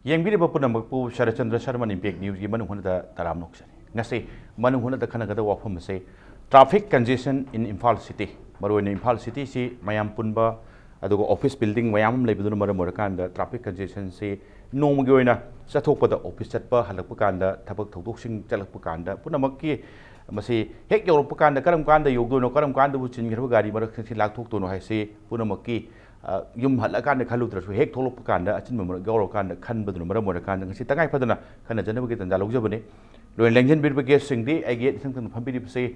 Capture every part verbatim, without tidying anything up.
ꯌꯦꯡꯕꯤꯔꯤꯕ ꯄꯨꯝꯅꯃꯛꯄꯨ ꯁꯔꯠꯆꯟꯗ꯭ꯔ ꯁꯔꯃꯟ ꯏꯝꯄꯦꯛ ꯅ꯭ꯌꯨꯁꯀꯤ ꯃꯅꯨꯡ ꯍꯨꯠꯅꯗ ꯇꯔꯥꯝꯅ ꯑꯣꯛꯆꯔꯤ꯫ ꯉꯁꯤ ꯃꯅꯨꯡ ꯍꯨꯠꯅꯗ ꯈꯟꯅꯒꯗꯕ ꯋꯥꯐꯝ ꯑꯁꯤ traffic congestion in Imphal city꯫ ꯃꯔꯨꯑꯣꯏꯅ ꯏꯝꯐꯥꯜ ꯁꯤꯇꯤꯁꯤ ꯃꯌꯥꯝ ꯄꯨꯟꯕ, ꯑꯗꯨꯒ ꯑꯣꯐꯤꯁ ꯕꯤꯜꯗꯤꯡ ꯃꯌꯥꯝ ꯑꯃ ꯂꯩꯕꯗꯨꯅ ꯃꯔꯝ ꯑꯣꯏꯔꯀꯥꯟꯗ traffic congestionꯁꯤ ꯅꯣꯡꯃꯒꯤ ꯑꯣꯏꯅ ꯆꯠꯊꯣꯛꯄꯗ, ꯑꯣꯐꯤꯁ ꯆꯠꯄ, ꯍꯜꯂꯛꯄ ꯀꯥꯟꯗ, ꯊꯕꯛ ꯊꯧꯗꯣꯛꯁꯤꯡ ꯆꯠꯂꯛꯄ ꯀꯥꯟꯗ ꯄꯨꯝꯅꯃꯛꯀꯤ ꯃꯁꯤ ꯍꯦꯛ ꯌꯧꯔꯛꯄ ꯀꯥꯟꯗ ꯀꯔꯝ ꯀꯥꯟꯗ ꯌꯧꯗꯣꯏꯅꯣ, ꯀꯔꯝ ꯀꯥꯟꯗꯕꯨ ꯆꯤꯟꯈ꯭ꯔꯕ ꯒꯥꯔꯤ ꯃꯔꯛꯁꯤꯡꯁꯤ ꯂꯥꯛꯊꯣꯛꯇꯣꯏꯅꯣ ꯍꯥꯏꯁꯤ ꯄꯨꯝꯅꯃꯛꯀꯤ ꯑ, ꯌꯨꯝ ꯍꯜꯂꯛꯑꯀꯥꯟꯗ ꯈꯜꯂꯨꯗ꯭ꯔꯁꯨ, ꯍꯦꯛ ꯊꯣꯛꯂꯛꯄ ꯀꯥꯟꯗ ꯑꯆꯤꯟꯕ ꯃꯔꯛ ꯌꯥꯎꯔꯀꯥꯟꯗ ꯈꯟꯕꯗꯨꯅ ꯃꯔꯝ ꯑꯣꯏꯔꯀꯥꯟꯗ ꯉꯁꯤ ꯇꯉꯥꯏ ꯐꯗꯅ ꯈꯟꯅꯖꯅꯕꯒꯤ ꯇꯥꯟꯖꯥ ꯂꯧꯖꯕꯅꯤ꯫ ꯂꯣꯏꯅ ꯂꯦꯡꯖꯟꯕꯤꯔꯤꯕ guestꯁꯤꯡꯗꯤ ꯑꯩꯒꯤ ꯏꯊꯪ ꯊꯪꯅ ꯐꯝꯕꯤꯔꯤꯕꯁꯤ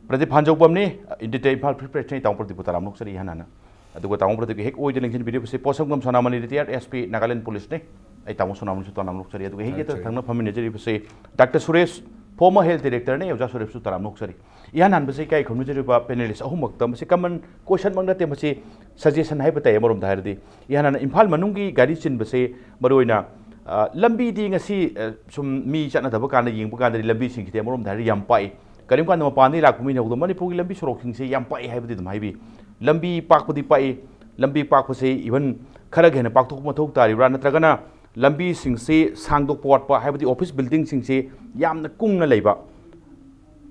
ꯄ꯭ꯔꯗꯤꯞ ꯍꯥꯟꯖꯧꯕꯝꯅꯤ, India Imphal Free Pressꯅꯤ꯫ ꯇꯥꯃꯣ ꯄ꯭ꯔꯗꯤꯞꯄꯨ ꯇꯔꯥꯝꯅ ꯑꯣꯛꯆꯔꯤ ꯏꯍꯥꯟ ꯍꯥꯟꯅ꯫ ꯑꯗꯨꯒ ꯇꯥꯃꯣ ꯄ꯭ꯔꯗꯤꯞꯀꯤ ꯍꯦꯛ ꯑꯣꯏꯗ ꯂꯦꯡꯁꯤꯟꯕꯤꯔꯤꯕꯁꯤ ꯄꯣꯠꯁꯝꯒꯝ ꯁꯣꯅꯥꯃꯅꯤ, retired S P Nagaland Policeꯅꯤ꯫ ꯑꯩ ꯇꯥꯃꯣ ꯁꯣꯅꯥꯃꯅꯤꯁꯨ ꯇꯔꯥꯝꯅ ꯑꯣꯛꯆꯔꯤ꯫ ꯑꯗꯨꯒ ꯍꯦꯛ ꯌꯦꯠꯇ ꯊꯪꯅ ꯐꯝꯃꯤꯟꯅꯖꯔꯤꯕꯁꯤ Doctor ꯁꯨꯔꯦꯁ, former health directorꯅꯤ꯫ ꯑꯣꯖꯥ ꯁꯨꯔꯦꯁꯁꯨ ꯇꯔꯥꯝꯅ ꯑꯣꯛꯆꯔꯤ꯫ ꯏꯍꯥꯟ ꯍꯥꯟꯕꯁꯤ ꯏꯀꯥꯏ ꯈꯨꯝꯅꯖꯔꯤꯕ panelist ꯑꯍꯨꯝꯃꯛꯇ, ꯃꯁꯤ common question ꯃꯛ ꯅꯠꯇꯦ, ꯃꯁꯤ suggestion ꯍꯥꯏꯕ ꯇꯥꯏ꯫ ꯑꯃꯔꯣꯝꯗ ꯍꯥꯏꯔꯗꯤ ꯏꯍꯥꯟ ꯍꯥꯟꯅ ꯏꯝꯐꯥꯜ ꯃꯅꯨꯡꯒꯤ ꯒꯥꯔꯤ ꯆꯤꯟꯕꯁꯦ ꯃꯔꯨꯑꯣꯏꯅ, ꯑ, ꯂꯝꯕꯤꯗꯤ ꯉꯁꯤ, ꯑ, ꯁꯨꯝ ꯃꯤ ꯆꯠꯅꯗꯕ ꯀꯥꯟꯗ ꯌꯦꯡꯕ ꯀꯥꯟꯗꯗꯤ ꯂꯝꯕꯤꯁꯤꯡꯁꯤꯗꯤ ꯑꯃꯔꯣꯝꯗ ꯍꯥꯏꯔꯗꯤ ꯌꯥꯝ ꯄꯥꯛꯏ꯫ ꯀꯔꯤꯒꯨꯝꯕ ꯀꯥꯟꯗ ꯃꯄꯥꯟꯗꯒꯤ ꯂꯥꯛꯄ ꯃꯤꯅ ꯍꯧꯗꯣ ꯃꯅꯤꯄꯨꯔꯒꯤ ꯂꯝꯕꯤ ꯁꯣꯔꯣꯛꯁꯤꯡꯁꯦ ꯌꯥꯝ ꯄꯥꯛꯏ ꯍꯥꯏꯕꯗꯤ ꯑꯗꯨꯝ ꯍꯥꯏꯕꯤ꯫ ꯂꯝꯕꯤ ꯄꯥꯛꯄꯗꯤ ꯄꯥꯛꯏ꯫ ꯂꯝꯕꯤ ꯄꯥꯛꯄꯁꯦ even ꯈꯔꯒ ꯍꯦꯟꯅ ꯄꯥꯛꯊꯣꯛꯄ ꯃꯊꯧ ꯇꯥꯔꯤꯕ꯭ꯔꯥ, ꯅꯠꯇ꯭ꯔꯒꯅ ꯂꯝꯕꯤꯁꯤꯡꯁꯤ ꯁꯥꯡꯗꯣꯛꯄ ꯋꯥꯠꯄ, ꯍꯥꯏꯕꯗꯤ ꯑꯣꯐꯤꯁ ꯕꯤꯜꯗꯤꯡꯁꯤꯡꯁꯤ ꯌꯥꯝꯅ ꯀꯨꯡꯅ ꯂꯩꯕ,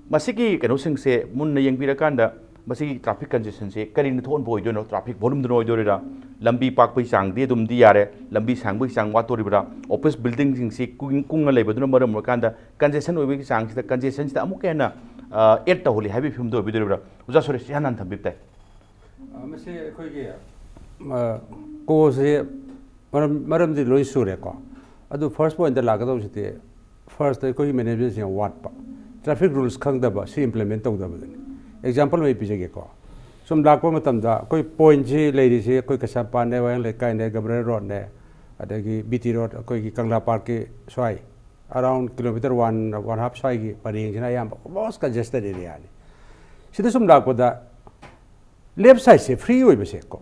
ꯃꯁꯤꯒꯤ ꯀꯩꯅꯣꯁꯤꯡꯁꯦ ꯃꯨꯟꯅ ꯌꯦꯡꯕꯤꯔꯀꯥꯟꯗ ꯃꯁꯤꯒꯤ traffic congestionꯁꯦ ꯀꯔꯤꯅ ꯊꯣꯛꯍꯟꯕ ꯑꯣꯏꯗꯣꯏꯅꯣ? Traffic volumeꯗꯨꯅ ꯑꯣꯏꯗꯣꯏꯔꯥ? ꯂꯝꯕꯤ ꯄꯥꯛꯄꯒꯤ ꯆꯥꯡꯗꯤ ꯑꯗꯨꯝꯗꯤ ꯌꯥꯔꯦ, ꯂꯝꯕꯤ ꯁꯥꯡꯕꯒꯤ ꯆꯥꯡ ꯋꯥꯠꯇꯣꯔꯤꯕ꯭ꯔꯥ? ꯑꯣꯐꯤꯁ ꯕꯤꯜꯗꯤꯡꯁꯤꯡꯁꯤ ꯀꯨꯡ-, ꯀꯨꯡꯅ ꯂꯩꯕꯗꯨꯅ ꯃꯔꯝ ꯑꯣꯏꯔꯀꯥꯟꯗ congestion ꯑꯣꯏꯕꯒꯤ ꯆꯥꯡꯁꯤꯗ, congestionꯁꯤꯗ ꯑꯃꯨꯛꯀ ꯍꯦꯟꯅ, ꯑ, add ꯇꯧꯍꯜꯂꯤ ꯍꯥꯏꯕꯒꯤ ꯐꯤꯕꯝꯗ ꯑꯣꯏꯕꯤꯗꯣꯔꯤꯕ꯭ꯔꯥ? ꯑꯣꯖꯥ ꯁꯨꯔꯦꯁ, ꯏꯍꯥꯟ ꯍꯥꯟꯅ ꯊꯝꯕꯤꯕ ꯇꯥꯏ꯫ ꯑ, ꯃꯁꯤ ꯑꯩꯈꯣꯏꯒꯤ, ꯑ, causeꯁꯦ ꯃꯔꯝ, ꯃꯔꯝꯗꯤ ꯂꯣꯏ ꯁꯨꯔꯦꯀꯣ꯫ ꯑꯗꯨ first pointꯇ ꯂꯥꯛꯀꯗꯧꯕꯁꯤꯗꯤ, first ꯑꯩꯈꯣꯏꯒꯤ managementꯁꯦ ꯌꯥꯝ ꯋꯥꯠꯄ, traffic rules ꯈꯪꯗꯕ, ꯁꯤ implement ꯇꯧꯗꯕꯗꯨꯅꯤ꯫ Example ꯑꯃ ꯑꯩ ꯄꯤꯖꯒꯦꯀꯣ꯫ ꯁꯨꯝ ꯂꯥꯛꯄ ꯃꯇꯝꯗ ꯑꯩꯈꯣꯏ pointꯁꯤ ꯂꯩꯔꯤꯁꯤ ꯑꯩꯈꯣꯏ ꯀꯩꯁꯥꯝꯄꯥꯠꯅꯦ, ꯋꯥꯍꯦꯡ ꯂꯩꯀꯥꯏꯅꯦ, Governor Roadꯅꯦ, ꯑꯗꯒꯤ B T Road, ꯑꯩꯈꯣꯏꯒꯤ ꯀꯪꯂꯥ parkꯀꯤ ꯁ꯭ꯋꯥꯏ, around kilometre one, one half ꯁ꯭ꯋꯥꯏꯒꯤ ꯄꯔꯦꯡꯁꯤꯅ ꯑꯌꯥꯝꯕ most congested areaꯅꯤ꯫ ꯁꯤꯗ ꯁꯨꯝ ꯂꯥꯛꯄꯗ left sideꯁꯦ free ꯑꯣꯏꯕꯁꯦ ꯀꯣ,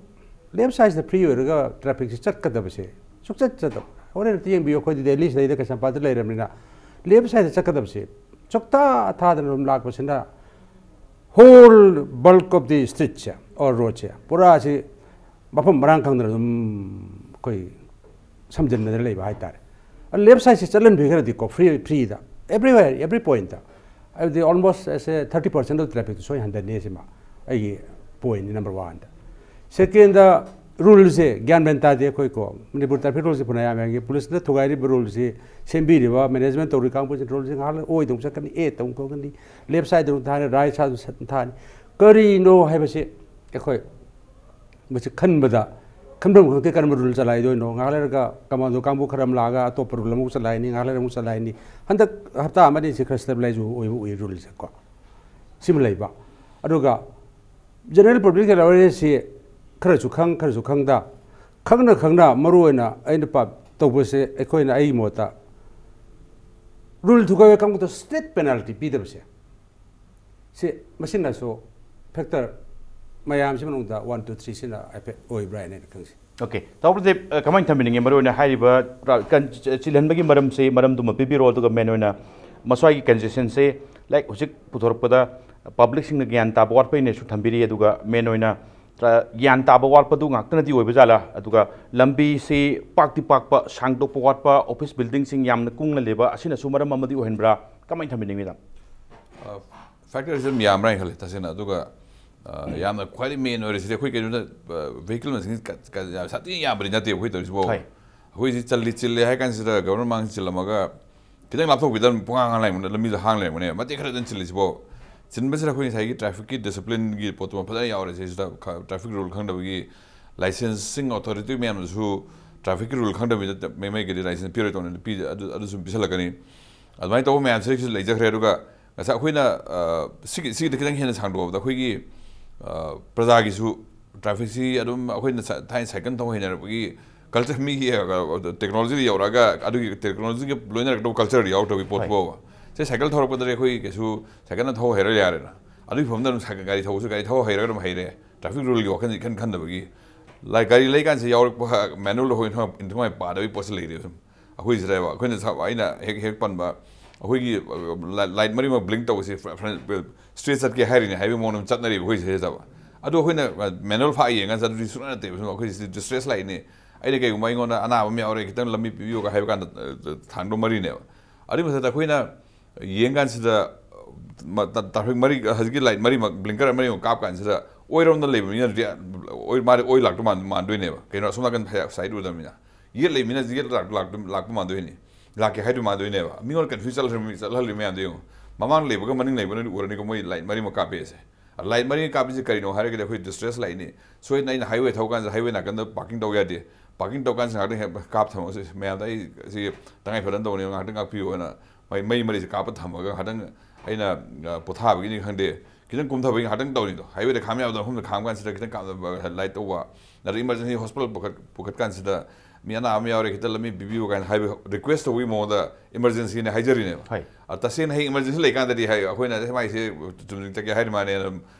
left sideꯁꯤꯗ free ꯑꯣꯏꯔꯒ trafficꯁꯦ ꯆꯠꯀꯗꯕꯁꯦ ꯁꯨꯛꯆꯠ ꯆꯠꯇꯕ꯫ ꯍꯣꯔꯦꯟ ꯑꯝꯇ ꯌꯦꯡꯕꯤꯌꯨ, ꯑꯩꯈꯣꯏꯗꯤ Delhiꯁꯤꯗꯩꯗ ꯀꯩꯁꯥꯝꯄꯥꯠꯇ ꯂꯩꯔꯕꯅꯤꯅ left sideꯇ ꯆꯠꯀꯗꯕꯁꯦ ꯁꯨꯛꯊꯥ ꯊꯥꯗꯅ ꯑꯗꯨꯝ ꯂꯥꯛꯄꯁꯤꯅ whole bulk of the streetꯁꯦ or roadꯁꯦ ꯄꯨꯔꯥꯁꯤ ꯃꯐꯝ ꯃꯔꯥꯡ ꯈꯪꯗꯅ ꯑꯗꯨꯝ ꯑꯩꯈꯣꯏ ꯁꯝꯖꯤꯟꯅꯗꯅ ꯂꯩꯕ ꯍꯥꯏꯇꯥꯔꯦ꯫ ꯑꯗꯨ ꯂꯦꯐ ꯁꯥꯏꯗꯁꯤ ꯆꯠꯍꯟꯕꯤꯈ꯭ꯔꯗꯤꯀꯣ, ꯐ꯭ꯔꯤ ꯐ꯭ꯔꯤꯗ, everywhere, every point, ꯍꯥꯏꯕꯗꯤ almost as a thirty percent of ꯇ꯭ꯔꯥꯐꯤꯛꯇꯨ ꯁꯣꯏ ꯍꯟꯊꯅꯤ꯫ ꯁꯤꯃ ꯑꯩꯒꯤ ꯄꯣꯏꯟꯅꯤ, ꯅꯝꯕꯔ ꯋꯥꯟꯗ꯫ ꯁꯦꯀꯦꯟꯗ, ꯔꯨꯜꯁꯦ ꯒ꯭ꯌꯥꯟ ꯃꯦꯟ ꯇꯥꯗꯦ꯫ ꯑꯩꯈꯣꯏ ꯀꯣ, ꯃꯅꯤꯄꯨꯔ ꯇ꯭ꯔꯥꯐꯤꯛ ꯔꯨꯜꯁꯦ ꯐꯅꯌꯥꯝ ꯌꯥꯝꯃꯤ꯫ ꯄꯨꯂꯤꯁꯅ ꯊꯨꯒꯥꯏꯔꯤꯕ ꯔꯨꯜꯁꯤ, ꯁꯦꯝꯕꯤꯔꯤꯕ ꯃꯦꯅꯦꯖꯃꯦꯟ ꯇꯧꯔꯤ ꯀꯥꯡꯕꯨꯁꯤ, ꯔꯨꯜꯁꯤ ꯉꯥꯏꯍꯥꯛ ꯂꯩ ꯑꯣꯏꯗ ꯑꯃꯨꯛ ꯆꯠꯀꯅꯤ, ꯑꯦꯗ ꯑꯃꯨꯛ ꯀꯧꯒꯅꯤ, ꯂꯦꯐ ꯁꯥꯏꯗ ꯑꯃꯨꯛ ꯊꯥꯅꯤ, ꯔꯥꯏꯠ ꯁꯥꯏꯗ ꯑꯃꯨꯛ ꯊꯥꯅꯤ꯫ ꯀꯔꯤꯅꯣ ꯍꯥꯏꯕꯁꯤ ꯑꯩꯈꯣꯏ ꯃꯁꯤ ꯈꯟꯕꯗ ꯈꯟꯐꯝ ꯈꯪꯗꯦ꯫ ꯀꯔꯝꯕ ꯔꯨꯜ ꯆꯂꯥꯏꯗꯣꯏꯅꯣ? ꯉꯥꯏꯍꯥꯛ ꯂꯩꯔꯒ ꯀꯃꯥꯟꯗꯣ ꯀꯥꯡꯕꯨ ꯈꯔ ꯑꯃ ꯂꯥꯛꯑꯒ ꯑꯇꯣꯞꯄ ꯔꯨꯜ ꯑꯃꯨꯛ ꯆꯂꯥꯏꯅꯤ, ꯉꯥꯏꯍꯥꯛ ꯂꯩꯔꯒ ꯑꯃꯨꯛ ꯆꯂꯥꯏꯅꯤ꯫ ꯍꯟꯗꯛ ꯍꯞꯇꯥ ꯑꯃ ꯑꯅꯤꯁꯤ ꯈꯔ ꯁ꯭ꯇꯦꯕꯤꯂꯥꯏꯖ ꯑꯣꯏꯕ ꯎꯏ ꯔꯨꯜꯁꯦ ꯀꯣ꯫ ꯁꯤꯃ ꯂꯩꯕ꯫ ꯑꯗꯨꯒ ꯖꯦꯅꯔꯦꯜ ꯄꯕ꯭ꯂꯤꯛ ꯍꯦꯜꯊ ꯑꯦꯋꯦꯔꯅꯦꯁꯁꯤ ꯈꯔꯁꯨ ꯈꯪ, ꯈꯔꯁꯨ ꯈꯪꯗ, ꯈꯪꯅ ꯈꯪꯅ ꯃꯔꯨ ꯑꯣꯏꯅ ꯑꯩꯅ ꯄꯥ-, ꯇꯧꯕꯁꯦ, ꯑꯩꯈꯣꯏꯅ, ꯑꯩꯒꯤ ꯃꯣꯠꯇ, ꯔꯨꯜ ꯊꯨꯒꯥꯏꯕ ꯀꯥꯡꯕꯨꯗ ꯁ꯭ꯇꯦꯠ ꯄꯦꯅꯥꯜꯇꯤ ꯄꯤꯗꯕꯁꯦ, ꯁꯤ, ꯃꯁꯤꯅꯁꯨ ꯐꯦꯛꯇꯔ ꯃꯌꯥꯝꯁꯤ ꯃꯅꯨꯡꯗ ꯋꯥꯟ, ꯇꯨ, ꯊ꯭ꯔꯤꯁꯤꯅ ꯍꯥꯏꯐꯦꯠ ꯑꯣꯏꯕ꯭ꯔꯥ ꯍꯥꯏꯅ ꯑꯩꯅ ꯈꯪꯖꯩ꯫ ꯑꯣꯀꯦ, ꯇꯥꯃꯣ ꯄ꯭ꯔꯗꯤꯞ, ꯑ, ꯀꯃꯥꯏꯅ ꯊꯝꯕꯤꯅꯤꯡꯉꯤ? ꯃꯔꯨ ꯑꯣꯏꯅ ꯍꯥꯏꯔꯤꯕ ꯇ꯭ꯔꯥ-, ꯀꯟ-, ꯆ-, ꯆꯤꯜꯍꯟꯕꯒꯤ ꯃꯔꯝꯁꯦ, ꯃꯔꯝꯗꯨꯃ ꯄꯤꯕꯤꯔꯣ, ꯑꯗꯨꯒ ꯃꯦꯟ ꯑꯣꯏꯅ ꯃꯁ꯭ꯋꯥꯏꯒꯤ ꯀꯟꯖꯦꯁꯟꯁꯦ, ꯂꯥꯏꯛ, ꯍꯧꯖꯤꯛ ꯄꯨꯊꯣꯔꯛꯄꯗ ꯄꯕ꯭ꯂꯤꯛꯁꯤꯡꯅ ꯒ꯭ꯌꯥꯟ ꯇꯥꯕ ꯋꯥꯠꯄꯩꯅꯦꯁꯨ ꯊꯝꯕꯤꯔꯤ, ꯑꯗꯨꯒ ꯃꯦꯟ ꯑꯣꯏꯅ ꯇ꯭ꯔꯥ-, ꯒ꯭ꯌꯥꯟ ꯇꯥꯕ ꯋꯥꯠꯄꯗꯨ ꯉꯥꯛꯇꯅꯗꯤ ꯑꯣꯏꯕ ꯖꯥꯠꯂꯥ? ꯑꯗꯨꯒ ꯂꯝꯕꯤꯁꯤ ꯄꯥꯛꯇꯤ ꯄꯥꯛꯄ, ꯁꯥꯡꯗꯣꯛꯄ ꯋꯥꯠꯄ, ꯑꯣꯐꯤꯁ ꯕꯤꯜꯗꯤꯡꯁꯤꯡ ꯌꯥꯝꯅ ꯀꯨꯡꯅ ꯂꯩꯕ, ꯑꯁꯤꯅꯁꯨ ꯃꯔꯝ ꯑꯃꯗꯤ ꯑꯣꯏꯍꯟꯕ꯭ꯔꯥ? ꯀꯃꯥꯏꯅ ꯊꯝꯕꯤꯅꯤꯡꯉꯤ, ꯃꯦꯗꯥꯝ? ꯐꯦꯛꯇꯔꯁꯤ ꯑꯗꯨꯝ ꯌꯥꯝꯕ꯭ꯔꯥ ꯍꯥꯏꯅ ꯈꯜꯂꯦ, ꯇꯁꯦꯡꯅ꯫ ꯑꯗꯨꯒ, ꯑ, ꯌꯥꯝꯅ ꯈ꯭ꯋꯥꯏꯗꯒꯤ ꯃꯦꯟ ꯑꯣꯏꯔꯤꯁꯤꯗꯤ ꯑꯩꯈꯣꯏ ꯀꯩꯅꯣꯗ, ꯚꯦꯍꯤꯀꯜ ꯃꯁꯤꯡ ꯁꯥꯊꯤꯅ ꯌꯥꯝꯕꯗꯤ ꯅꯠꯇꯦꯕ ꯑꯩꯈꯣꯏ ꯇꯧꯔꯤꯁꯤꯕꯣ꯫ ꯍꯣꯏ꯫ ꯑꯩꯈꯣꯏꯁꯤ ꯆꯜꯂꯤ ꯆꯤꯜꯂꯦ ꯍꯥꯏ ꯀꯥꯟꯁꯤꯗ ꯒꯚꯔꯟꯃꯦꯟ ꯃꯥꯡ ꯆꯤꯜꯂꯝꯃꯒ ꯈꯤꯇꯪ ꯂꯥꯞꯊꯣꯛꯄꯤꯗ ꯑꯗꯨꯝ ꯄꯨꯡꯍꯥꯡ ꯍꯥꯡ ꯂꯩꯔꯝꯒꯅꯤ, ꯂꯝꯕꯤꯗ ꯍꯥꯡ ꯂꯩꯔꯝꯒꯅꯤ, ꯃꯇꯦꯛ ꯈꯔꯗꯪ ꯆꯤꯜꯂꯤꯁꯤꯕꯣ꯫ ꯆꯤꯟꯕꯁꯤꯗ ꯑꯩꯈꯣꯏ ꯉꯁꯥꯏꯒꯤ ꯇ꯭ꯔꯥꯐꯤꯛꯀꯤ ꯗꯤꯁꯤꯄ꯭ꯂꯤꯟꯒꯤ ꯄꯣꯠꯇꯨꯃ ꯐꯖꯅ ꯌꯥꯎꯔꯦ ꯁꯤꯗ꯫ ꯇ꯭ꯔꯥꯐꯤꯛ ꯔꯨꯜ ꯈꯪꯗꯕꯒꯤ ꯂꯥꯏꯁꯦꯟꯁꯁꯤꯡ ꯑꯣꯊꯣꯔꯤꯇꯤ ꯃꯌꯥꯝꯅꯁꯨ ꯇ꯭ꯔꯥꯐꯤꯛꯀꯤ ꯔꯨꯜ ꯈꯪꯗꯕꯤꯗ ꯃꯩ-, ꯃꯩꯒꯤꯗꯤ ꯂꯥꯏꯁꯦꯟꯁ ꯄꯤꯔꯣꯏ ꯇꯧꯅꯤ, ꯄꯤ-, ꯑꯗꯨ, ꯑꯗꯨꯁꯨ ꯄꯤꯁꯜꯂꯛꯀꯅꯤ꯫ ꯑꯗꯨꯃꯥꯏꯅ ꯇꯧꯕ ꯃꯌꯥꯝꯁꯤꯗꯒꯤꯁꯨ ꯂꯩꯖꯈ꯭ꯔꯦ꯫ ꯑꯗꯨꯒ ꯉꯁꯥꯏ ꯑꯩꯈꯣꯏꯅ, ꯑ, ꯁꯤꯒꯤ, ꯁꯤꯒꯤꯗ ꯈꯤꯇꯪ ꯍꯦꯟꯅ ꯁꯥꯡꯗꯣꯛꯑꯕꯗ ꯑꯩꯈꯣꯏꯒꯤ, ꯑ, ꯄ꯭ꯔꯖꯥꯒꯤꯁꯨ ꯇ꯭ꯔꯥꯐꯤꯛꯁꯤ ꯑꯗꯨꯝ ꯑꯩꯈꯣꯏꯅ ꯁ-, ꯊꯥꯏꯅ ꯁꯥꯏꯀꯜ ꯊꯧ ꯍꯩꯅꯔꯛꯄꯒꯤ ꯀꯜꯆꯔ, ꯃꯤꯒꯤ, ꯑ, ꯇꯦꯛꯅꯣꯂꯣꯖꯤꯗ ꯌꯧꯔꯛꯑꯒ ꯑꯗꯨꯒꯤ ꯇꯦꯛꯅꯣꯂꯣꯖꯤꯒ ꯂꯣꯏꯅꯔꯛꯇꯧꯕ ꯀꯜꯆꯔꯗꯤ ꯌꯥꯎꯔꯛꯇꯕꯒꯤ ꯄꯣꯠ ꯐꯥꯎꯕ꯫ ꯁꯦ, ꯁꯥꯏꯀꯜ ꯊꯧꯔꯛꯄꯗꯗꯤ ꯑꯩꯈꯣꯏ ꯀꯩꯁꯨ ꯁꯥꯏꯀꯜꯅ ꯊꯧ ꯍꯩꯔ ꯌꯥꯔꯦꯅ꯫ ꯑꯗꯨꯒꯤ ꯐꯤꯕꯝꯗ ꯑꯗꯨꯝ ꯁꯥꯏꯀꯜ ꯒꯥꯔꯤ ꯊꯧꯕꯁꯨ ꯒꯥꯔꯤ ꯊꯧ ꯍꯩꯔꯒ ꯑꯗꯨꯝ ꯍꯩꯔꯦ꯫ ꯇ꯭ꯔꯥꯐꯤꯛ ꯔꯨꯜꯒꯤ ꯋꯥꯈꯜꯁꯦ ꯏꯈꯟ ꯈꯟꯗꯕꯒꯤ꯫ ꯂꯥꯏ-, ꯒꯥꯔꯤ ꯂꯩꯀꯥꯟꯁꯦ ꯌꯥꯎꯔꯛꯄ ꯃꯦꯅꯨꯋꯦꯜꯗ ꯑꯩꯈꯣꯏ ꯏꯟꯊꯨꯉꯥꯏ ꯄꯥꯗꯕꯒꯤ ꯄꯣꯠꯁꯦ ꯂꯩꯔꯦ ꯁꯨꯝ꯫ ꯑꯩꯈꯣꯏꯁꯤꯗ ꯑꯩꯈꯣꯏꯅ ꯁ-, ꯑꯩꯅ ꯍꯦꯛ ꯍꯦꯛ ꯄꯟꯕ ꯑꯩꯈꯣꯏꯒꯤ, ꯑ, ꯂꯥꯏ-, ꯂꯥꯏꯠ ꯃꯔꯤꯃꯛ ꯕ꯭ꯂꯤꯡ ꯇꯧꯕꯁꯤ ꯐ꯭ꯔ-, ꯐ꯭ꯔ-, ꯁ꯭ꯇ꯭ꯔꯦꯠ ꯆꯠꯀꯦ ꯍꯥꯏꯔꯤꯅꯦ ꯍꯥꯏꯕꯒꯤ ꯃꯑꯣꯡꯗ ꯑꯗꯨꯝ ꯆꯠꯅꯔꯤꯕ ꯑꯩꯈꯣꯏ ꯁꯤꯗ꯫ ꯑꯗꯣ ꯑꯩꯈꯣꯏꯅ, ꯑ, ꯃꯦꯅꯨꯋꯦꯜ ꯐꯥꯛꯑ ꯌꯦꯡꯀꯥꯟꯗ ꯑꯗꯨꯗꯤ ꯁꯨꯡꯅꯠ ꯅꯠꯇꯦꯕ꯫ ꯁꯨꯝ ꯑꯩꯈꯣꯏ ꯁꯤꯗꯤ ꯗꯤꯁꯇ꯭ꯔꯦꯁ ꯂꯥꯏꯠꯅꯤ, ꯑꯩꯅ ꯀꯩꯒꯨꯝꯕ ꯑꯩꯉꯣꯟꯗ ꯑꯅꯥꯕ ꯑꯃ ꯌꯥꯎꯔꯦ, ꯈꯤꯇꯪ ꯂꯝꯕꯤ ꯄꯤꯕꯤꯌꯨꯒ ꯍꯥꯏꯕ ꯀꯥꯟꯗ, ꯑ, ꯊꯥꯡꯗꯣ ꯃꯔꯤꯅꯦꯕ꯫ ꯑꯗꯨꯒꯤ ꯃꯊꯛꯇ ꯑꯩꯈꯣꯏꯅ ꯌꯦꯡ ꯀꯥꯟꯁꯤꯗ, ꯃ-, ꯇ-, traffic ꯃꯔꯤ, ꯍꯧꯖꯤꯛꯀꯤ light ꯃꯔꯤꯃꯛ, blinker ꯃꯔꯤꯃꯛ ꯀꯥꯞ ꯀꯥꯟꯁꯤꯗ, ꯑꯣꯏꯔꯣꯝꯗ ꯂꯩꯕ ꯃꯤꯅ ꯔꯤ-, ꯑꯣꯏ-, ꯃꯥꯗꯤ ꯑꯣꯏ ꯂꯥꯛꯇꯧ ꯃꯥꯟ-, ꯃꯥꯟꯗꯣꯏꯅꯦꯕ꯫ ꯀꯩꯅꯣ, ꯑꯁꯣꯝ ꯅꯥꯀꯟ ꯍꯦ-, side ꯎꯗꯕꯅꯤꯅ꯫ ꯌꯦꯠ ꯂꯩꯕ ꯃꯤꯅ ꯌꯦꯠ ꯂꯥꯛ-, ꯂꯥꯛꯇ-, ꯂꯥꯛꯄ ꯃꯥꯟꯗꯣꯏꯅꯤ꯫ ꯂꯥꯛꯀꯦ ꯍꯥꯏꯗꯣꯏ ꯃꯥꯟꯗꯣꯏꯅꯦꯕ꯫ ꯃꯤꯉꯣꯟꯗ confuse ꯆꯠꯍꯜꯂꯤ, ꯆꯠꯍꯜꯂꯤ ꯃꯌꯥꯝꯗꯣ ꯌꯦꯡꯉꯣ꯫ ꯃꯃꯥꯡ ꯂꯩꯕꯒ ꯃꯅꯤꯡ ꯂꯩꯕꯅꯗꯤ ꯎꯔꯅꯤꯀꯣ, ꯃꯣꯏ light ꯃꯔꯤꯃꯛ ꯀꯥꯞꯄꯦꯁꯦ꯫ Light ꯃꯔꯤ ꯀꯥꯞꯄꯤꯁꯦ ꯀꯔꯤꯅꯣ ꯍꯥꯏꯔꯒꯗꯤ, ꯑꯩꯈꯣꯏ distress lightꯅꯤ꯫ ꯁꯣꯏꯗꯅ ꯑꯩꯅ highway ꯊꯧ ꯀꯥꯟꯁꯤꯗ highway ꯅꯥꯀꯟꯗ parking ꯇꯧ ꯌꯥꯗꯦ꯫ Parking ꯇꯧ ꯀꯥꯟꯁꯤꯗ ꯉꯥꯛꯇꯪ ꯍꯦꯛ ꯀꯥꯞ ꯊꯝꯃꯣ꯫ ꯁꯤ ꯃꯌꯥꯝꯗ ꯑꯩ ꯁꯤ ꯇꯉꯥꯏ ꯐꯗꯅ ꯇꯧꯕꯅꯤ, ꯉꯥꯛꯇꯪ ꯉꯥꯛꯄꯤꯌꯣꯅ ꯃꯩ, ꯃꯩ ꯃꯔꯤꯁꯦ ꯀꯥꯞꯄ ꯊꯝꯃꯒ ꯉꯥꯛꯇꯪ ꯑꯩꯅ, ꯑ, ꯄꯣꯊꯥꯕꯒꯤꯅꯤ ꯈꯪꯗꯦ, ꯈꯤꯇꯪ ꯀꯨꯝꯊꯕꯒꯤ ꯉꯥꯛꯇꯪ ꯇꯧꯔꯤꯗꯣ꯫ Highwayꯗ ꯈꯥꯝ ꯌꯥꯕꯗꯣ ꯃꯐꯝꯗ ꯈꯥꯝ ꯀꯥꯟꯁꯤꯗ ꯈꯤꯇꯪ ꯀꯥꯞ-, light ꯇꯧꯕ꯫ ꯅꯠꯇ꯭ꯔꯒ emergency hospital ꯄꯨꯈꯠ-, ꯄꯨꯈꯠ ꯀꯥꯟꯁꯤꯗ ꯃꯤ ꯑꯅꯥꯕ ꯑꯃ ꯌꯥꯎꯔꯦ, ꯈꯤꯇꯪ ꯂꯝꯕꯤ ꯄꯤꯕꯤꯌꯨ ꯀꯥꯏꯅ ꯍꯥꯏꯕ request ꯇꯧꯕꯒꯤ ꯃꯑꯣꯡꯗ emergencyꯅꯦ ꯍꯥꯏꯖꯔꯤꯅꯦꯕ꯫ ꯍꯣꯏ꯫ ꯑ, ꯇꯁꯦꯡꯅ ꯍꯌꯦꯡ emergency ꯂꯩꯀꯥꯟꯗꯗꯤ ꯍꯥꯏ, ꯑꯩꯈꯣꯏꯅ "ꯑꯦ, ꯃꯥꯏꯁꯦ ꯆꯨꯝꯅ ꯆꯠꯀꯦ ꯍꯥꯏꯔꯤ ꯃꯥꯅꯦꯅ"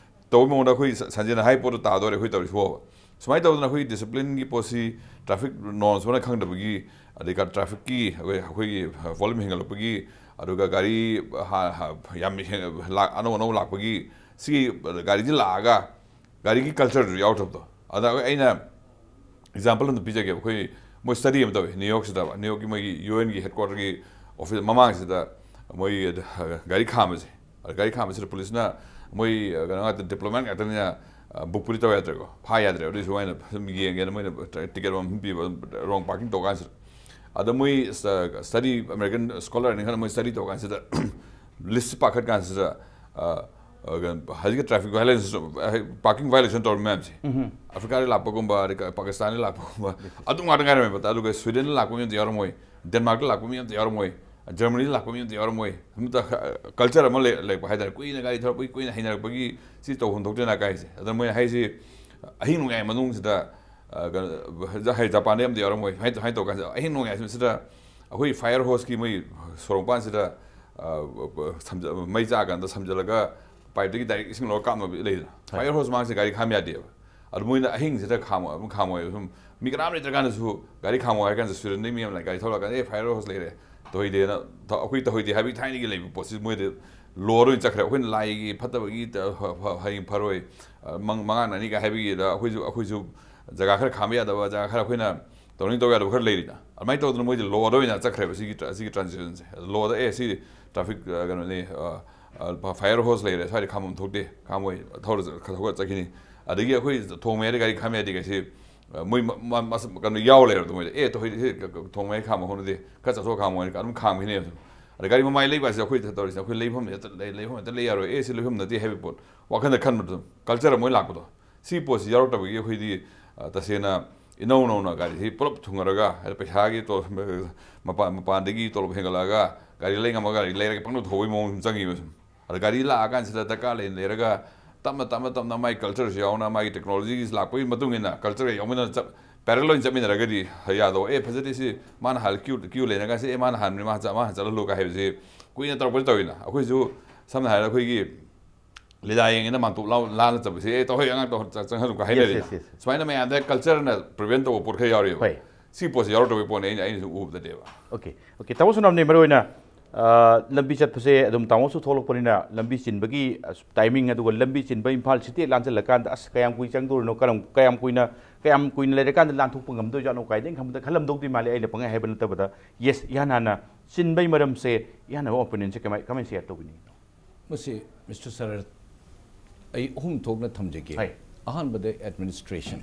ꯇꯧꯕꯒꯤ ꯃꯑꯣꯡꯗ ꯑꯩꯈꯣꯏ ꯁ-, ꯁꯟꯖꯦꯟꯅ ꯍꯥꯏ ꯄꯣꯠꯇꯣ ꯇꯥꯗꯣꯔꯦ ꯑꯩꯈꯣꯏ ꯇꯧꯔꯤꯁꯤꯕꯣꯕ꯫ ꯁꯨꯃꯥꯏꯅ ꯇꯧꯗꯅ ꯑꯩꯈꯣꯏ disciplineꯒꯤ ꯄꯣꯠꯁꯤ, traffic norms ꯐꯖꯅ ꯈꯪꯗꯕꯒꯤ, ꯑꯗꯩ ꯀ-, trafficꯀꯤ ꯑꯩꯈꯣꯏ, ꯑꯩꯈꯣꯏꯒꯤ volume ꯍꯦꯟꯒꯠꯂꯛꯄꯒꯤ, ꯑꯗꯨꯒ ꯒꯥꯔꯤ ꯍꯥ-, ꯍꯥ-, ꯌꯥꯝ ꯍꯦꯟ-, ꯂꯥꯛ-, ꯑꯅꯧ ꯑꯅꯧ ꯂꯥꯛꯄꯒꯤ, ꯁꯤꯒꯤ ꯒꯥꯔꯤꯁꯤ ꯂꯥꯛꯑꯒ ꯒꯥꯔꯤꯒꯤ cultureꯗꯨ ꯌꯥꯎꯗꯕꯗꯣ꯫ ꯑꯗ ꯑꯩꯅ example ꯑꯃ ꯄꯤꯖꯒꯦꯕ꯫ ꯑꯩꯈꯣꯏ ꯃꯣꯏ study ꯑꯃ ꯇꯧꯋꯤ New Yorkꯁꯤꯗ, New Yorkꯀꯤ ꯃꯣꯏꯒꯤ UNꯒꯤ headquarterꯒꯤ office ꯃꯃꯥꯡꯁꯤꯗ ꯃꯣꯏ ꯒꯥꯔꯤ ꯈꯥꯝꯕꯁꯦ, ꯑꯗ ꯒꯥꯔꯤ ꯈꯥꯝꯕꯁꯤꯗ policeꯅ ꯃꯣꯏ, ꯑ, ꯀꯩꯅꯣ ꯉꯥꯛꯇ, diplomat ꯉꯥꯛꯇꯅꯤꯅ, ꯑ, bookꯄꯨꯗꯤ ꯇꯧ ꯌꯥꯗ꯭ꯔꯦꯀꯣ, ꯐꯥ ꯌꯥꯗ꯭ꯔꯦ꯫ ꯑꯗꯨꯏꯁꯨ ꯑꯩꯅ ꯁꯨꯝ ꯌꯦꯡꯒꯦꯅ ꯃꯣꯏꯅ ticket ꯑꯃ ꯄꯤꯕ, wrong parking ꯇꯧ ꯀꯥꯟꯁꯤꯗ꯫ ꯑꯗ ꯃꯣꯏ ꯁ-, study, American scholarꯅꯤ ꯈꯪꯗꯦ, ꯃꯣꯏ study ꯇꯧ ꯀꯥꯟꯁꯤꯗ list ꯄꯥꯈꯠ ꯀꯥꯟꯁꯤꯗ, ꯑ, ꯑ, ꯀꯩꯅꯣ, ꯍꯧꯖꯤꯛꯀꯤ traffic violation, parking violation ꯇꯧꯔꯤ ꯃꯌꯥꯝꯁꯦ, ꯑꯐ꯭ꯔꯤꯀꯥꯗꯒꯤ ꯂꯥꯛꯄꯒꯨꯝꯕ, ꯑꯗꯩ ꯄꯥꯀꯤꯁꯇꯥꯟꯗꯒꯤ ꯂꯥꯛꯄꯒꯨꯝꯕ, ꯑꯗꯨ ꯉꯥꯛꯇ ꯉꯥꯏꯔꯝꯃꯦꯕ꯫ ꯑꯗꯨꯒ ꯁ꯭ꯋꯤꯗꯦꯟꯗ ꯂꯥꯛꯄ ꯃꯤ ꯑꯝꯇ ꯌꯥꯎꯔꯝꯃꯣꯏ, ꯗꯦꯟꯃꯥꯔꯛꯇ ꯂꯥꯛꯄ ꯃꯤ ꯑꯝꯇ ꯌꯥꯎꯔꯝꯃꯣꯏ, ꯖꯔꯃꯅꯤꯗ ꯂꯥꯛꯄ ꯃꯤ ꯑꯝꯇ ꯌꯥꯎꯔꯝꯃꯣꯏ꯫ ꯑꯝꯇ culture ꯑꯃ ꯂꯩ-, ꯂꯩꯔꯛꯄ ꯍꯥꯏꯇꯥꯔꯦ꯫ ꯀꯨꯏꯅ ꯒꯥꯔꯤ ꯊꯧꯔꯛꯄꯒꯤ, ꯀꯨꯏꯅ ꯍꯩꯅꯔꯛꯄꯒꯤ ꯁꯤ ꯇꯧꯐꯝ ꯊꯣꯛꯇꯦꯅ ꯀꯥꯏꯁꯦ꯫ ꯑꯗ ꯃꯣꯏꯅ ꯍꯥꯏꯁꯤ, ꯑꯍꯤꯡ ꯅꯣꯡꯌꯥꯏ ꯃꯅꯨꯡꯁꯤꯗ, ꯑ, ꯀꯩꯅꯣ, ꯍꯥꯏ, ꯖꯄꯥꯟꯗꯩ ꯑꯝꯇ ꯌꯥꯎꯔꯝꯃꯣꯏ꯫ ꯍꯥꯏ, ꯍꯥꯏ ꯇꯧ ꯀꯥꯟꯁꯤꯗ, ꯑꯍꯤꯡ ꯅꯣꯡꯌꯥꯏꯁꯤꯗ ꯑꯩꯈꯣꯏ fire hoseꯀꯤ ꯃꯣꯏ ꯁꯣꯔꯣꯛ ꯃꯄꯥꯟꯁꯤꯗ, ꯑ, ꯁꯝꯖ-, ꯃꯩ ꯆꯥꯛꯑꯀꯥꯟꯗ ꯁꯝꯖꯜꯂꯒ pipeꯇꯒꯤ direct ꯏꯁꯤꯡ ꯂꯧꯔ ꯀꯥꯞꯅꯕ ꯂꯩꯗꯅ꯫ ꯍꯣꯏ꯫ Fire hose ꯃꯥꯡꯁꯦ ꯒꯥꯔꯤ ꯈꯥꯝ ꯌꯥꯗꯦꯕ꯫ ꯑꯗꯨ ꯃꯣꯏꯅ ꯑꯍꯤꯡꯁꯤꯗ ꯈꯥꯝꯃꯣ, ꯑꯗꯨꯝ ꯈꯥꯝꯃꯣ ꯍꯥꯏꯕ꯫ ꯁꯨꯝ ꯃꯤ ꯀꯅꯥꯝ ꯂꯩꯇ꯭ꯔꯀꯥꯟꯗꯁꯨ ꯒꯥꯔꯤ ꯈꯥꯝꯃꯣ ꯍꯥꯏꯔ ꯀꯥꯟꯗ ꯁ꯭ꯋꯤꯗꯦꯟꯗꯩ ꯃꯤ ꯑꯃ ꯂꯥꯛꯑꯦ, ꯒꯥꯔꯤ ꯊꯧꯔꯛꯑꯀꯥꯟꯗ, "ꯑꯦ, fire hose ꯂꯩꯔꯦ, ꯇꯧꯍꯩꯗꯦꯅ", ꯊ-, ꯑꯩꯈꯣꯏ ꯇꯧꯍꯩꯗꯦ ꯍꯥꯏꯕꯒꯤ ꯊꯥꯏꯅꯒꯤ ꯂꯩꯕ ꯄꯣꯠꯁꯤ ꯃꯣꯏꯗ law ꯑꯣꯏꯅ ꯆꯠꯈ꯭ꯔꯦ꯫ ꯑꯩꯈꯣꯏꯅ ꯂꯥꯏꯒꯤ ꯐꯠꯇꯕꯒꯤ ꯇ-, ꯐ-, ꯐ-, ꯍꯌꯦꯡ ꯐꯔꯣꯏ, ꯑ, ꯃꯪ-, ꯃꯉꯥ ꯅꯥꯅꯤꯒ ꯍꯥꯏꯕꯒꯤꯗ ꯑꯩꯈꯣꯏꯁꯨ, ꯑꯩꯈꯣꯏꯁꯨ ꯖꯒꯥ ꯈꯔ ꯈꯥꯝꯕ ꯌꯥꯗꯕ, ꯖꯒꯥ ꯈꯔ ꯑꯩꯈꯣꯏꯅ ꯇꯧꯅꯤꯡ ꯇꯧ ꯌꯥꯗꯕ ꯈꯔ ꯂꯩꯔꯤꯅ, ꯑꯗꯨꯃꯥꯏꯅ ꯇꯧꯗꯅ ꯃꯣꯏꯗꯤ ꯂꯣꯗ ꯑꯣꯏꯅ ꯆꯠꯈ꯭ꯔꯦꯕ ꯁꯤꯒꯤ ꯇ꯭ꯔꯥ-, ꯁꯤꯒꯤ ꯇ꯭ꯔꯥꯟꯖꯦꯛꯁꯟꯁꯦ꯫ ꯂꯣꯗ, ꯑꯦ, ꯁꯤ ꯇ꯭ꯔꯥꯐꯤꯛ, ꯑ, ꯀꯩꯅꯣꯅꯤ, ꯑ, ꯑ, ꯐꯥꯏꯌꯔ ꯍꯣꯁ ꯂꯩꯔꯦ, ꯁ꯭ꯋꯥꯏꯗ ꯈꯥꯝꯐꯝ ꯊꯣꯛꯇꯦ, ꯈꯥꯝꯃꯣꯏ, ꯊꯧꯔ ꯆꯠ-, ꯊꯧꯔ ꯆꯠꯈꯤꯅꯤ꯫ ꯑꯗꯒꯤ ꯑꯩꯈꯣꯏ ꯊꯣꯡ ꯃꯌꯥꯏꯗ ꯒꯥꯔꯤ ꯈꯥꯝ ꯌꯥꯗꯦ ꯀꯥꯏꯁꯤ, ꯑ, ꯃꯣꯏ ꯃ-, ꯃ-, ꯃꯁ-, ꯀꯩꯅꯣ ꯌꯥꯎ ꯂꯩꯔꯕꯗꯣ ꯃꯣꯏꯗ, "ꯑꯦ, ꯇꯧ, ꯍꯧꯖꯤꯛ ꯊꯣꯡ ꯃꯌꯥꯏ ꯈꯥꯝꯕ ꯍꯧꯅꯗꯦ, ꯈꯔ ꯆꯠꯊꯣꯛꯑ ꯈꯥꯝꯃꯣ" ꯍꯥꯏꯅ ꯑꯗꯨꯝ ꯈꯥꯝꯈꯤꯅꯦꯕ꯫ ꯑꯗ ꯒꯥꯔꯤ ꯃꯃꯥꯏ ꯂꯩꯕ ꯍꯥꯏꯁꯦ ꯑꯩꯈꯣꯏ ꯇꯧꯔꯤꯁꯦ, ꯑꯩꯈꯣꯏ ꯂꯩꯐꯝ ꯍꯦꯛꯇ ꯂꯩ-, ꯂꯩꯐꯝ ꯍꯦꯛꯇ ꯂꯩ ꯌꯥꯔꯣꯏ, "ꯑꯦ, ꯁꯤ ꯂꯩꯐꯝ ꯅꯠꯇꯦ" ꯍꯥꯏꯕ ꯄꯣꯠ ꯋꯥꯈꯜꯗ ꯈꯟꯕꯗꯣ, ꯀꯜꯆꯔ ꯑꯃ ꯂꯥꯛꯄꯗꯣ꯫ ꯁꯤ ꯄꯣꯠꯁꯤ ꯌꯥꯎꯔꯛꯇꯕꯒꯤ ꯑꯩꯈꯣꯏꯗꯤ, ꯑ, ꯇꯁꯦꯡꯅ ꯏꯅꯧ ꯅꯧꯅ ꯒꯥꯔꯤꯁꯤ ꯄꯨꯂꯞ ꯊꯨꯡꯉꯔꯒ, ꯍꯥꯏꯗꯤ ꯄꯩꯁꯥꯒꯤ ꯇꯣ-, ꯃꯄꯥꯟ, ꯃꯄꯥꯟꯗꯒꯤ ꯇꯣꯂꯣꯞ ꯍꯦꯟꯒꯠꯂꯛꯑꯒ ꯒꯥꯔꯤ ꯂꯩ ꯉꯝꯃꯒ ꯒꯥꯔꯤ ꯂꯩꯔꯒ ꯄꯪꯊꯧ ꯊꯧꯕꯒꯤ ꯃꯑꯣꯡ ꯁꯨꯝ ꯆꯪꯉꯤꯕ ꯁꯨꯝ꯫ ꯑꯗ ꯒꯥꯔꯤ ꯂꯥꯛꯑꯀꯥꯟꯁꯤꯗ ꯗꯔꯀꯥꯔ ꯂꯩꯅ ꯂꯩꯔꯒ ꯇꯞꯅ, ꯇꯞꯅ, ꯇꯞꯅ ꯃꯥꯒꯤ ꯀꯜꯆꯔꯁꯤ ꯌꯥꯎꯅ, ꯃꯥꯒꯤ ꯇꯦꯛꯅꯣꯂꯣꯖꯤꯒꯤ ꯂꯥꯛꯄꯒꯤ ꯃꯇꯨꯡ ꯏꯟꯅ ꯀꯜꯆꯔꯒ ꯌꯥꯎꯃꯤꯟꯅꯅ ꯆꯠ-, ꯄꯦꯔꯦꯂꯦꯜ ꯑꯣꯏꯅ ꯆꯠꯃꯤꯟꯅꯔꯒꯗꯤ ꯌꯥꯗꯧꯕ꯫ "ꯑꯦ, ꯐꯖꯗꯦ ꯁꯤ", ꯃꯥꯅ ꯍꯥꯟꯅ ꯀ꯭ꯌꯨ, ꯀ꯭ꯌꯨ ꯂꯩꯅꯔꯒ ꯁꯤ, "ꯑꯦ, ꯃꯥꯅ ꯍꯥꯟꯕꯅꯤ, ꯃꯥ ꯆꯠ-, ꯃꯥ ꯍꯥꯟꯅ ꯆꯠꯍꯜꯂꯨ" ꯀꯥꯏ ꯍꯥꯏꯕꯁꯤ ꯀꯨꯏꯅ ꯇꯧꯔꯛꯄꯗꯤ ꯇꯧꯋꯤꯅ꯫ ꯑꯩꯈꯣꯏꯁꯨ ꯁꯝꯅ ꯍꯥꯏꯔꯕꯗ ꯑꯩꯈꯣꯏꯒꯤ ꯂꯤꯂꯥ ꯌꯦꯡꯉꯦꯅ ꯃꯥꯟꯇꯣꯞ ꯂꯥꯎ-, ꯂꯥꯜꯂ ꯆꯠꯄꯁꯦ, "ꯑꯦ, ꯇꯧꯍꯩ, ꯑꯉꯥꯡ ꯇꯧꯍ-, ꯆ-, ꯆꯪꯍꯜꯂꯨ" ꯀꯥꯏ Yes, ꯍꯥꯏꯅꯔꯤꯅ꯫ Yes, yes. ꯁꯨꯃꯥꯏꯅ ꯃꯌꯥꯝꯗ ꯀꯜꯆꯔꯅ ꯄ꯭ꯔꯤꯚꯦꯟ ꯇꯧꯕ ꯄꯣꯠ ꯈꯔ ꯌꯥꯎꯔꯤꯕ꯫ ꯍꯣꯏ꯫ ꯁꯤ ꯄꯣꯠꯁꯤ ꯌꯥꯎꯔꯛꯇꯕꯒꯤ ꯄꯣꯠꯅꯦ ꯑꯩꯅ, ꯑꯩꯅꯁꯨ ꯎꯕꯗꯅꯦꯕ꯫ Okay, okay. ꯇꯥꯃꯣ ꯁꯣꯅꯥꯝꯅꯦ, ꯃꯔꯨ ꯑꯣꯏꯅ, ꯑ, ꯂꯝꯕꯤ ꯆꯠꯄꯁꯦ ꯑꯗꯨꯝ ꯇꯥꯃꯣꯁꯨ ꯊꯣꯛꯂꯛꯄꯅꯤꯅ ꯂꯝꯕꯤ ꯆꯤꯟꯕꯒꯤ, ꯑꯁ, ꯇꯥꯏꯃꯤꯡ, ꯑꯗꯨꯒ ꯂꯝꯕꯤ ꯆꯤꯟꯕ ꯏꯝꯐꯥꯜ ꯁꯤꯇꯤ ꯂꯥꯟꯁꯤꯜꯂꯀꯥꯟꯗ, "ꯑꯁ, ꯀꯌꯥꯝ ꯀꯨꯏ ꯆꯪꯗꯣꯔꯤꯅꯣ, ꯀꯔꯝ, ꯀꯌꯥꯝ ꯀꯨꯏꯅ, ꯀꯌꯥꯝ ꯀꯨꯏꯅ ꯂꯩꯔꯀꯥꯟꯗ ꯂꯥꯟꯊꯣꯛꯄ ꯉꯝꯗꯣꯏꯖꯥꯠꯅꯣ?" ꯀꯥꯏꯗꯩꯅ ꯈꯟꯕꯗ ꯈꯜꯂꯝꯗꯧꯗꯤ ꯃꯥꯜꯂꯦ, ꯑꯩꯅ ꯄꯪꯍꯥꯏ ꯍꯥꯏꯕ ꯅꯠꯇꯕꯗ꯫ ꯌꯦꯁ, ꯏꯍꯥꯟ ꯍꯥꯟꯅ ꯆꯤꯟꯕꯩ ꯃꯔꯝꯁꯦ, ꯏꯍꯥꯟ ꯍꯥꯟꯕ ꯑꯣꯄꯤꯅꯤꯌꯟꯁꯦ ꯀꯃꯥꯏ, ꯀꯃꯥꯏꯅ ꯁꯤꯌꯔ ꯇꯧꯕꯤꯅꯤꯡꯉꯤꯅꯣ? ꯃꯁꯤ, ꯃꯤꯁꯇꯔ ꯁꯔꯠ, ꯑꯩ ꯑꯍꯨꯝ ꯊꯣꯛꯅ ꯊꯝꯖꯒꯦ꯫ ꯍꯣꯏ꯫ ꯑꯍꯥꯟꯕꯗ ꯑꯦꯗꯃꯤꯅꯤꯁꯇ꯭ꯔꯦꯁꯟ꯫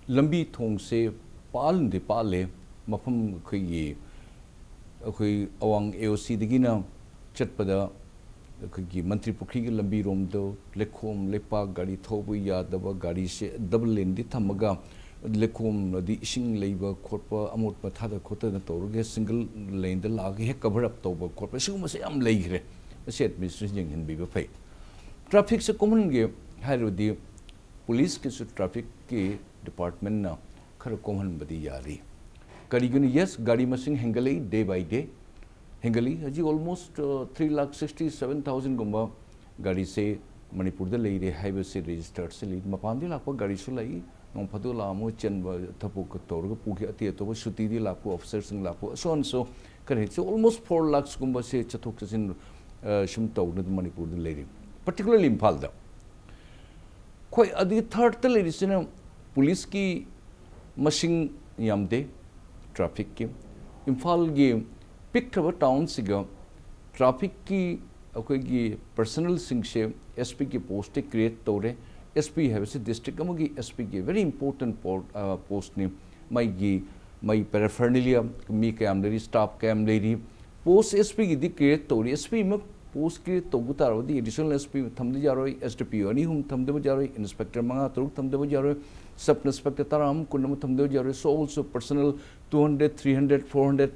ꯂꯝꯕꯤ ꯊꯣꯡꯁꯦ ꯄꯥꯜꯗꯤ ꯄꯥꯜꯂꯦ꯫ ꯃꯐꯝ ꯑꯩꯈꯣꯏꯒꯤ, ꯑꯩꯈꯣꯏ ꯑꯋꯥꯡ ꯑꯦ ꯑꯣ ꯁꯤꯗꯒꯤꯅ ꯆꯠꯄꯗ ꯑꯩꯈꯣꯏꯒꯤ ꯃꯟꯇ꯭ꯔꯤ ꯄꯨꯈ꯭ꯔꯤꯒꯤ ꯂꯝꯕꯤꯔꯣꯝꯗꯣ ꯂꯩꯈꯣꯝ ꯂꯩꯄꯥꯛ ꯒꯥꯔꯤ ꯊꯧꯕ ꯌꯥꯗꯕ, ꯒꯥꯔꯤꯁꯦ ꯗꯕꯜ ꯂꯦꯟꯗꯤ ꯊꯝꯃꯒ ꯂꯩꯈꯣꯝ ꯑꯗꯤ ꯏꯁꯤꯡ ꯂꯩꯕ ꯈꯣꯠꯄ ꯑꯃꯣꯠꯄ ꯊꯥꯗ ꯈꯣꯠꯇꯅ ꯇꯧꯔꯒ ꯁꯤꯡꯒꯜ ꯂꯦꯟꯗ ꯂꯥꯛꯑꯒ ꯍꯦꯛ ꯀꯚꯔ ꯑꯞ ꯇꯧꯕ ꯈꯣꯠꯄ ꯁꯤꯒꯨꯝꯕꯁꯦ ꯌꯥꯝ ꯂꯩꯈ꯭ꯔꯦ꯫ ꯃꯁꯤ ꯑꯦꯗꯃꯤꯅꯤꯁꯇ꯭ꯔꯦꯁꯟ ꯌꯦꯡꯁꯤꯟꯕꯤꯕ ꯐꯩ꯫ ꯇ꯭ꯔꯥꯐꯤꯛꯁꯦ ꯀꯣꯝꯍꯟꯒꯦ ꯍꯥꯏꯔꯕꯗꯤ ꯄꯨꯂꯤꯁꯀꯤꯁꯨ ꯇ꯭ꯔꯥꯐꯤꯛꯀꯤ ꯗꯤꯄꯥꯔꯠꯃꯦꯟꯅ ꯈꯔ ꯀꯣꯝꯍꯟꯕꯗꯤ ꯌꯥꯔꯤ꯫ ꯀꯔꯤꯒꯤꯅꯣ? ꯌꯦꯁ, ꯒꯥꯔꯤ ꯃꯁꯤꯡ ꯍꯦꯟꯒꯠꯂꯛꯏ, ꯗꯦ ꯕꯥꯏ ꯗꯦ ꯍꯦꯟꯒꯠꯂꯤ꯫ ꯍꯧꯖꯤꯛ ꯑꯣꯜꯃꯣꯁ, ꯑ, ꯊ꯭ꯔꯤ ꯂꯥꯈ ꯁꯤꯛꯁꯇꯤ ꯁꯚꯦꯟ ꯊꯥꯎꯖꯟꯒꯨꯝꯕ ꯒꯥꯔꯤꯁꯦ ꯃꯅꯤꯄꯨꯔꯗ ꯂꯩꯔꯦ ꯍꯥꯏꯕꯁꯦ ꯔꯦꯖꯤꯁꯇꯔꯁꯦ ꯂꯩ꯫ ꯃꯄꯥꯟꯗꯒꯤ ꯂꯥꯛꯄ ꯒꯥꯔꯤꯁꯨ ꯂꯥꯛꯏ, ꯅꯣꯡ ꯐꯥꯗꯣꯛ ꯂꯥꯛꯑꯝꯃꯒ ꯆꯦꯟꯕ ꯊꯕꯛ ꯇꯧꯔꯒ ꯄꯨꯈꯤ, ꯑꯇꯩ ꯑꯇꯣꯞꯄ ꯁꯨꯇꯤꯗꯤ ꯂꯥꯛꯄ ꯑꯣꯐꯤꯁꯔꯁꯤꯡ ꯂꯥꯛꯄ, so and so ꯈꯔ ꯍꯦꯛ, almost four lakhs ꯀꯨꯝꯕꯁꯦ ꯆꯠꯊꯣꯛ ꯆꯠꯁꯤꯟ, ꯑ, ꯁꯨꯝ ꯇꯧꯗꯅ ꯃꯅꯤꯄꯨꯔꯗ ꯂꯩꯔꯤ, particularly ꯏꯝꯐꯥꯜꯗ꯫ ꯑꯩꯈꯣꯏ ꯑꯗꯒꯤ ꯊꯥꯔꯠꯇ ꯂꯩꯔꯤꯁꯤꯅ ꯄꯨꯂꯤꯁꯀꯤ ꯃꯁꯤꯡ ꯌꯥꯝꯗꯦ꯫ ꯇ꯭ꯔꯥꯐꯤꯛꯀꯤ ꯏꯝꯐꯥꯜꯒꯤ ꯄꯤꯛꯈ꯭ꯔꯕ ꯇꯥꯎꯟꯁꯤꯒ ꯇ꯭ꯔꯥꯐꯤꯛꯀꯤ ꯑꯩꯈꯣꯏꯒꯤ ꯄꯔꯁꯅꯦꯜꯁꯤꯡꯁꯦ ꯑꯦꯁ ꯄꯤꯒꯤ ꯄꯣꯁꯇꯤ ꯀ꯭ꯔꯤꯌꯦꯠ ꯇꯧꯔꯦ꯫ ꯑꯦꯁ ꯄꯤ ꯍꯥꯏꯕꯁꯤ ꯗꯤꯁꯇ꯭ꯔꯤꯛ ꯑꯃꯒꯤ ꯑꯦꯁ ꯄꯤꯒꯤ ꯚꯦꯔꯤ ꯏꯝꯄꯣꯔꯇꯦꯟ ꯄꯣꯁꯅꯤ꯫ ꯃꯩꯒꯤ ꯃꯩ ꯄꯦꯔꯥꯐꯔꯅꯤꯂꯤꯌꯥ, ꯃꯤ ꯀꯌꯥꯝ ꯂꯩꯔꯤ, ꯁ꯭ꯇꯥꯐ ꯀꯌꯥꯝ ꯂꯩꯔꯤ, ꯄꯣꯁ ꯑꯦꯁ ꯄꯤꯒꯤꯗꯤ ꯀ꯭ꯔꯤꯌꯦꯠ ꯇꯧꯔꯤ꯫ ꯑꯦꯁ ꯄꯤ ꯑꯃ ꯄꯣꯁ ꯀ꯭ꯔꯤꯌꯦꯠ ꯇꯧꯕ ꯇꯥꯔꯕꯗꯤ ꯑꯦꯗꯤꯁꯅꯦꯜ ꯑꯦꯁ ꯄꯤ ꯊꯝꯗ ꯌꯥꯔꯣꯏ, ꯑꯦꯁ ꯗꯤ ꯄꯤ ꯑꯣ ꯑꯅꯤ ꯑꯍꯨꯝ ꯊꯝꯗꯕ ꯌꯥꯔꯣꯏ, ꯏꯟꯁꯄꯦꯛꯇꯔ ꯃꯉꯥ ꯇꯔꯨꯛ ꯊꯝꯗꯕ ꯌꯥꯔꯣꯏ, ꯁꯕ ꯏꯟꯁꯄꯦꯛꯇꯔ ꯇꯔꯥ ꯑꯃ ꯀꯨꯟ ꯑꯃ ꯊꯝꯗꯕ ꯌꯥꯔꯣꯏ꯫ So also personnel two hundred, three hundred, four hundred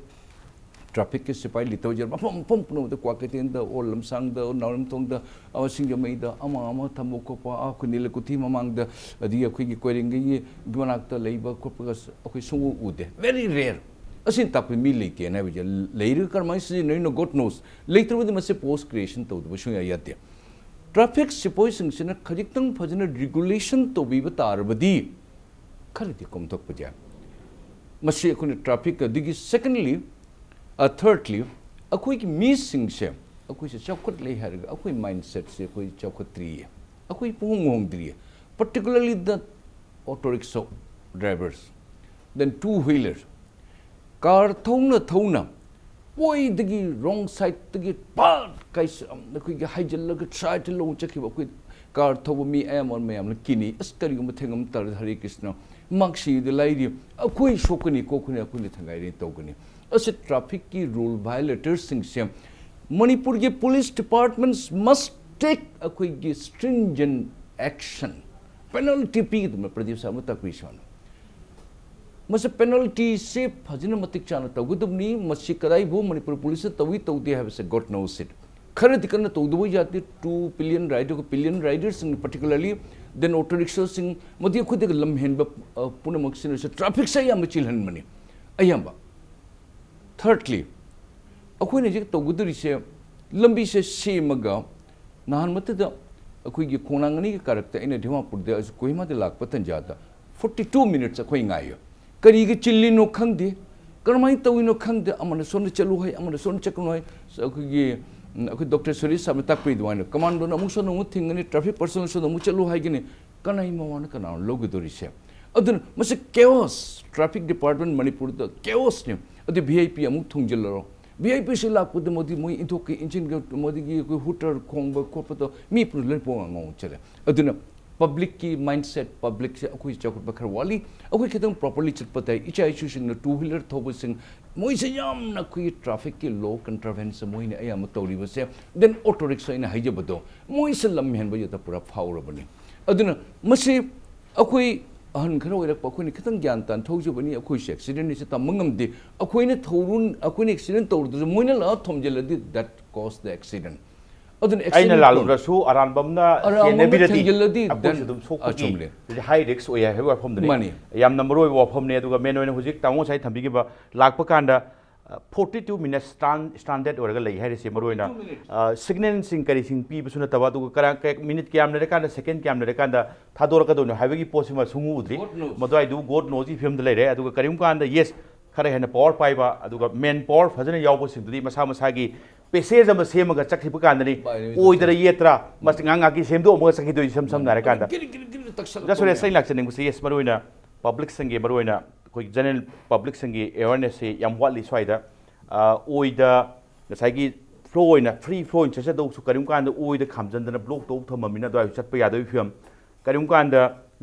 ꯇ꯭ꯔꯥꯐꯤꯛꯀꯤ ꯁꯤꯐꯥꯏ ꯂꯩꯇꯕ ꯌꯥꯔꯣꯏ꯫ ꯃꯐꯝ ꯃꯐꯝ ꯄꯨꯝꯅꯃꯛꯇ, ꯀ꯭ꯋꯥꯀꯩꯊꯦꯜꯗ ꯑꯣꯔ ꯂꯝꯁꯥꯡꯗ ꯑꯣꯔ ꯅꯥꯎꯔꯦꯝꯊꯣꯡꯗ ꯑꯃ ꯁꯤꯡꯖꯃꯩꯗ ꯑꯃ ꯑꯃ ꯊꯝꯕ ꯈꯣꯠꯄ, ꯑꯩꯈꯣꯏ ꯅꯤꯂꯀꯨꯊꯤ ꯃꯃꯥꯡꯗ, ꯑꯗꯒꯤ ꯑꯩꯈꯣꯏꯒꯤ ꯀꯣꯏꯔꯦꯡꯒꯩꯒꯤ ꯃꯅꯥꯛꯇ ꯂꯩꯕ ꯈꯣꯠꯄꯒ ꯑꯩꯈꯣꯏ ꯁꯨꯡꯎ ꯎꯗꯦ꯫ Very rare. ꯑꯁꯤꯅ ꯇꯥꯛꯄꯗꯤ ꯃꯤ ꯂꯩꯇꯦꯅ ꯍꯥꯏꯕꯁꯦ꯫ ꯂꯩꯔꯒ ꯀꯔꯝꯍꯥꯏꯅ ꯁꯤꯖꯤꯟꯅꯔꯤꯅꯣ? God knows꯫ ꯂꯩꯇ꯭ꯔꯕꯗꯤ ꯃꯁꯤ ꯄꯣꯁ ꯀ꯭ꯔꯤꯌꯦꯁꯟ ꯇꯧꯗꯕ ꯁꯨꯡꯌꯥ ꯌꯥꯗꯦ꯫ ꯇ꯭ꯔꯥꯐꯤꯛ ꯁꯤꯄꯣꯏꯁꯤꯡꯁꯤꯅ ꯈꯖꯤꯛꯇꯪ ꯐꯖꯅ ꯔꯤꯒꯨꯂꯦꯁꯟ ꯇꯧꯕꯤꯕ ꯇꯥꯔꯕꯗꯤ ꯈꯔꯗꯤ ꯀꯣꯝꯊꯣꯛꯄ ꯌꯥꯏ꯫ ꯃꯁꯤ ꯑꯩꯈꯣꯏꯅ ꯇ꯭ꯔꯥꯐꯤꯛ, ꯑꯗꯒꯤ ꯁꯦꯀꯦꯟꯂꯤ, ꯊꯔꯗꯂꯤ, ꯑꯩꯈꯣꯏꯒꯤ ꯃꯤꯁꯤꯡꯁꯦ, ꯑꯩꯈꯣꯏꯁꯦ ꯆꯥꯎꯈꯠꯂꯦ ꯍꯥꯏꯔꯒ ꯑꯩꯈꯣꯏ ꯃꯥꯏꯟꯁꯦꯠꯁꯦ ꯑꯩꯈꯣꯏ ꯆꯥꯎꯈꯠꯇ꯭ꯔꯤꯌꯦ, ꯑꯩꯈꯣꯏ ꯄꯨꯡꯍꯣꯡ ꯍꯣꯡꯗ꯭ꯔꯤꯌꯦ꯫ Particularly the auto rickshaw drivers, then two wheeler, car ꯊꯧꯅ ꯊꯧꯅ ꯄꯣꯏꯗꯒꯤ ꯔꯣꯡ ꯁꯥꯏꯠꯇꯒꯤ ꯄꯥꯠ ꯀꯥꯏꯁ-, ꯑꯩꯈꯣꯏꯒꯤ ꯍꯥꯏꯖꯤꯜꯂꯒ ꯁꯥꯏꯠꯇ ꯂꯧ ꯆꯠꯈꯤꯕ ꯑꯩꯈꯣꯏ ꯀꯥꯔ ꯊꯧꯕ ꯃꯤ ꯑꯌꯥꯝꯕ ꯃꯌꯥꯝꯅ ꯀꯤꯅꯤ꯫ ꯑꯁ, ꯀꯔꯤꯒꯨꯝꯕ ꯊꯦꯡꯉꯝ ꯇꯥꯔꯗꯤ, ꯍꯔꯦ ꯀ꯭ꯔꯤꯁꯅ, ꯃꯍꯥꯛ ꯁꯤꯗ ꯂꯩꯔꯤ, ꯑꯩꯈꯣꯏ ꯁꯣꯛꯀꯅꯤ ꯈꯣꯠꯀꯅꯤ, ꯑꯩꯈꯣꯏꯅ ꯊꯪꯒꯥꯏꯔꯦ ꯇꯧꯒꯅꯤ꯫ ꯑꯁꯤ ꯇ꯭ꯔꯥꯐꯤꯛꯀꯤ ꯔꯨꯜ ꯚꯥꯏꯑꯣꯂꯦꯇꯔꯁꯤꯡꯁꯦ ꯃꯅꯤꯄꯨꯔꯒꯤ police departments must take ꯑꯩꯈꯣꯏꯒꯤ stringent action, ꯄꯦꯅꯥꯜꯇꯤ ꯄꯤꯒꯗꯕꯅꯤ꯫ ꯄ꯭ꯔꯗꯤꯞ ꯁꯥꯔ ꯑꯃ ꯇꯥꯛꯄꯤꯁꯥꯅ ꯃꯁꯤ ꯄꯦꯅꯥꯜꯇꯤꯁꯦ ꯐꯖꯅ ꯃꯇꯤꯛ ꯆꯥꯅ ꯇꯧꯒꯗꯕꯅꯤ꯫ ꯃꯁꯤ ꯀꯗꯥꯏꯕꯨ ꯃꯅꯤꯄꯨꯔ ꯄꯨꯂꯤꯁꯅ ꯇꯧꯏ ꯇꯧꯗꯦ ꯍꯥꯏꯕꯁꯦ God knows it꯫ ꯈꯔꯗꯤ ꯀꯟꯅ ꯇꯧꯗꯕ ꯌꯥꯗꯦ꯫ Two pillion rider, pillion riderꯁꯤꯡ particularly, then auto rickshaw ꯁꯤꯡ, ꯃꯗꯨ ꯑꯩꯈꯣꯏꯗꯒꯤ ꯂꯝ ꯍꯦꯟꯕ, ꯑ, ꯄꯨꯝꯅꯃꯛꯁꯤꯅꯁꯨ ꯇ꯭ꯔꯥꯐꯤꯛꯁꯦ ꯑꯌꯥꯝꯕ ꯆꯤꯜꯍꯟꯕꯅꯤ꯫ ꯑꯌꯥꯝꯕ꯫ ꯊꯔꯗꯂꯤ, ꯑꯩꯈꯣꯏꯅ ꯍꯧꯖꯤꯛ ꯇꯧꯒꯗꯧꯔꯤꯁꯦ, ꯂꯝꯕꯤꯁꯦ ꯁꯦꯝꯃꯒ, ꯅꯍꯥꯟ ꯃꯛꯇꯗ ꯑꯩꯈꯣꯏꯒꯤ ꯈꯣꯡꯅꯥꯡ ꯑꯅꯤꯒꯤ ꯀꯥꯔꯛꯇ ꯑꯩꯅ ꯗꯤꯃꯥꯄꯨꯔꯗ, ꯀꯣꯍꯤꯃꯥꯗ ꯂꯥꯛꯄ ꯇꯟꯖꯥꯗ forty two minutes ꯑꯩꯈꯣꯏ ꯉꯥꯏꯌꯦ꯫ ꯀꯔꯤꯒꯤ ꯆꯤꯜꯂꯤꯅꯣ ꯈꯪꯗꯦ, ꯀꯔꯝꯍꯥꯏꯅ ꯇꯧꯔꯤꯅꯣ ꯈꯪꯗꯦ, ꯑꯃꯅ ꯁꯣꯝꯗ ꯆꯠꯂꯨ ꯍꯥꯏ, ꯑꯃꯅ ꯁꯣꯝꯗ ꯆꯠꯀꯅꯨ ꯍꯥꯏ꯫ ꯑꯩꯈꯣꯏꯒꯤ, ꯎꯝ, ꯑꯩꯈꯣꯏ ꯗꯣꯛꯇꯔ ꯁꯨꯔꯦꯁ ꯁꯥꯕꯅ ꯇꯥꯛꯄꯤ ꯑꯗꯨꯃꯥꯏꯅ, ꯀꯃꯥꯟꯗꯣꯅ ꯑꯃꯨꯛ ꯁꯣꯝꯗ ꯑꯃꯨꯛ ꯊꯤꯡꯒꯅꯤ, ꯇ꯭ꯔꯥꯐꯤꯛ ꯄꯥꯔꯁꯟꯅ ꯁꯣꯝꯗ ꯑꯃꯨꯛ ꯆꯠꯂꯨ ꯍꯥꯏꯒꯅꯤ꯫ ꯀꯅꯥꯏ ꯃꯋꯥꯅ ꯀꯅꯥꯅ ꯂꯧꯒꯗꯧꯔꯤꯁꯦ? ꯑꯗꯨꯅ ꯃꯁꯤ ꯀꯦꯑꯣꯁ, ꯇ꯭ꯔꯥꯐꯤꯛ ꯗꯤꯄꯥꯔꯠꯃꯦꯟ ꯃꯅꯤꯄꯨꯔꯗ ꯀꯦꯑꯣꯁꯅꯤ꯫ ꯑꯗꯨ ꯚꯤ ꯑꯥꯏ ꯄꯤ ꯑꯃꯨꯛ ꯊꯣꯡꯖꯤꯜꯂꯔꯣ, ꯚꯤ ꯑꯥꯏ ꯄꯤꯁꯤ ꯂꯥꯛꯄꯗ ꯃꯣꯗꯤ ꯃꯣꯏ ꯏꯟꯊꯣꯛꯀꯤ ꯏꯟꯖꯤꯟꯒ ꯃꯣꯗꯤꯒꯤ ꯑꯩꯈꯣꯏ ꯍꯨꯇꯔ ꯈꯣꯡꯕ ꯈꯣꯠꯄꯗꯣ ꯃꯤ ꯄꯨꯝꯅꯃꯛ ꯂꯣꯏ ꯄꯣꯡꯉ ꯉꯥꯎ ꯆꯠꯂꯦ꯫ ꯑꯗꯨꯅ ꯄꯕ꯭ꯂꯤꯛꯀꯤ ꯃꯥꯏꯟꯁꯦꯠ, ꯄꯕ꯭ꯂꯤꯛꯁꯦ ꯑꯩꯈꯣꯏ ꯆꯥꯎꯈꯠꯄ ꯈꯔ ꯋꯥꯠꯂꯤ꯫ ꯑꯩꯈꯣꯏ ꯈꯤꯇꯪ ꯄ꯭ꯔꯣꯄꯔꯂꯤ ꯆꯠꯄ ꯇꯥꯏ꯫ ꯏꯆꯥ ꯏꯁꯨꯁꯤꯡꯅ ꯇꯨ ꯋꯤꯂꯔ ꯊꯧꯕꯁꯤꯡ ꯃꯣꯏꯁꯦ ꯌꯥꯝꯅ ꯑꯩꯈꯣꯏꯒꯤ ꯇ꯭ꯔꯥꯐꯤꯛꯀꯤ ꯂꯣ ꯀꯟꯇ꯭ꯔꯚꯦꯟꯁ ꯃꯣꯏꯅ ꯑꯌꯥꯝꯕ ꯇꯧꯔꯤꯕꯁꯦ꯫ ꯗꯦꯟ ꯑꯣꯇꯣ ꯔꯤꯛꯁꯥ ꯑꯩꯅ ꯍꯥꯏꯖꯕꯗꯣ ꯃꯣꯏꯁꯦ ꯂꯝ ꯍꯦꯟꯕ ꯌꯥꯗ ꯄꯨꯔꯥ ꯐꯥꯎꯔꯕꯅꯤ꯫ ꯑꯗꯨꯅ ꯃꯁꯤ ꯑꯩꯈꯣꯏ ꯑꯍꯟ ꯈꯔ ꯑꯣꯏꯔꯛꯄ ꯑꯩꯈꯣꯏꯅ ꯈꯤꯇꯪ ꯒ꯭ꯌꯥꯟ ꯇꯥꯟ ꯊꯧꯖꯕꯅꯤ꯫ ꯑꯩꯈꯣꯏꯁꯦ ꯑꯦꯛꯁꯤꯗꯦꯟꯅꯤꯁꯦ ꯇꯝꯕ ꯉꯝꯗꯦ꯫ ꯑꯩꯈꯣꯏꯅ ꯊꯧꯔꯨꯟ ꯑꯩꯈꯣꯏꯅ ꯑꯦꯛꯁꯤꯗꯦꯟ ꯇꯧꯔꯨꯗꯁꯨ ꯃꯣꯏꯅ ꯂꯥꯛꯑ ꯊꯣꯝꯖꯤꯜꯂꯗꯤ that cause the accident꯫ ꯑꯗꯨꯅ ꯑꯩꯅ accident ꯂꯥꯜꯂꯨꯗ꯭ꯔꯁꯨ ꯑꯔꯥꯟꯕ ꯑꯃꯅ ꯑꯔꯥꯟꯕ ꯑꯃꯅ ꯆꯦꯟꯅꯕꯤꯔꯗꯤ ꯊꯦꯡꯖꯤꯜꯂꯗꯤ ꯑꯩꯈꯣꯏꯁꯨ then ꯑꯗꯨꯝ ꯁꯣꯛꯄꯒꯤ ꯑꯆꯨꯝꯂꯦ꯫ ꯍꯥꯏ ꯔꯤꯛꯁ ꯑꯣꯏ ꯍꯥꯏꯕ ꯋꯥꯐꯝꯗꯨꯅꯤ꯫ ꯃꯥꯅꯤ꯫ ꯌꯥꯝꯅ ꯃꯔꯨ ꯑꯣꯏꯕ ꯋꯥꯐꯝꯅꯤ꯫ ꯑꯗꯨꯒ ꯃꯦꯟ ꯑꯣꯏꯅ ꯍꯧꯖꯤꯛ ꯇꯥꯃꯣ ꯉꯁꯥꯏ ꯊꯝꯕꯤꯈꯤꯕ ꯂꯥꯛꯄ ꯀꯥꯟꯗ ꯐꯣꯔꯇꯤ ꯇꯨ ꯃꯤꯅꯠꯁ ꯁ꯭ꯇꯥꯟꯗꯔꯠ ꯑꯣꯏꯔꯒ ꯂꯩ ꯍꯥꯏꯔꯤꯁꯦ ꯃꯔꯨꯑꯣꯏꯅ ꯇꯨ ꯃꯤꯅꯤꯠ꯫ ꯁꯤꯒꯅꯦꯜꯁꯤꯡ ꯀꯔꯤꯁꯤꯡ ꯄꯤꯕꯁꯨ ꯅꯠꯇꯕ, ꯑꯗꯨꯒ ꯀꯔꯥ- ꯀ- ꯃꯤꯅꯤꯠ ꯀꯌꯥꯝ ꯂꯩꯔꯀꯥꯟꯗ, ꯁꯦꯀꯦꯟ ꯀꯌꯥꯝ ꯂꯩꯔꯀꯥꯟꯗ ꯊꯥꯗꯣꯔꯛꯀꯗꯣꯏꯅꯣ ꯍꯥꯏꯕꯒꯤ ꯄꯣꯠꯁꯤꯃ ꯁꯨꯡꯎ ꯎꯗ꯭ꯔꯤ꯫ God knows꯫ ꯃꯗꯨꯋꯥꯏꯗꯨ ꯒꯣꯗ ꯅꯣꯁꯀꯤ ꯐꯤꯕꯝꯗ ꯂꯩꯔꯦ꯫ ꯑꯗꯨꯒ ꯀꯔꯤꯒꯨꯝꯕ ꯀꯥꯟꯗ ꯌꯦꯁ, ꯈꯔ ꯍꯦꯟꯅ ꯄꯋꯥꯔ ꯄꯥꯏꯕ ꯑꯗꯨꯒ ꯃꯦꯟ ꯄꯋꯥꯔ ꯐꯖꯅ ꯌꯥꯎꯕꯁꯤꯡꯗꯨꯗꯤ ꯃꯁꯥ ꯃꯁꯥꯒꯤ ꯄꯦꯁꯦꯖ ꯑꯃ ꯁꯦꯝꯃꯒ ꯆꯠꯈꯤꯕ ꯀꯥꯟꯗꯅꯤ꯫ ꯃꯥꯅꯤ, ꯃꯥꯅꯤ꯫ ꯑꯣꯏꯗꯔ ꯌꯦꯠꯇ꯭ꯔꯥ, ꯃꯁꯤ ꯉꯥꯏꯍꯥꯛ ꯉꯥꯏꯍꯥꯛꯀꯤ ꯁꯦꯝꯗꯣꯛꯑꯝꯃꯒ ꯆꯠꯈꯤꯗꯣꯏ ꯏꯁꯝ ꯁꯝꯅ ꯍꯥꯏꯔꯀꯥꯟꯗ꯫ ꯒꯤꯔꯤ ꯒꯤꯔꯤ ꯒꯤꯔꯤ ꯇꯛꯁꯜꯂꯛꯄ ꯖꯁ ꯁꯨꯔꯦꯁ, ꯃꯌꯥꯝ꯫ ꯑꯩꯅ ꯂꯥꯛꯆꯅꯤꯡꯕꯁꯤ ꯌꯦꯁ, ꯃꯔꯨꯑꯣꯏꯅ ꯄꯕ꯭ꯂꯤꯛꯁꯤꯡꯒꯤ, ꯃꯔꯨꯑꯣꯏꯅ ꯑꯩꯈꯣꯏ ꯖꯦꯅꯔꯦꯜ ꯄꯕ꯭ꯂꯤꯛꯁꯤꯡꯒꯤ ꯑꯦꯋꯥꯔꯅꯦꯁꯁꯤ ꯌꯥꯝ ꯋꯥꯠꯂꯤ ꯁ꯭ꯋꯥꯏꯗ꯫ ꯑ, ꯑꯣꯏꯗ ꯉꯁꯥꯏꯒꯤ ꯐ꯭ꯂꯣ ꯑꯣꯏꯅ, ꯐ꯭ꯔꯤ ꯐ꯭ꯂꯣ ꯑꯣꯏꯅ ꯆꯠꯆꯗꯧꯁꯨ ꯀꯔꯤꯒꯨꯝꯕ ꯀꯥꯟꯗ ꯑꯣꯏꯗ ꯈꯥꯝꯖꯟꯗꯅ ꯕ꯭ꯂꯣꯛ ꯇꯧ ꯊꯝꯃꯝꯃꯤꯅ ꯑꯗꯨꯋꯥꯏꯁꯨ ꯆꯠꯄ ꯌꯥꯗꯕꯒꯤ ꯐꯤꯕꯝ꯫ ꯀꯔꯤꯒꯨꯝꯕ ꯀꯥꯟꯗ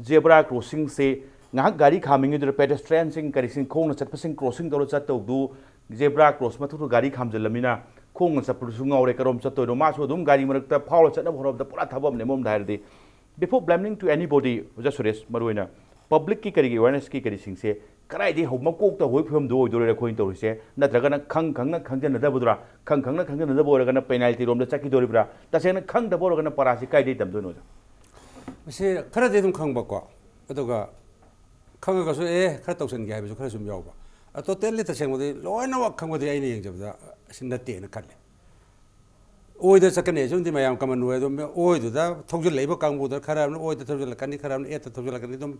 ꯖꯦꯕ꯭ꯔꯥ ꯀ꯭ꯔꯣꯁꯤꯡꯁꯦ ꯉꯥꯏꯍꯥꯛ ꯒꯥꯔꯤ ꯈꯥꯝꯃꯤꯉꯩꯗꯨꯗ ꯄꯦꯗꯦꯁꯇ꯭ꯔꯤꯌꯟꯁꯤꯡ ꯀꯔꯤꯁꯤꯡ ꯈꯣꯡꯅ ꯆꯠꯄꯁꯤꯡ ꯀ꯭ꯔꯣꯁꯤꯡ ꯇꯧꯔ ꯆꯠꯇꯧꯗꯨ ꯖꯦꯕ꯭ꯔꯥ ꯀ꯭ꯔꯣꯁ ꯃꯊꯛꯇ ꯒꯥꯔꯤ ꯈꯥꯝꯖꯜꯂꯝꯃꯤꯅ ꯈꯣꯡꯅ ꯆꯠꯄꯗꯨꯁꯨ ꯉꯥꯎꯔꯦ꯫ ꯀꯔꯣꯝ ꯆꯠꯇꯣꯏꯅꯣ? ꯃꯥꯁꯨ ꯑꯗꯨꯝ ꯒꯥꯔꯤ ꯃꯔꯛꯇ ꯐꯥꯎꯔ ꯆꯠꯅꯕ ꯍꯣꯠꯅꯕꯗ ꯄꯨꯔꯥ ꯊꯕꯛ ꯑꯃꯅꯦ ꯑꯃꯔꯣꯝꯗ ꯍꯥꯏꯔꯗꯤ꯫ Before blaming to anybody, ꯑꯣꯖꯥ ꯁꯨꯔꯦꯁ, ꯃꯔꯨꯑꯣꯏꯅ ꯄꯕ꯭ꯂꯤꯛꯀꯤ ꯀꯔꯤꯒꯤ ꯑꯦꯋꯦꯔꯅꯦꯁꯀꯤ ꯀꯔꯤꯁꯤꯡꯁꯦ ꯀꯗꯥꯏꯗꯒꯤ ꯍꯧ-, ꯃꯀꯣꯛꯇ ꯍꯧꯕꯒꯤ ꯐꯤꯕꯝꯗꯣ ꯑꯣꯏꯗꯣꯔꯦ ꯑꯩꯈꯣꯏꯅ ꯇꯧꯔꯤꯁꯦ? ꯅꯠꯇ꯭ꯔꯒꯅ ꯈꯪ ꯈꯪꯅ ꯈꯪꯖꯟꯅꯗꯕꯗꯨꯔꯥ? ꯈꯪ ꯈꯪꯅ ꯈꯪꯖꯟꯅꯗꯕ ꯑꯣꯏꯔꯒꯅ ꯄꯦꯅꯥꯜꯇꯤ ꯔꯣꯝꯗ ꯆꯠꯈꯤꯗꯣꯔꯤꯕ꯭ꯔꯥ? ꯇꯁꯦꯡꯅ ꯈꯪꯗꯕ ꯑꯣꯏꯔꯒꯅ ꯄꯔꯥꯁꯤ ꯀꯥꯏꯗꯒꯤ ꯇꯝꯗꯣꯏꯅꯣ, ꯑꯣꯖꯥ? ꯃꯁꯤ ꯈꯔꯗꯤ ꯑꯗꯨꯝ ꯈꯪꯕꯀꯣ, ꯑꯗꯨꯒ ꯈꯪꯉꯒꯁꯨ ꯑꯦ ꯈꯔ ꯇꯧꯁꯟꯒꯦ ꯍꯥꯏꯕꯁꯨ ꯈꯔ ꯁꯨꯝ ꯌꯥꯎꯕ꯫ ꯑ, ꯇꯣꯇꯦꯜꯂꯤ ꯇꯁꯦꯡꯕꯗꯤ ꯂꯣꯏꯅꯃꯛ ꯈꯪꯕꯗꯤ ꯑꯩꯅ ꯌꯦꯡꯖꯕꯗ ꯑꯁꯤ ꯅꯠꯇꯦꯅ ꯈꯜꯂꯦ꯫ ꯑꯣꯏꯗ ꯆꯠꯀꯅꯤ ꯍꯥꯏꯁꯤꯃꯗꯤ ꯃꯌꯥꯝ ꯀꯃꯟ ꯑꯣꯏ꯫ ꯑꯗꯨꯝ ꯑꯣꯏꯗꯨꯗ ꯊꯧꯖꯤꯜꯂꯛꯏꯕ ꯀꯥꯡꯕꯨꯗ ꯈꯔ ꯑꯃꯅ ꯑꯣꯏꯗ ꯊꯧꯖꯤꯜꯂꯛꯀꯅꯤ, ꯈꯔ ꯑꯃꯅ ꯑꯦꯠꯇ ꯊꯧꯖꯤꯜꯂꯛꯀꯅꯤ꯫ ꯑꯗꯨꯝ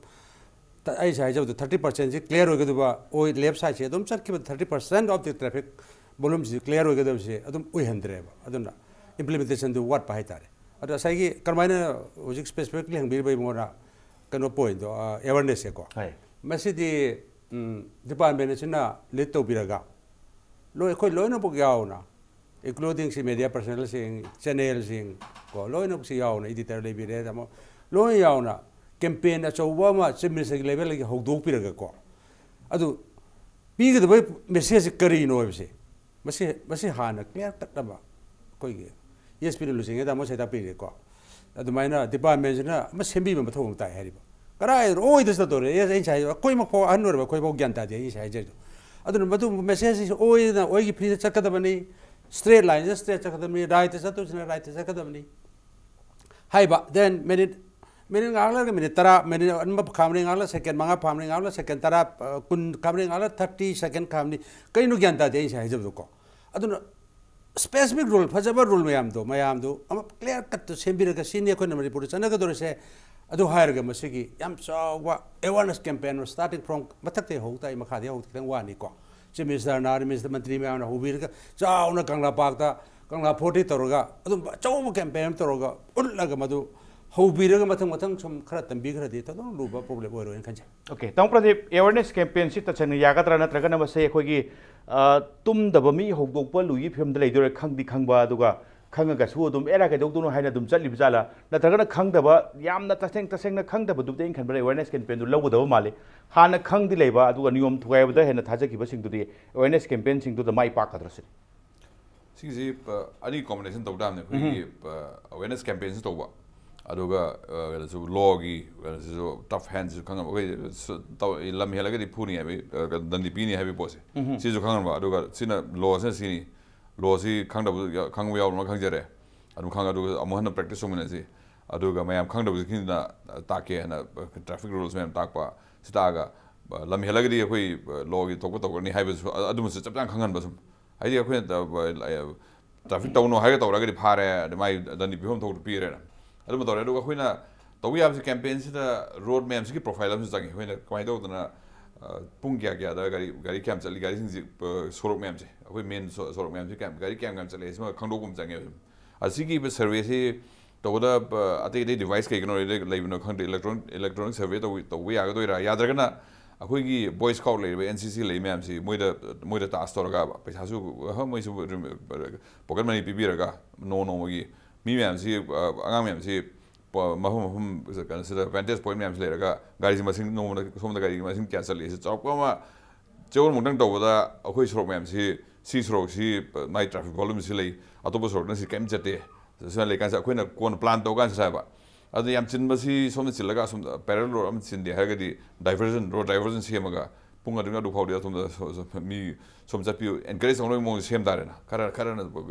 ꯇ-, ꯑꯩꯁꯦ ꯍꯥꯏꯖꯕꯗ ꯊꯥꯔꯇꯤ ꯄꯥꯔꯁꯦꯟꯁꯤ ꯀ꯭ꯂꯤꯌꯥꯔ ꯑꯣꯏꯒꯗꯕ, ꯑꯣꯏ ꯂꯦꯐ ꯁꯥꯏꯗꯁꯦ ꯑꯗꯨꯝ ꯆꯠꯈꯤꯕ thirty percent of the traffic ꯚꯣꯂꯨꯝꯁꯤ ꯀ꯭ꯂꯤꯌꯥꯔ ꯑꯣꯏꯒꯗꯕꯁꯦ ꯑꯗꯨꯝ ꯑꯣꯏꯍꯟꯗ꯭ꯔꯦꯕ꯫ ꯑꯗꯨꯅ ꯏꯝꯄ꯭ꯂꯤꯃꯦꯟꯇꯦꯁꯟꯗꯨ ꯋꯥꯠꯄ ꯍꯥꯏꯇꯥꯔꯦ꯫ ꯑꯗꯣ ꯉꯁꯥꯏꯒꯤ ꯀꯔꯝꯍꯥꯏꯅ ꯍꯧꯖꯤꯛ ꯁ꯭ꯄꯦꯁꯤꯐꯤꯛꯂꯤ ꯍꯪꯕꯤꯔꯤꯕ ꯏꯕꯨꯡꯉꯣꯅ ꯀꯩꯅꯣ ꯄꯣꯏꯟꯗꯣ, ꯑꯦꯋꯥꯔꯅꯦꯁꯁꯦꯀꯣ, ꯍꯣꯏ꯫ ꯃꯁꯤꯗꯤ ꯗꯤꯄꯥꯔꯠꯃꯦꯟ ꯑꯁꯤꯅ ꯂꯤꯗ ꯇꯧꯕꯤꯔꯒ ꯂꯣꯏ, ꯑꯩꯈꯣꯏ ꯂꯣꯏꯅꯃꯛ ꯌꯥꯎꯅ, ꯏꯟꯀ꯭ꯂꯨꯗꯤꯡ ꯁꯤ ꯃꯦꯗꯤꯌꯥ ꯄꯔꯁꯅꯦꯜꯁꯤꯡ, ꯆꯦꯅꯦꯜꯁꯤꯡ ꯀꯣ, ꯂꯣꯏꯅꯃꯛꯁꯤ ꯌꯥꯎꯅ, ꯏꯗꯤꯇꯔ ꯂꯩꯕꯤꯔꯦ, ꯇꯥꯃꯣ, ꯂꯣꯏ ꯌꯥꯎꯅ ꯀꯦꯝꯄꯦꯟ ꯑꯆꯧꯕ ꯑꯃ ꯆꯤꯐ ꯃꯤꯅꯤꯁꯇꯔꯒꯤ ꯂꯦꯚꯦꯜꯗꯒꯤ ꯍꯧꯗꯣꯛꯄꯤꯔꯒꯀꯣ, ꯑꯗꯨ ꯄꯤꯒꯗꯕ ꯃꯦꯁꯦꯖꯁꯤ ꯀꯔꯤꯅꯣ ꯍꯥꯏꯕꯁꯦ, ꯃꯁꯤ, ꯃꯁꯤ ꯍꯥꯟꯅ ꯀ꯭ꯂꯤꯌꯥꯔ ꯀꯠ ꯑꯃ ꯑꯩꯈꯣꯏꯒꯤ ꯑꯦꯁ ꯄꯤꯅ ꯂꯨꯆꯤꯡꯉꯦ, ꯇꯥꯃꯣ ꯁꯦ ꯇꯥꯛꯄꯤꯔꯦꯀꯣ꯫ ꯑꯗꯨꯃꯥꯏꯅ ꯗꯤꯄꯥꯔꯠꯃꯦꯟꯁꯤꯅ ꯑꯃ ꯁꯦꯝꯕꯤꯕ ꯃꯊꯧ ꯑꯃ ꯇꯥꯏ ꯍꯥꯏꯔꯤꯕ꯫ ꯀꯗꯥꯏ ꯑꯣꯏꯗ ꯆꯠꯇꯧꯔꯦ? ꯑꯦ, ꯑꯩ ꯉꯁꯥꯏ, ꯑꯩꯈꯣꯏ ꯃꯈꯣꯏ ꯑꯍꯟ ꯑꯣꯏꯔꯕ ꯑꯩꯈꯣꯏꯐꯥꯎ ꯒ꯭ꯌꯥꯟ ꯇꯥꯗꯦ ꯑꯩ ꯉꯁꯥꯏ ꯍꯥꯏꯖꯔꯤꯗꯣ꯫ ꯑꯗꯨꯅ ꯃꯗꯨ ꯃꯦꯁꯦꯖꯁꯤ ꯑꯣꯏꯅ ꯑꯣꯏꯒꯤ ꯐ꯭ꯔꯤꯗ ꯆꯠꯀꯗꯕꯅꯤ, ꯁ꯭ꯇ꯭ꯔꯦꯠ ꯂꯥꯏꯟꯁꯤꯗ ꯁ꯭ꯇ꯭ꯔꯦꯠ ꯆꯠꯀꯗꯕꯅꯤ, ꯔꯥꯏꯠꯇ ꯆꯠꯇꯣꯏꯁꯤꯅ ꯔꯥꯏꯠꯇ ꯆꯠꯀꯗꯕꯅꯤ ꯍꯥꯏꯕ꯫ ꯗꯦꯟ ꯃꯤꯅꯤꯠ, ꯃꯤꯅꯤꯠ ꯉꯥꯏꯍꯥꯛ ꯂꯩꯔꯒ ꯃꯤꯅꯤꯠ ꯇꯔꯥ, ꯃꯤꯅꯤꯠ ꯑꯃ ꯈꯥꯝꯅꯤ, ꯉꯥꯏꯍꯥꯛ ꯂꯩꯔꯒ ꯁꯦꯀꯦꯟ ꯃꯉꯥ ꯈꯥꯝꯅꯤ, ꯉꯥꯏꯍꯥꯛ ꯂꯩꯔꯒ ꯁꯦꯀꯦꯟ ꯇꯔꯥ, ꯑ, ꯀꯨꯟ ꯈꯥꯝꯅꯤ, ꯉꯥꯏꯍꯥꯛ ꯂꯩꯔꯒ ꯊꯥꯔꯇꯤ ꯁꯦꯀꯦꯟ ꯈꯥꯝꯅꯤ꯫ ꯀꯩꯅꯣ ꯒ꯭ꯌꯥꯟ ꯇꯥꯗꯦ ꯑꯩ ꯉꯁꯥꯏ ꯍꯥꯏꯖꯕꯗꯣꯀꯣ꯫ ꯑꯗꯨꯅ ꯁ꯭ꯄꯦꯁꯤꯐꯤꯛ ꯔꯨꯜ, ꯐꯖꯕ ꯔꯨꯜ ꯃꯌꯥꯝꯗꯣ, ꯃꯌꯥꯝꯗꯣ ꯑꯃ ꯀ꯭ꯂꯤꯌꯥꯔ ꯀꯠꯇ ꯁꯦꯝꯕꯤꯔꯒ ꯁꯤꯅꯤ ꯑꯩꯈꯣꯏꯅ ꯃꯅꯤꯄꯨꯔꯗ ꯆꯠꯅꯒꯗꯧꯔꯤꯁꯦ꯫ ꯑꯗꯨ ꯍꯥꯏꯔꯒ ꯃꯁꯤꯒꯤ ꯌꯥꯝ ꯆꯥꯎꯕ ꯑꯦꯋꯥꯔꯅꯦꯁ ꯀꯦꯝꯄꯦꯟ ꯑꯃ ꯁ꯭ꯇꯥꯔꯇꯤꯡ ꯐ꯭ꯔꯣꯝ ꯃꯊꯛꯇꯒꯤ ꯍꯧ ꯇꯥꯏ, ꯃꯈꯥꯗꯒꯤ ꯍꯧꯕꯗꯤ ꯈꯤꯇꯪ ꯋꯥꯅꯤꯀꯣ꯫ ꯆꯤꯐ ꯃꯤꯅꯤꯁꯇꯔꯅ, ꯃꯤꯅꯤꯁꯇꯔ, ꯃꯟꯇ꯭ꯔꯤ ꯃꯌꯥꯝꯅ ꯍꯧꯕꯤꯔꯒ ꯆꯥꯎꯅ ꯀꯪꯂꯥ ꯄꯥꯔꯛꯇ, ꯀꯪꯂꯥ ꯐꯣꯔꯠꯇ ꯇꯧꯔꯒ ꯑꯗꯨꯝꯕ ꯑꯆꯧꯕ ꯀꯦꯝꯄꯦꯟ ꯑꯃ ꯇꯧꯔꯒ ꯎꯠꯂꯒ ꯃꯗꯨ ꯍꯧꯕꯤꯔꯒ ꯃꯊꯪ ꯃꯊꯪ ꯁꯨꯝ ꯈꯔ ꯇꯝꯕꯤꯈ꯭ꯔꯗꯤ ꯊꯣꯏꯗꯣꯛꯅ ꯂꯨꯕ ꯄ꯭ꯔꯣꯕ꯭ꯂꯦꯝ ꯑꯣꯏꯔꯣꯏꯅ ꯈꯟꯖꯩ꯫ ꯑꯣꯀꯦ, ꯇꯥꯃꯣ ꯄ꯭ꯔꯗꯤꯞ, ꯑꯦꯋꯥꯔꯅꯦꯁ ꯀꯦꯝꯄꯦꯟꯁꯤ ꯇꯁꯦꯡꯅ ꯌꯥꯒꯗ꯭ꯔꯥ, ꯅꯠꯇ꯭ꯔꯒꯅ ꯃꯁꯤ ꯑꯩꯈꯣꯏꯒꯤ, ꯑ, ꯇꯨꯝꯗꯕ ꯃꯤ ꯍꯧꯗꯣꯛꯄ ꯂꯨꯏꯒꯤ ꯐꯤꯕꯝꯗ ꯂꯩꯗꯣꯏꯔꯥ? ꯈꯪꯗꯤ ꯈꯪꯕ, ꯑꯗꯨꯒ ꯈꯪꯉꯒꯁꯨ ꯑꯗꯨꯝ "ꯑꯦꯔꯥ, ꯀꯩꯗꯧꯗꯣꯏꯅꯣ?" ꯍꯥꯏꯅ ꯑꯗꯨꯝ ꯆꯠꯂꯤꯕ ꯖꯥꯠꯂꯥ? ꯅꯠꯇ꯭ꯔꯒꯅ ꯈꯪꯗꯕ, ꯌꯥꯝꯅ ꯇꯁꯦꯡ ꯇꯁꯦꯡꯅ ꯈꯪꯗꯕꯗꯨꯕꯨꯗꯤ ꯑꯩꯅ ꯈꯟꯕꯗ ꯑꯦꯋꯥꯔꯅꯦꯁ ꯀꯦꯝꯄꯦꯟꯗꯨ ꯂꯧꯒꯗꯕ ꯃꯥꯜꯂꯤ꯫ ꯍꯥꯟꯅ ꯈꯪꯗꯤ ꯂꯩꯕ, ꯑꯗꯨꯒ ꯅꯤꯌꯣꯝ ꯊꯨꯒꯥꯏꯕꯗ ꯍꯦꯟꯅ ꯊꯥꯖꯈꯤꯕꯁꯤꯡꯗꯨꯗꯤ ꯑꯦꯋꯥꯔꯅꯦꯁ ꯀꯦꯝꯄꯦꯟꯁꯤꯡꯗꯨꯗ ꯃꯥꯏ ꯄꯥꯛꯀꯗ꯭ꯔꯥ ꯁꯤꯅꯤ꯫ ꯁꯤꯒꯤꯁꯤ, ꯑ, ꯑꯅꯤ ꯀꯣꯝꯕꯤꯅꯦꯁꯟ ꯇꯧ ꯇꯥꯕꯅꯦ꯫ ꯑꯩꯈꯣꯏꯒꯤ, ꯑ, ꯑꯋꯦꯔꯅꯦꯁ ꯀꯦꯝꯄꯦꯟꯁꯨ ꯇꯧꯕ, ꯑꯗꯨꯒ, ꯑ, ꯀꯩꯅꯣꯁꯨ, ꯂꯣꯒꯤ ꯀꯩꯅꯣꯁꯤꯁꯨ, ꯇꯐ ꯍꯦꯟꯁꯤꯁꯨ ꯈꯪꯉꯕ, ꯑꯩꯈꯣꯏ ꯁꯨ-, ꯇꯧ-, ꯂꯝ ꯍꯦꯜꯂꯒꯗꯤ ꯐꯨꯅꯤ ꯍꯥꯏꯕꯒꯤ, ꯑ, ꯀꯩꯅꯣ, ꯗꯟꯗꯤ ꯄꯤꯅꯤ ꯍꯥꯏꯕꯒꯤ ꯄꯣꯠꯁꯦ, ꯁꯤꯁꯨ ꯈꯪꯉꯕ꯫ ꯑꯗꯨꯒ ꯁꯤꯅ, ꯂꯣꯁꯤꯅ ꯁꯤꯅꯤ, ꯂꯣꯁꯤ ꯈꯪꯗꯕ ꯌꯥ-, ꯈꯪꯕ ꯌꯥꯎꯔꯝꯃ ꯈꯪꯖꯔꯦ꯫ ꯑꯗꯨꯝ ꯈꯪꯉꯦ꯫ ꯑꯗꯨꯒ ꯑꯃꯨꯛ ꯍꯟꯅ ꯄ꯭ꯔꯦꯛꯇꯤꯁ ꯇꯧꯃꯤꯟꯅꯁꯤ꯫ ꯑꯗꯨꯒ ꯃꯌꯥꯝ ꯈꯪꯗꯕꯁꯤꯡꯁꯤꯅ ꯇꯥꯛꯀꯦ ꯍꯥꯏꯅ, ꯇ꯭ꯔꯥꯐꯤꯛ ꯔꯨꯜꯁ ꯃꯌꯥꯝ ꯇꯥꯛꯄ, ꯁꯤ ꯇꯥꯛꯑꯒ, ꯑ, ꯂꯝ ꯍꯦꯜꯂꯒꯗꯤ ꯑꯩꯈꯣꯏ, ꯑ, ꯂꯣꯒꯤ ꯊꯣꯛꯄ ꯇꯧꯒꯅꯤ ꯍꯥꯏꯕꯁꯨ, ꯑ-, ꯑꯗꯨꯃꯁꯨ ꯆꯞ ꯆꯥꯅ ꯈꯪꯍꯟꯕ꯫ ꯁꯨꯝ ꯍꯥꯏꯗꯤ ꯑꯩꯈꯣꯏꯅ ꯇ-, ꯇ꯭ꯔꯥꯐꯤꯛ ꯇꯧꯅꯣ ꯍꯥꯏꯔꯒ ꯇꯧꯔꯒꯗꯤ ꯐꯥꯔꯦ, ꯑꯗ ꯃꯥꯏ ꯗꯟꯗꯤ ꯄꯤꯐꯝ ꯊꯣꯛꯄꯗꯣ ꯄꯤꯔꯦꯅ꯫ ꯑꯗꯨꯝꯕ ꯇꯧꯔꯦ꯫ ꯑꯗꯨꯒ ꯑꯩꯈꯣꯏꯅ ꯇꯧꯕ ꯌꯥꯕꯁꯤ, ꯀꯦꯝꯄꯦꯟꯁꯤꯗ ꯔꯣꯗ ꯃꯦꯞꯁꯤꯒꯤ ꯄ꯭ꯔꯣꯐꯥꯏꯜ ꯑꯃꯁꯨ ꯆꯪꯉꯤ꯫ ꯑꯩꯈꯣꯏꯅ ꯀꯃꯥꯏꯅ ꯇꯧꯗꯅ, ꯑ, ꯄꯨꯡ ꯀꯌꯥ ꯀꯌꯥꯗ ꯒꯥꯔꯤ, ꯒꯥꯔꯤ ꯀꯌꯥꯝ ꯆꯠꯂꯤ, ꯒꯥꯔꯤꯁꯤꯡꯁꯤ, ꯑ, ꯁꯣꯔꯣꯛ ꯃꯌꯥꯝꯁꯦ, ꯑꯩꯈꯣꯏ ꯃꯦꯟ ꯁꯣ-, ꯁꯣꯔꯣꯛ ꯃꯌꯥꯝꯁꯦ ꯀꯌꯥꯝ, ꯒꯥꯔꯤ ꯀꯌꯥꯝ ꯀꯌꯥꯝ ꯆꯠꯂꯤ, ꯁꯤꯃ ꯈꯪꯗꯣꯛꯄ ꯑꯃ ꯆꯪꯉꯦꯕ꯫ ꯁꯨꯝ ꯑꯁꯤꯒꯤ ꯁꯔꯚꯦꯁꯤ ꯇꯧꯒꯗꯕ ꯑꯇꯩ ꯑꯇꯩ ꯗꯤꯚꯥꯏꯁ ꯀꯩ ꯀꯩꯅꯣ ꯂꯩꯕꯅꯣ ꯈꯪꯗꯦ, ꯏꯂꯦꯛꯇ꯭ꯔꯣꯅꯤꯛ ꯏꯂꯦꯛꯇ꯭ꯔꯣꯅꯤꯛ ꯁꯔꯚꯦ ꯇꯧꯕ ꯌꯥꯒꯗꯣꯏꯔꯥ, ꯌꯥꯗ꯭ꯔꯒꯅ ꯑꯩꯈꯣꯏꯒꯤ ꯕꯣꯏ ꯁ꯭ꯀꯥꯎꯠ ꯂꯩꯔꯤꯕ, ꯑꯦꯟ ꯁꯤ ꯁꯤ ꯂꯩ ꯃꯌꯥꯝꯁꯤ ꯃꯣꯏꯗ ꯃꯣꯏꯗ ꯇꯥꯁ ꯇꯧꯔꯒꯕ, ꯄꯩꯁꯥꯁꯨ ꯃꯣꯏꯁꯨ ꯄꯣꯀꯦꯠ ꯃꯅꯤ ꯄꯤꯕꯤꯔꯒ ꯅꯣꯡꯃ ꯅꯣꯡꯃꯒꯤ ꯃꯤ ꯃꯌꯥꯝꯁꯤ, ꯑꯉꯥꯡ ꯃꯌꯥꯝꯁꯤ ꯃꯐꯝ ꯃꯐꯝ ꯀꯩꯅꯣꯁꯤꯗ ꯚꯦꯟꯇꯦꯖ ꯄꯣꯏꯟꯠ ꯃꯌꯥꯝꯁꯤ ꯂꯩꯔꯒ ꯒꯥꯔꯤꯁꯤ ꯃꯁꯤꯡ ꯅꯣꯡꯃꯗ ꯁꯣꯝꯗ ꯒꯥꯔꯤꯒꯤ ꯃꯁꯤꯡ ꯀꯌꯥ ꯆꯠꯂꯤ, ꯁꯤ ꯆꯥꯎꯔꯥꯛꯄ ꯑꯃ ꯆꯌꯣꯜꯃꯨꯛꯇꯪ ꯇꯧꯕꯗ ꯑꯩꯈꯣꯏ ꯁꯣꯔꯣꯛ ꯃꯌꯥꯝꯁꯤ, ꯁꯤ ꯁꯣꯔꯣꯛꯁꯤ ꯃꯥꯏ ꯇ꯭ꯔꯥꯐꯤꯛ ꯚꯣꯂꯨꯝꯁꯤ ꯂꯩ, ꯑꯇꯣꯞꯄ ꯁꯣꯔꯣꯛꯅ ꯁꯤ ꯀꯔꯤꯝ ꯆꯠꯇꯦ꯫ ꯁꯨꯃꯥꯏꯅ ꯂꯩꯀꯥꯟꯁꯤꯗ ꯑꯩꯈꯣꯏꯅ ꯀꯣꯟꯅ ꯄ꯭ꯂꯥꯟ ꯇꯧꯀꯥꯟꯁꯤꯗ ꯍꯥꯏꯕ, ꯑꯗꯨ ꯌꯥꯝ ꯆꯤꯟꯕꯁꯤ ꯁꯣꯝꯗ ꯆꯤꯜꯂꯒ ꯑꯁꯣꯝꯗ ꯄꯦꯔꯦꯂꯦꯜ ꯔꯣꯗ ꯑꯃ ꯆꯤꯟꯗꯦ ꯍꯥꯏꯔꯒꯗꯤ diversion, road diversion ꯁꯦꯝꯃꯒ ꯄꯨꯡ ꯑꯗꯨꯅ ꯑꯗꯨ ꯐꯥꯎꯗꯤ ꯑꯁꯣꯝꯗ ꯁꯣ- ꯁꯣ- ꯃꯤ ꯁꯣꯝ ꯆꯠꯄꯤꯌꯨ, ꯑꯦꯟꯀꯔꯦꯖ ꯇꯧꯅꯕꯒꯤ ꯃꯑꯣꯡꯗ ꯁꯦꯝ ꯇꯥꯔꯦꯅ꯫ ꯈꯔ ꯈꯔꯅ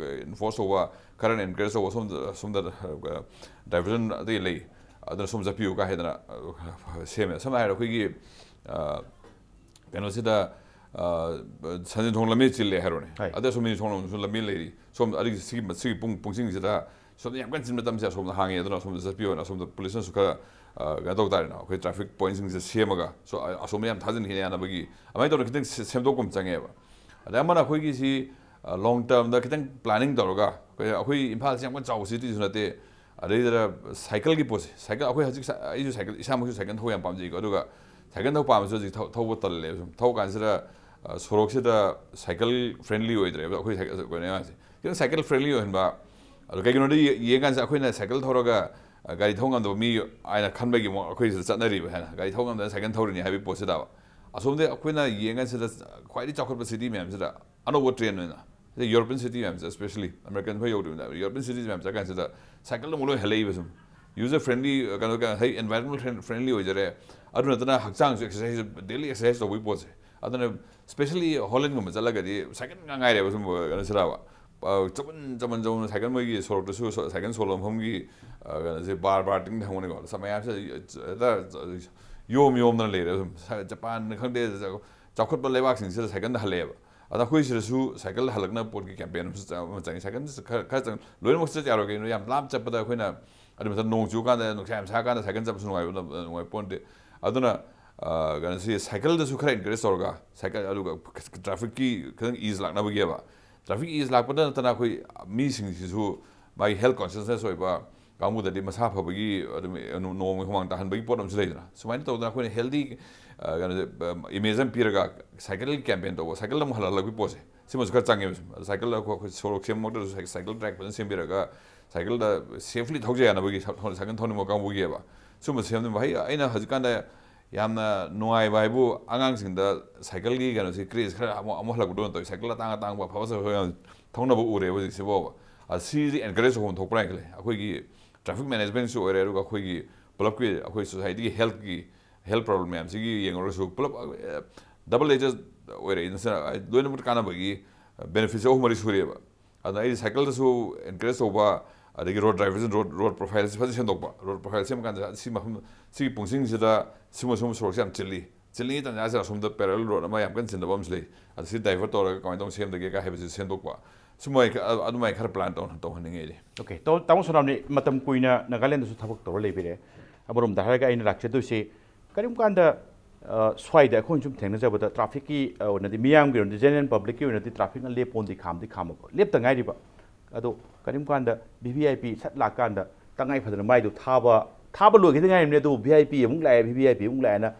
ꯏꯟꯐꯣꯔꯁ ꯇꯧꯕ, ꯈꯔꯅ ꯑꯦꯟꯀꯔꯦꯖ ꯇꯧꯕ, ꯁꯣꯝꯗ ꯁꯣꯝꯗ diversion ꯑꯇꯩ ꯂꯩ, ꯑꯗꯨꯅ ꯁꯣꯝ ꯆꯠꯄꯤꯌꯨ ꯀꯥꯏ ꯍꯥꯏꯗꯅ ꯁꯦꯝꯃꯦ꯫ ꯁꯝꯅ ꯍꯥꯏꯔꯕꯗ ꯑꯩꯈꯣꯏꯒꯤ ꯀꯩꯅꯣꯁꯤꯗ ꯁꯟꯖꯦꯟ ꯊꯣꯡ ꯂꯝꯕꯤ ꯆꯤꯜꯂꯦ ꯍꯥꯏꯔꯣꯅꯦ꯫ ꯍꯣꯏ꯫ ꯑꯗ ꯁꯣꯝ ꯊꯣꯡ ꯂꯝꯕꯤ ꯂꯩꯔꯤ꯫ ꯁꯣꯝ ꯑꯗꯒꯤ ꯁꯤꯒꯤ ꯁꯤꯒꯤ ꯄꯨꯡ ꯄꯨꯡꯁꯤꯡꯁꯤꯗ ꯁꯣꯝꯗ ꯌꯥꯝ ꯀꯟꯅ ꯆꯤꯟꯕ ꯃꯇꯝꯁꯦ ꯑꯁꯣꯝꯗ ꯍꯥꯡꯉꯦ, ꯑꯗꯨꯅ ꯑꯁꯣꯝꯗ ꯆꯠꯄꯤꯌꯣꯅ ꯑꯁꯣꯝꯗ ꯄꯨꯂꯤꯁꯅꯁꯨ ꯈꯔ ꯀꯩꯅꯣ ꯇꯧ ꯇꯥꯔꯦꯅ꯫ ꯑꯩꯈꯣꯏ ꯇ꯭ꯔꯥꯐꯤꯛ ꯄꯣꯏꯟꯁꯤꯡꯁꯦ ꯁꯦꯝꯃꯒ ꯑꯁꯣꯝꯗ ꯌꯥꯝ ꯊꯥꯖꯤꯟꯈꯤꯅ ꯌꯥꯅꯕꯒꯤ ꯑꯗꯨꯃꯥꯏꯅ ꯇꯧꯗꯅ ꯈꯤꯇꯪ ꯁꯦꯝꯗꯣꯛꯄ ꯑꯃ ꯆꯪꯉꯦꯕ꯫ ꯑꯗꯩ ꯑꯃꯅ ꯑꯩꯈꯣꯏꯒꯤ ꯁꯤ ꯂꯣꯡ ꯇꯔꯝꯗ ꯈꯤꯇꯪ ꯄ꯭ꯂꯥꯅꯤꯡ ꯇꯧꯔꯒ, ꯑꯩꯈꯣꯏ ꯏꯝꯐꯥꯜꯁꯦ ꯌꯥꯝ ꯀꯟꯅ ꯆꯥꯎꯕ ꯁꯤꯇꯤꯁꯨ ꯅꯠꯇꯦ, ꯑꯗꯩꯗꯨꯗ ꯁꯥꯏꯀꯜꯒꯤ ꯄꯣꯠꯁꯦ, ꯁꯥꯏꯀꯜ, ꯑꯩꯈꯣꯏ ꯍꯧꯖꯤꯛ ꯑꯩꯁꯨ ꯁꯥꯏꯀꯜ, ꯏꯁꯥꯃꯛꯁꯨ ꯁꯥꯏꯀꯜ ꯊꯧꯕ ꯌꯥꯝ ꯄꯥꯝꯖꯩꯀꯣ꯫ ꯑꯗꯨꯒ ꯁꯥꯏꯀꯜ ꯊꯧꯕ ꯄꯥꯝꯃꯁꯨ ꯍꯧꯖꯤꯛ ꯊꯧꯕ ꯇꯜꯂꯦꯕ꯫ ꯁꯨꯝ ꯊꯧꯕ ꯀꯥꯟꯁꯤꯗ ꯁꯣꯔꯣꯛꯁꯤꯗ ꯁꯥꯏꯀꯜ ꯐ꯭ꯔꯦꯟꯂꯤ ꯑꯣꯏꯗ꯭ꯔꯦꯕ ꯑꯩꯈꯣꯏ ꯁꯥꯏꯀꯜ, ꯀꯩꯅꯣ ꯃꯌꯥꯝꯁꯦ꯫ ꯈꯤꯇꯪ ꯁꯥꯏꯀꯜ ꯐ꯭ꯔꯦꯟꯂꯤ ꯑꯣꯏꯍꯟꯕ꯫ ꯑꯗꯣ ꯀꯩꯒꯤꯅꯣꯗ ꯌꯦꯡꯀꯥꯟꯁꯤꯗ ꯑꯩꯈꯣꯏꯅ ꯁꯥꯏꯀꯜ ꯊꯧꯔꯒ ꯒꯥꯔꯤ ꯊꯧ ꯉꯝꯗꯕ ꯃꯤ ꯍꯥꯏꯅ ꯈꯟꯕꯒꯤ ꯃꯑꯣꯡ ꯑꯩꯈꯣꯏꯁꯤꯗ ꯆꯠꯅꯔꯤꯕ ꯍꯥꯏꯅ, ꯒꯥꯔꯤ ꯊꯧ ꯉꯝꯗꯅ ꯁꯥꯏꯀꯜ ꯊꯧꯔꯤꯅꯤ ꯍꯥꯏꯕꯒꯤ ꯄꯣꯠꯁꯤꯗꯕ꯫ ꯑꯁꯣꯝꯗ ꯑꯩꯈꯣꯏꯅ ꯌꯦꯡꯀꯥꯟꯁꯤꯗ ꯈ꯭ꯋꯥꯏꯗꯒꯤ ꯆꯥꯎꯈꯠꯄ ꯁꯤꯇꯤ ꯃꯌꯥꯝꯁꯤꯗ ꯑꯅꯧꯕ ꯇ꯭ꯔꯦꯟ ꯑꯣꯏꯅ, ꯁꯤꯗ ꯌꯨꯔꯣꯄꯤꯌꯟ ꯁꯤꯇꯤ ꯃꯌꯥꯝꯁꯦ, especially American ꯈꯣꯏ ꯌꯧꯗ꯭ꯔꯤꯕꯅꯤꯅ, ꯌꯨꯔꯣꯄꯤꯌꯟ ꯁꯤꯇꯤꯁ ꯃꯌꯥꯝ ꯆꯠꯀꯥꯟꯁꯤꯗ ꯁꯥꯏꯀꯜꯗ ꯑꯃꯨꯛ ꯂꯣꯏ ꯍꯜꯂꯛꯏꯕ꯫ ꯁꯨꯝ ꯌꯨꯖꯔ ꯐ꯭ꯔꯦꯟꯂꯤ, ꯀꯩꯅꯣ, ꯀꯩ ꯍꯥꯏ, ꯏꯟꯚꯥꯏꯔꯟꯃꯦꯟ ꯐ꯭ꯔꯦꯟꯂꯤ ꯑꯣꯏꯖꯔꯦ꯫ ꯑꯗꯨ ꯅꯠꯇꯅ ꯍꯛꯆꯥꯡꯁꯨ ꯑꯦꯛꯁꯔꯁꯥꯏꯁ, ꯗꯦꯂꯤ ꯑꯦꯛꯁꯔꯁꯥꯏꯁ ꯇꯧꯕꯒꯤ ꯄꯣꯠꯁꯦ꯫ ꯑꯗꯨꯅ especially ꯍꯣꯂꯦꯟꯒꯨꯝꯕ ꯆꯠꯂꯒꯗꯤ ꯁꯥꯏꯀꯜ ꯉꯥꯛ ꯉꯥꯏꯔꯦꯕ꯫ ꯁꯨꯝ ꯀꯩꯅꯣ ꯁꯤꯗꯕ ꯆꯃꯟ ꯆꯃꯟ ꯆꯃꯟ ꯁꯥꯏꯀꯜ, ꯃꯣꯏꯒꯤ ꯁꯣꯔꯣꯛꯇꯁꯨ ꯁꯥꯏꯀꯜ ꯁꯣꯜꯂ ꯃꯐꯝꯒꯤ ꯀꯩꯅꯣꯁꯦ ꯕꯥꯔ ꯕꯥꯔ ꯇꯤꯡ ꯊꯝꯒꯅꯤꯀꯣ꯫ ꯃꯌꯥꯝꯁꯦ ꯍꯦꯛꯇ ꯌꯣꯝ ꯌꯣꯝꯗꯅ ꯂꯩꯔꯦ꯫ ꯁꯨꯝ ꯖꯄꯥꯟꯅ ꯈꯪꯗꯦ, ꯆꯥꯎꯈꯠꯄ ꯂꯩꯕꯥꯛꯁꯤꯡꯁꯤꯗ ꯁꯥꯏꯀꯜꯗ ꯍꯜꯂꯛꯑꯦꯕ꯫ ꯑꯗ ꯑꯩꯈꯣꯏ ꯁꯤꯗꯁꯨ ꯁꯥꯏꯀꯜ ꯍꯜꯂꯛꯅꯕ ꯄꯣꯠꯀꯤ ꯀꯦꯝꯄꯦꯟ ꯑꯃꯁꯨ ꯆ-, ꯑꯃ ꯆꯪꯉꯤ꯫ ꯁꯥꯏꯀꯜ ꯈꯔ, ꯈꯔ ꯆꯪ-, ꯂꯣꯏꯅꯃꯛ ꯆꯠ ꯌꯥꯔꯣꯏ꯫ ꯀꯩꯒꯤꯅꯣ, ꯌꯥꯝ ꯂꯥꯞꯅ ꯆꯠꯄꯗ ꯑꯩꯈꯣꯏꯅ ꯑꯗꯨ ꯃꯊꯪ ꯅꯣꯡ ꯆꯨꯀꯥꯟꯗ, ꯅꯨꯡꯁꯥ ꯌꯥꯝ ꯁꯥꯀꯥꯟꯗ ꯁꯥꯏꯀꯜ ꯆꯠꯄꯁꯨ ꯅꯨꯡꯉꯥꯏꯕ, ꯅꯨꯡꯉꯥꯏ ꯄꯣꯟꯇꯦ꯫ ꯑꯗꯨꯅ ꯀꯩꯅꯣꯁꯤ ꯁꯥꯏꯀꯜꯗꯁꯨ ꯈꯔ ꯏꯟꯀꯔꯦꯖ ꯇꯧꯔꯒ, ꯁꯥꯏꯀꯜ, ꯑꯗꯨꯒ ꯇ꯭ꯔꯥꯐꯤꯛꯀꯤ ꯈꯤꯇꯪ ꯏꯖ ꯂꯥꯛꯅꯕꯒꯤꯕ꯫ ꯇ꯭ꯔꯥꯐꯤꯛ ꯏꯖ ꯂꯥꯛꯄꯗ ꯅꯠꯇꯅ ꯑꯩꯈꯣꯏ ꯃꯤꯁꯤꯡꯁꯤꯁꯨ ꯃꯥꯒꯤ ꯍꯦꯜꯊ ꯀꯣꯟꯁꯤꯌꯁꯅꯦꯁ ꯑꯣꯏꯕ, ꯀꯥꯡꯕꯨꯗꯗꯤ ꯃꯁꯥ ꯐꯕꯒꯤ ꯑꯗꯨꯝ ꯅꯣꯡꯃꯒꯤ ꯍꯨꯃꯥꯡ ꯇꯥꯍꯟꯕꯒꯤ ꯄꯣꯠ ꯑꯃꯁꯨ ꯂꯩꯗꯅ, ꯁꯨꯃꯥꯏꯅ ꯇꯧꯗꯅ ꯑꯩꯈꯣꯏꯅ ꯍꯦꯜꯗꯤ ꯀꯩꯅꯣꯁꯦ, ꯏꯃꯦꯖ ꯑꯃ ꯄꯤꯔꯒ ꯁꯥꯏꯀꯜꯒꯤ ꯀꯦꯝꯄꯦꯟ ꯇꯧꯕ, ꯁꯥꯏꯀꯜꯗ ꯑꯃꯨꯛ ꯍꯜꯍꯜꯂꯛꯄꯒꯤ ꯄꯣꯠꯁꯦ, ꯁꯤꯃꯁꯨ ꯈꯔ ꯆꯪꯉꯦꯕ꯫ ꯁꯨꯝ ꯑꯗ ꯁꯥꯏꯀꯜꯗ ꯑꯩꯈꯣꯏ ꯑꯩꯈꯣꯏ ꯁꯣꯔꯣꯛ ꯁꯦꯝꯃꯛꯇ꯭ꯔꯁꯨ ꯁꯥꯏ- ꯁꯥꯏꯀꯜ ꯇ꯭ꯔꯦꯛ ꯐꯖꯅ ꯁꯦꯝꯕꯤꯔꯒ ꯁꯥꯏꯀꯜꯗ ꯁꯦꯐꯂꯤ ꯊꯧꯖ ꯌꯥꯅꯕꯒꯤ ꯁꯥ- ꯁꯥꯏꯀꯜ ꯊꯧꯅꯤꯡꯕ ꯀꯥꯡꯕꯨꯒꯤꯕ ꯁꯨꯝꯕ ꯁꯦꯝꯅꯕ꯫ ꯍꯩ ꯑꯩꯅ ꯍꯧꯖꯤꯛꯀꯥꯟꯗ ꯌꯥꯝꯅ ꯅꯨꯡꯉꯥꯏꯕ ꯍꯥꯏꯕꯨ ꯑꯉꯥꯡꯁꯤꯡꯗ ꯁꯥꯏꯀꯜꯒꯤ ꯀꯩꯅꯣꯁꯤ ꯀ꯭ꯔꯦꯖ ꯈꯔ ꯑꯃꯨꯛ ꯑꯃꯨꯛ ꯍꯜꯂꯛꯄꯗꯧꯅ ꯇꯧꯋꯤ꯫ ꯁꯥꯏꯀꯜ ꯑꯇꯥꯡ ꯑꯇꯥꯡꯕ ꯑꯐ ꯐꯖꯕ ꯌꯥꯝ ꯊꯧꯅꯕ ꯎꯔꯦꯕ ꯍꯧꯖꯤꯛꯁꯤꯕꯣꯕ꯫ ꯑ, ꯁꯤꯁꯦ ꯑꯦꯟꯀꯔꯦꯖ ꯇꯧꯐꯝ ꯊꯣꯛꯄ꯭ꯔꯥ ꯍꯥꯏꯅ ꯈꯜꯂꯦ꯫ ꯑꯩꯈꯣꯏꯒꯤ ꯇ꯭ꯔꯥꯐꯤꯛ ꯃꯦꯅꯦꯖꯃꯦꯟꯁꯨ ꯑꯣꯏꯔꯦ, ꯑꯗꯨꯒ ꯑꯩꯈꯣꯏꯒꯤ ꯄꯨꯂꯞꯀꯤ ꯑꯩꯈꯣꯏ ꯁꯣꯁꯥꯏꯇꯤꯒꯤ ꯍꯦꯜꯠꯀꯤ ꯍꯦꯜꯠ ꯄ꯭ꯔꯣꯕ꯭ꯂꯦꯝ ꯃꯌꯥꯝꯁꯤꯒꯤ ꯌꯦꯡꯉꯨꯔꯒꯁꯨ ꯄꯨꯂꯞ ꯗꯕꯜ ꯑꯦꯖꯦꯁ ꯑꯣꯏꯔꯛꯏ꯫ ꯂꯣꯏꯅꯃꯛ ꯀꯥꯟꯅꯕꯒꯤ ꯕꯦꯅꯤꯐꯤꯠꯁꯦ ꯑꯍꯨꯝ ꯃꯔꯤ ꯁꯨꯔꯦꯕ꯫ ꯑꯗꯨꯅ ꯑꯩ ꯁꯥꯏꯀꯜꯗꯁꯨ ꯑꯦꯟꯀꯔꯦꯖ ꯇꯧꯕ, ꯑꯗꯒꯤ ꯔꯣꯗ ꯗ꯭ꯔꯥꯏꯚꯔꯁꯤꯅ ꯔꯣꯗ ꯔꯣꯗ ꯄ꯭ꯔꯣꯐꯥꯏꯜꯁꯦ ꯐꯖꯅ ꯁꯦꯝꯗꯣꯛꯄ꯫ ꯔꯣꯗ ꯄ꯭ꯔꯣꯐꯥꯏꯜ ꯁꯦꯝꯕ ꯀꯥꯟꯗ ꯁꯤ ꯃꯐꯝ, ꯁꯤꯒꯤ ꯄꯨꯡꯁꯤꯡꯁꯤꯗ ꯁꯤꯒꯨꯝꯕ ꯁꯤꯒꯨꯝꯕ ꯁꯣꯔꯣꯛꯁꯦ ꯌꯥꯝ ꯆꯤꯜꯂꯤ, ꯆꯤꯜꯂꯤꯉꯩ ꯇꯥꯟꯖꯥꯁꯤꯗ ꯑꯁꯣꯝꯗ ꯄꯦꯔꯦꯂꯦꯜ ꯔꯣꯗ ꯑꯃ ꯌꯥꯝ ꯀꯟꯅ ꯆꯤꯟꯗꯕ ꯑꯃꯁꯨ ꯂꯩ꯫ ꯑꯗ ꯁꯤ ꯗꯥꯏꯚꯔꯠ ꯇꯧꯔꯒ ꯀꯃꯥꯏꯅ ꯇꯧꯅ ꯁꯦꯝꯗꯒꯦ ꯀꯥꯏ ꯍꯥꯏꯕꯁꯤ ꯁꯦꯝꯗꯣꯛꯄ꯫ ꯁꯨꯃꯥꯏ ꯑꯗꯨꯃꯥꯏꯅ ꯈꯔ ꯄ꯭ꯂꯥꯟ ꯇꯧ ꯇꯧꯍꯟꯅꯤꯡꯉꯤ ꯑꯩꯗꯤ꯫ ꯑꯣꯀꯦ, ꯇꯥꯃꯣ ꯁꯣꯅꯥꯝꯅꯤ, ꯃꯇꯝ ꯀꯨꯏꯅ ꯅꯥꯒꯥꯂꯦꯟꯗꯁꯨ ꯊꯕꯛ ꯇꯧꯔ ꯂꯩꯕꯤꯔꯦ꯫ ꯑꯃꯔꯣꯝꯗ ꯍꯥꯏꯔꯒ ꯑꯩꯅ ꯂꯥꯛꯆꯗꯣꯏꯁꯤ, ꯀꯔꯤꯒꯨꯝ ꯀꯥꯟꯗ ꯑ, ꯁ꯭ꯋꯥꯏꯗ ꯑꯩꯈꯣꯏꯅ ꯁꯨꯝ ꯊꯦꯡꯅꯖꯕꯗ ꯇ꯭ꯔꯥꯐꯤꯛꯀꯤ ꯑꯣꯏꯅꯗꯤ, ꯃꯤꯌꯥꯝꯒꯤ ꯑꯣꯏꯅꯗꯤ, ꯖꯦꯅꯔꯦꯜ ꯄꯕ꯭ꯂꯤꯛꯀꯤ ꯑꯣꯏꯅꯗꯤ ꯇ꯭ꯔꯥꯐꯤꯛꯅ ꯂꯦꯞꯄꯣꯟꯗꯤ ꯈꯥꯝꯗꯤ ꯈꯥꯝꯃꯕ, ꯂꯦꯞꯇ ꯉꯥꯏꯔꯤꯕ꯫ ꯑꯗꯣ ꯀꯔꯤꯒꯨꯝ ꯀꯥꯟꯗ ꯚꯤ ꯚꯤ ꯑꯥꯏ ꯄꯤ ꯁꯠ ꯂꯥꯛꯀꯥꯟꯗ ꯇꯉꯥꯏ ꯐꯗꯅ ꯃꯥꯏꯗꯣ ꯊꯥꯕ, ꯊꯥꯕ ꯂꯣꯏꯈꯤꯗ ꯉꯥꯏꯔꯤꯕꯅꯤ, ꯑꯗꯨꯕꯨ ꯚꯤ ꯑꯥꯏ ꯄꯤ ꯑꯃꯨꯛ ꯂꯥꯛꯑꯦ, ꯚꯤ ꯚꯤ ꯑꯥꯏ ꯄꯤ ꯑꯃꯨꯛ ꯂꯥꯛꯑꯦꯅ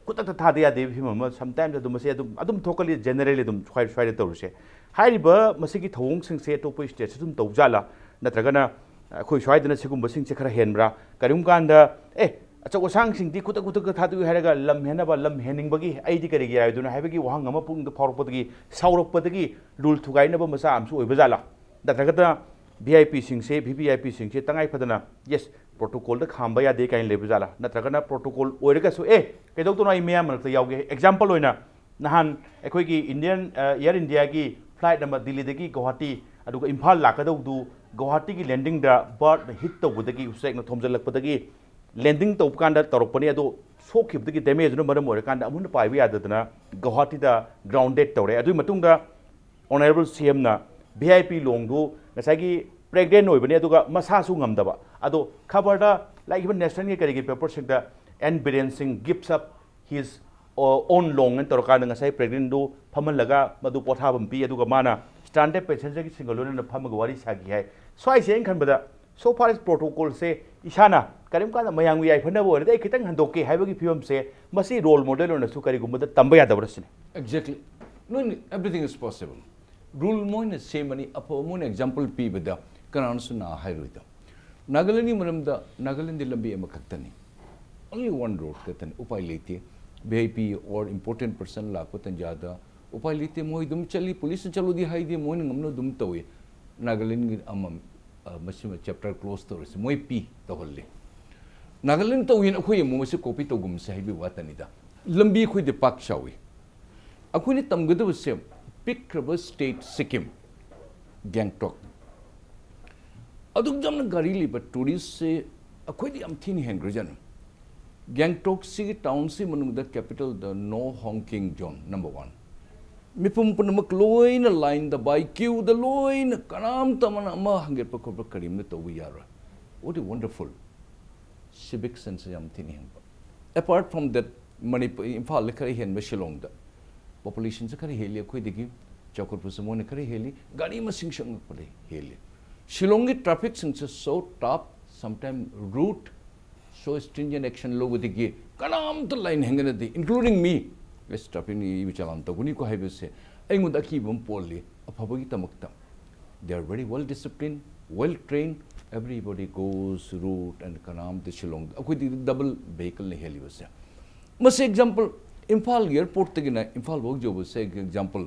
ꯈꯨꯗꯛꯇ ꯊꯥꯗ ꯌꯥꯗꯦ ꯐꯤꯕꯝ ꯑꯃ ꯁꯝꯇꯥꯏꯝꯁ ꯑꯗꯨꯝ ꯃꯁꯤ ꯑꯗꯨꯝ ꯑꯗꯨꯝ ꯊꯣꯛꯀꯜꯂꯤ꯫ ꯖꯦꯅꯔꯦꯜꯂꯤ ꯑꯗꯨꯝ ꯁ꯭ꯋꯥꯏ ꯁ꯭ꯋꯥꯏꯗ ꯇꯧꯔꯤꯁꯦ꯫ ꯍꯥꯏꯔꯤꯕ ꯃꯁꯤꯒꯤ ꯊꯧꯑꯣꯡꯁꯤꯡꯁꯦ ꯑꯇꯣꯞꯄ ꯁ꯭ꯇꯦꯠꯁꯨ ꯑꯗꯨꯝ ꯇꯧꯖꯥꯠꯂꯥ, ꯅꯠꯇ꯭ꯔꯒꯅ ꯑꯩꯈꯣꯏ ꯁ꯭ꯋꯥꯏꯗꯅ ꯁꯤꯒꯨꯝꯕꯁꯤꯡꯁꯦ ꯈꯔ ꯍꯦꯟꯕ꯭ꯔꯥ? ꯀꯔꯤꯒꯨꯝ ꯀꯥꯟꯗ ꯑꯦ, ꯑꯆꯧ ꯑꯁꯥꯡꯁꯤꯡꯗꯤ ꯈꯨꯗꯛ ꯈꯨꯗꯛꯇ ꯊꯥꯗꯣꯛꯏ ꯍꯥꯏꯔꯒ ꯂꯝ ꯍꯦꯟꯅꯕ, ꯂꯝ ꯍꯦꯟꯅꯤꯡꯕꯒꯤ ꯑꯩꯗꯤ ꯀꯔꯤꯒꯤ ꯌꯥꯔꯣꯏꯗꯣꯏꯅꯣ ꯍꯥꯏꯕꯒꯤ ꯋꯥꯍꯪ ꯑꯃ ꯄꯨꯛꯅꯤꯡꯗ ꯐꯥꯎꯔꯛꯄꯗꯒꯤ, ꯁꯥꯎꯔꯛꯄꯗꯒꯤ ꯔꯨꯜ ꯊꯨꯒꯥꯏꯅꯕ ꯃꯆꯥ ꯑꯃꯁꯨ ꯑꯣꯏꯕ ꯖꯥꯠꯂꯥ? ꯅꯠꯇ꯭ꯔꯒꯅ ꯚꯤ ꯑꯥꯏ ꯄꯤꯁꯤꯡꯁꯦ, ꯚꯤ ꯚꯤ ꯑꯥꯏ ꯄꯤꯁꯤꯡꯁꯦ ꯇꯉꯥꯏ ꯐꯗꯅ, ꯌꯦꯁ, ꯄ꯭ꯔꯣꯇꯣꯀꯣꯜꯗ ꯈꯥꯝꯕ ꯌꯥꯗꯦ ꯀꯥꯏꯅ ꯂꯩꯕ ꯖꯥꯠꯂꯥ? ꯅꯠꯇ꯭ꯔꯒꯅ ꯄ꯭ꯔꯣꯇꯣꯀꯣꯜ ꯑꯣꯏꯔꯒꯁꯨ, ꯑꯦ, ꯀꯩꯗꯧꯗꯣꯏꯅꯣ, ꯑꯩ ꯃꯤꯌꯥꯝ ꯃꯔꯛꯇ ꯌꯥꯎꯒꯦ? ꯑꯦꯛꯖꯥꯝꯄꯜ ꯑꯣꯏꯅ, ꯅꯍꯥꯟ ꯑꯩꯈꯣꯏꯒꯤ ꯏꯟꯗꯤꯌꯟ, ꯑ, ꯑꯦꯌꯔ ꯏꯟꯗꯤꯌꯥꯒꯤ ꯐ꯭ꯂꯥꯏꯠ ꯑꯃ ꯗꯤꯜꯂꯤꯗꯒꯤ ꯒꯧꯍꯥꯇꯤ, ꯑꯗꯨꯒ ꯏꯝꯐꯥꯜ ꯂꯥꯛꯀꯗꯧꯗꯨ ꯒꯧꯍꯥꯇꯤꯒꯤ ꯂꯦꯟꯗꯤꯡꯗ ꯕꯥꯔꯠꯅ ꯍꯤꯠ ꯇꯧꯕꯗꯒꯤ, ꯎꯆꯦꯛꯅ ꯊꯣꯝꯖꯤꯜꯂꯛꯄꯗꯒꯤ ꯂꯦꯟꯗꯤꯡ ꯇꯧꯕ ꯀꯥꯟꯗ ꯇꯧꯔꯛꯄꯅꯤ꯫ ꯑꯗꯣ ꯁꯣꯛꯈꯤꯕꯗꯒꯤ, ꯗꯦꯃꯦꯖꯅ ꯃꯔꯝ ꯑꯣꯏꯔꯀꯥꯟꯗ ꯑꯃꯨꯛ ꯍꯟꯅ ꯄꯥꯏꯕ ꯌꯥꯗꯗꯅ ꯒꯧꯍꯥꯇꯤꯗ ꯒ꯭ꯔꯥꯎꯟꯗꯦꯠ ꯇꯧꯔꯦ꯫ ꯑꯗꯨꯒꯤ ꯃꯇꯨꯡꯗ ꯑꯣꯅꯔꯦꯕꯜ ꯁꯤ ꯑꯦꯝꯅ ꯚꯤ ꯑꯥꯏ ꯄꯤ ꯂꯣꯡꯗꯨ ꯉꯁꯥꯏꯒꯤ ꯄ꯭ꯔꯦꯒꯅꯦꯟ ꯑꯣꯏꯕꯅꯤ, ꯑꯗꯨꯒ ꯃꯁꯥꯁꯨ ꯉꯝꯗꯕ꯫ ꯑꯗꯣ ꯈꯕꯔꯗ ꯂꯥꯛꯏꯕ ꯅꯦꯁꯅꯦꯜꯒꯤ ꯀꯔꯤꯒꯤ ꯄꯦꯄꯔꯁꯤꯡꯗ, "ꯑꯦꯟ ꯕꯤꯔꯦꯟ ꯁꯤꯡ gives up his own long" ꯍꯥꯏꯅ ꯇꯧꯔꯀꯥꯟꯗ ꯉꯁꯥꯏ ꯄ꯭ꯔꯦꯒꯅꯦꯟꯗꯨ ꯐꯝꯍꯜꯂꯒ ꯃꯗꯨ ꯄꯣꯊꯥꯐꯝ ꯄꯤ, ꯑꯗꯨꯒ ꯃꯥꯅ ꯁ꯭ꯇꯥꯟꯗꯔꯗ ꯄꯦꯁꯦꯟꯖꯔꯁꯤꯡꯒ ꯂꯣꯏꯅꯅ ꯐꯝꯃꯒ ꯋꯥꯔꯤ ꯁꯥꯈꯤ ꯍꯥꯏ꯫ ꯁ꯭ꯋꯥꯏꯁꯦ ꯑꯩꯅ ꯈꯟꯕꯗ So far as protocol ꯁꯦ ꯏꯁꯥꯅ ꯀꯔꯤꯝ ꯀꯥꯟꯗ ꯃꯌꯥꯝꯒꯤ ꯌꯥꯏꯐꯅꯕ ꯑꯣꯏꯔꯗꯤ ꯑꯩ ꯈꯤꯇꯪ ꯍꯟꯗꯣꯛꯀꯦ ꯍꯥꯏꯕꯒꯤ ꯐꯤꯕꯝꯁꯦ ꯃꯁꯤ role model ꯑꯣꯏꯅꯁꯨ ꯀꯔꯤꯒꯨꯝꯕꯗ ꯇꯝꯕ ꯌꯥꯗꯕ꯭ꯔꯥ ꯁꯤꯅꯤ꯫ Exactly. ꯂꯣꯏꯅ, everything is possible. Rule ꯃꯣꯏꯅ ꯁꯦꯝꯃꯅꯤ, ꯑꯐꯕ ꯃꯣꯏꯅ example ꯄꯤꯕꯗ ꯀꯅꯥꯅꯁꯨ ꯅꯥ ꯍꯥꯏꯔꯣꯏꯗ꯫ ꯅꯥꯒꯥꯂꯦꯟꯒꯤ ꯃꯔꯝꯗ, ꯅꯥꯒꯥꯂꯦꯟꯗꯤ ꯂꯝꯕꯤ ꯑꯃꯈꯛꯇꯅꯤ, only one road ꯈꯛꯇꯅꯤ, ꯎꯄꯥꯏ ꯂꯩꯇꯦ꯫ V I P or important person ꯂꯥꯛꯄ ꯇꯟꯖꯥꯗ ꯎꯄꯥꯏ ꯂꯩꯇꯦ, ꯃꯣꯏ ꯑꯗꯨꯝ ꯆꯠꯂꯤ, ꯄꯨꯂꯤꯁꯅ ꯆꯠꯂꯣꯗꯤ ꯍꯥꯏꯗꯦ, ꯃꯣꯏꯅ ꯉꯝꯅ ꯑꯗꯨꯝ ꯇꯧꯏ꯫ ꯅꯥꯒꯥꯂꯦꯟꯒꯤ ꯑꯃ, ꯑ, ꯃꯁꯤꯃ chapter close ꯇꯧꯔꯁꯤ, ꯃꯣꯏ ꯄꯤ ꯇꯧꯍꯜꯂꯤ꯫ ꯅꯥꯒꯥꯂꯦꯟ ꯇꯧꯏꯅ ꯑꯩꯈꯣꯏ ꯑꯃꯨꯛ ꯃꯁꯤ copy ꯇꯧꯒꯨꯝꯁꯦ ꯍꯥꯏꯕꯒꯤ ꯋꯥꯇꯅꯤꯗ꯫ ꯂꯝꯕꯤ ꯑꯩꯈꯣꯏꯗꯤ ꯄꯥꯛ ꯆꯥꯎꯏ꯫ ꯑꯩꯈꯣꯏꯅ ꯇꯝꯒꯗꯕꯁꯦ ꯄꯤꯛꯈ꯭ꯔꯕ state ꯁꯤꯛꯀꯤꯝ, ꯒꯦꯡꯇꯣꯛ, ꯑꯗꯨꯛ ꯌꯥꯝꯅ ꯒꯥꯔꯤ ꯂꯩꯕ tourist ꯁꯦ ꯑꯩꯈꯣꯏꯗꯤ ꯌꯥꯝ ꯊꯤꯅ ꯍꯦꯟꯈ꯭ꯔꯖꯥꯠꯅꯤ꯫ ꯒꯦꯡꯇꯣꯛꯁꯤꯒꯤ town ꯁꯤ ꯃꯅꯨꯡꯗ capital ꯗ no honking zone number one꯫ ꯃꯤꯄꯨꯝ ꯄꯨꯝꯅꯃꯛ ꯂꯣꯏꯅ line ꯗ by queue ꯗ ꯂꯣꯏꯅ, ꯀꯅꯥꯝꯇ ꯑꯃꯅ ꯑꯃ ꯍꯪꯒꯠꯄ ꯈꯣꯠꯄ ꯀꯔꯤꯝꯇ ꯇꯧꯕ ꯌꯥꯔꯣꯏ꯫ What a wonderful civic sense ꯌꯥꯝ ꯊꯤꯅ ꯍꯦꯟꯕ꯫ Apart from that, ꯃꯅꯤꯄꯨꯔ, ꯏꯝꯐꯥꯜꯗ ꯈꯔ ꯍꯦꯟꯕ ꯁꯤꯂꯣꯡꯗ population ꯁꯦ ꯈꯔ ꯍꯦꯜꯂꯤ ꯑꯩꯈꯣꯏꯗꯒꯤ, ꯆꯥꯎꯈꯠꯄꯁꯨ ꯃꯣꯏꯅ ꯈꯔ ꯍꯦꯜꯂꯤ, ꯒꯥꯔꯤ ꯃꯁꯤꯡ ꯁꯪꯉꯛꯄꯗ ꯍꯦꯜꯂꯤ꯫ ꯁꯤꯂꯣꯡꯒꯤ traffic ꯁꯤꯡꯁꯦ so tough, sometimes rude, so stringent action ꯂꯧꯕꯗꯒꯤ ꯀꯅꯥꯝꯇ line ꯍꯦꯟꯒꯠꯅꯗꯦ, including me꯫ ꯑꯁ, traffic ꯅ ꯏꯕ ꯆꯂꯥꯟ ꯇꯧꯒꯅꯤꯀꯣ ꯍꯥꯏꯕꯁꯦ ꯑꯩꯉꯣꯟꯗ ꯑꯀꯤꯕ ꯑꯃ ꯄꯣꯛꯍꯜꯂꯤ, ꯑꯐꯕꯒꯤꯗꯃꯛꯇ꯫ They are very well disciplined, well trained, everybody goes route and ꯀꯅꯥꯝꯇ ꯁꯤꯂꯣꯡꯗ, ꯑꯩꯈꯣꯏꯗꯤ double vehicle ꯅ ꯍꯦꯜꯂꯤꯕꯁꯦ꯫ ꯃꯁꯤ example, ꯏꯝꯐꯥꯜ airport ꯇꯒꯤꯅ ꯏꯝꯐꯥꯜ ꯐꯥꯎ ꯌꯧꯕꯁꯦ example,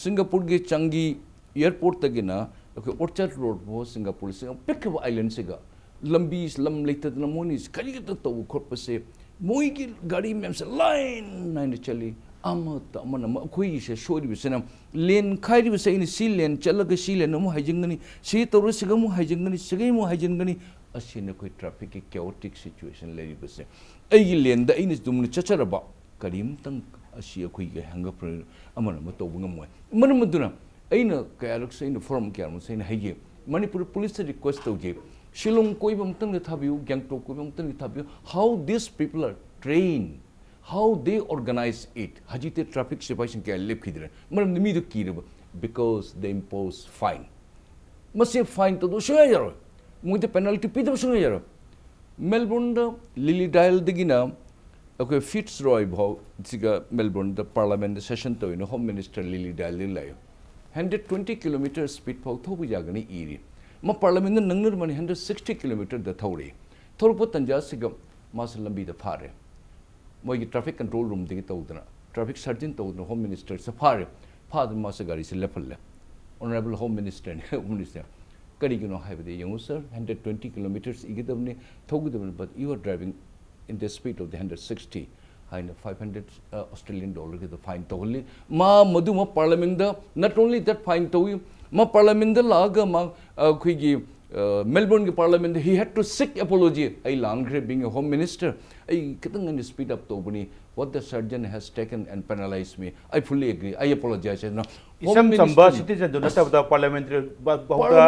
ꯁꯤꯡꯒꯥꯄꯨꯔꯒꯤ ꯆꯥꯡꯒꯤ airport ꯇꯒꯤꯅ ꯑꯩꯈꯣꯏ Orchard Road ꯐꯥꯎ ꯁꯤꯡꯒꯥꯄꯨꯔ, ꯁꯤꯡꯒꯥ-, ꯄꯤꯛꯈ꯭ꯔꯕ island ꯁꯤꯒ ꯂꯝꯕꯤ ꯂꯝ ꯂꯩꯇꯗꯅ ꯃꯣꯏꯅ ꯀꯔꯤꯒꯤꯇ ꯇꯧꯕ ꯈꯣꯠꯄꯁꯦ, ꯃꯣꯏꯒꯤ ꯒꯥꯔꯤ ꯃꯌꯥꯝꯁꯦ line ꯅꯥꯏꯅ ꯆꯠꯂꯤ, ꯑꯃꯠꯇ ꯑꯃꯅ ꯑꯃ, ꯑꯩꯈꯣꯏꯒꯤꯁꯦ ꯁꯣꯏꯔꯤꯕꯁꯤꯅ lane ꯈꯥꯏꯔꯤꯕꯁꯦ ꯑꯩꯅ ꯁꯤ lane ꯆꯠꯂꯒ ꯁꯤ lane ꯑꯃꯨꯛ ꯍꯥꯏꯖꯤꯟꯒꯅꯤ, ꯁꯤ ꯇꯧꯔ ꯁꯤꯒ ꯑꯃꯨꯛ ꯍꯥꯏꯖꯤꯟꯒꯅꯤ, ꯁꯤꯒ ꯑꯃꯨꯛ ꯍꯥꯏꯖꯤꯟꯒꯅꯤ꯫ ꯑꯁꯤꯅ ꯑꯩꯈꯣꯏ traffic ꯀꯤ chaotic situation ꯂꯩꯔꯤꯕꯁꯦ꯫ ꯑꯩꯒꯤ lane ꯗ ꯑꯩꯅ ꯆꯨꯝꯅ ꯆꯠꯆꯔꯕ ꯀꯔꯤꯝꯇꯪ ꯑꯁꯤ ꯑꯩꯈꯣꯏꯒꯤ ꯍꯦꯡꯒꯞ ꯑꯃꯅ ꯑꯃ ꯇꯧꯕ ꯉꯝꯃꯣꯏ꯫ ꯃꯔꯝ ꯑꯗꯨꯅ ꯑꯩꯅ ꯀꯌꯥꯔꯛꯁꯨ, ꯑꯩꯅ forum ꯀꯌꯥꯔꯛꯁꯨ ꯑꯩꯅ ꯍꯥꯏꯈꯤ, ꯃꯅꯤꯄꯨꯔ ꯄꯨꯂꯤꯁꯇ request ꯇꯧꯈꯤ, ꯁꯤꯂꯣꯡ ꯀꯣꯏꯕ ꯑꯃꯇꯪꯗꯤ ꯊꯥꯕꯤꯌꯨ, ꯒꯦꯡꯇꯣꯛ ꯀꯣꯏꯕ ꯑꯃꯇꯪꯗꯤ ꯊꯥꯕꯤꯌꯨ, how these people are trained, how they organize it꯫ ꯍꯧꯖꯤꯛꯇꯤ traffic ꯁꯤꯐꯥꯏꯁꯤꯡ ꯀꯌꯥ ꯂꯦꯞꯈꯤꯗ꯭ꯔꯦ, ꯃꯔꯝꯗꯤ ꯃꯤꯗꯨ ꯀꯤꯔꯕ, because they impose fine꯫ ꯃꯁꯤ fine ꯇꯧꯗꯕ ꯁꯨꯡꯌꯥ ꯌꯥꯔꯣꯏ꯫ ꯃꯣꯏꯗ ꯄꯦꯅꯥꯜꯇꯤ ꯄꯤꯗꯕ ꯁꯨꯡꯌꯥ ꯌꯥꯔꯣꯏ꯫ ꯃꯦꯜꯕꯣꯔꯟꯗ ꯂꯤꯂꯤ ꯗꯥꯏꯜꯗꯒꯤꯅ ꯑꯩꯈꯣꯏ ꯐꯤꯠꯁ ꯔꯣꯏ ꯐꯥꯎ ꯁꯤꯒ ꯃꯦꯜꯕꯣꯔꯟꯗ ꯄꯥꯔꯂꯥꯃꯦꯟꯗ ꯁꯦꯁꯟ ꯇꯧꯋꯤꯅ ꯍꯣꯝ ꯃꯤꯅꯤꯁꯇꯔ ꯂꯤꯂꯤ ꯗꯥꯏꯜꯗꯤ ꯂꯥꯛꯑꯦ꯫ ꯍꯟꯗ꯭ꯔꯦꯠ ꯇ꯭ꯋꯦꯟꯇꯤ ꯀꯤꯂꯣꯃꯤꯇꯔ ꯁ꯭ꯄꯤꯗ ꯐꯥꯎ ꯊꯧꯕ ꯌꯥꯒꯅꯤ ꯏꯔꯤ꯫ ꯃꯥ ꯄꯥꯔꯂꯥꯃꯦꯟꯗ ꯅꯪꯅꯔꯝꯃꯅꯤ ꯍꯟꯗ꯭ꯔꯦꯠ ꯁꯤꯛꯁꯇꯤ ꯀꯤꯂꯣꯃꯤꯇꯔꯗ ꯊꯧꯔꯤ꯫ ꯊꯧꯔꯛꯄ ꯇꯟꯖꯥꯁꯤꯒ ꯃꯥꯁꯦ ꯂꯝꯕꯤꯗ ꯐꯥꯔꯦ꯫ ꯃꯣꯏꯒꯤ ꯇ꯭ꯔꯥꯐꯤꯛ ꯀꯟꯇ꯭ꯔꯣꯜ ꯔꯨꯝꯗꯒꯤ ꯇꯧꯗꯅ ꯇ꯭ꯔꯥꯐꯤꯛ ꯁꯔꯖꯟ ꯇꯧꯗꯅ ꯍꯣꯝ ꯃꯤꯅꯤꯁꯇꯔꯁꯦ ꯐꯥꯔꯦ꯫ ꯐꯥꯗꯅ ꯃꯥꯁꯦ ꯒꯥꯔꯤꯁꯦ ꯂꯦꯞꯍꯜꯂꯦ꯫ ꯑꯣꯅꯔꯦꯕꯜ ꯍꯣꯝ ꯃꯤꯅꯤꯁꯇꯔꯅꯦ꯫ ꯍꯣꯝ ꯃꯤꯅꯤꯁꯇꯔ ꯀꯔꯤꯒꯤꯅꯣ ꯍꯥꯏꯕꯗꯤ ꯌꯦꯡꯉꯨ ꯁꯥꯔ, ꯍꯟꯗ꯭ꯔꯦꯠ ꯇ꯭ꯋꯦꯟꯇꯤ ꯀꯤꯂꯣꯃꯤꯇꯔꯁ ꯏꯒꯗꯕꯅꯤ, ꯊꯧꯒꯗꯕꯅꯤ, but you are driving in the speed of the hundred sixty ꯍꯥꯏꯅ ꯐꯥꯏꯚ ꯍꯟꯗ꯭ꯔꯦꯠ ꯑꯣꯁꯇ꯭ꯔꯦꯂꯤꯌꯟ ꯗꯣꯂꯔꯒꯤꯗ ꯐꯥꯏꯟ ꯇꯧꯍꯜꯂꯤ꯫ ꯃꯥ ꯃꯗꯨꯃ ꯄꯥꯔꯂꯥꯃꯦꯟꯗ not only that fine ꯇꯧꯏ, ꯃꯥ ꯄꯥꯔꯂꯥꯃꯦꯟꯗ ꯂꯥꯛꯑꯒ ꯃꯥ ꯑꯩꯈꯣꯏꯒꯤ ꯃꯦꯜꯕꯣꯔꯟꯒꯤ ꯄꯥꯔꯂꯥꯃꯦꯟꯗ he had to seek apology꯫ ꯑꯩ ꯂꯥꯟꯈ꯭ꯔꯦ, being a home minister, ꯑꯩ ꯈꯤꯇꯪ ꯑꯩꯅ ꯁ꯭ꯄꯤꯗ ꯑꯞ ꯇꯧꯕꯅꯤ꯫ What the surgeon has taken and penalized me, I fully agree, I apologize ꯍꯥꯏꯅ ꯏꯆꯝ ꯆꯝꯕ ꯁꯤꯇꯤꯖꯟꯗꯨ ꯅꯠꯇꯕꯗ ꯄꯥꯔꯂꯥꯃꯦꯟꯇꯔꯤ ꯐꯥꯎꯗ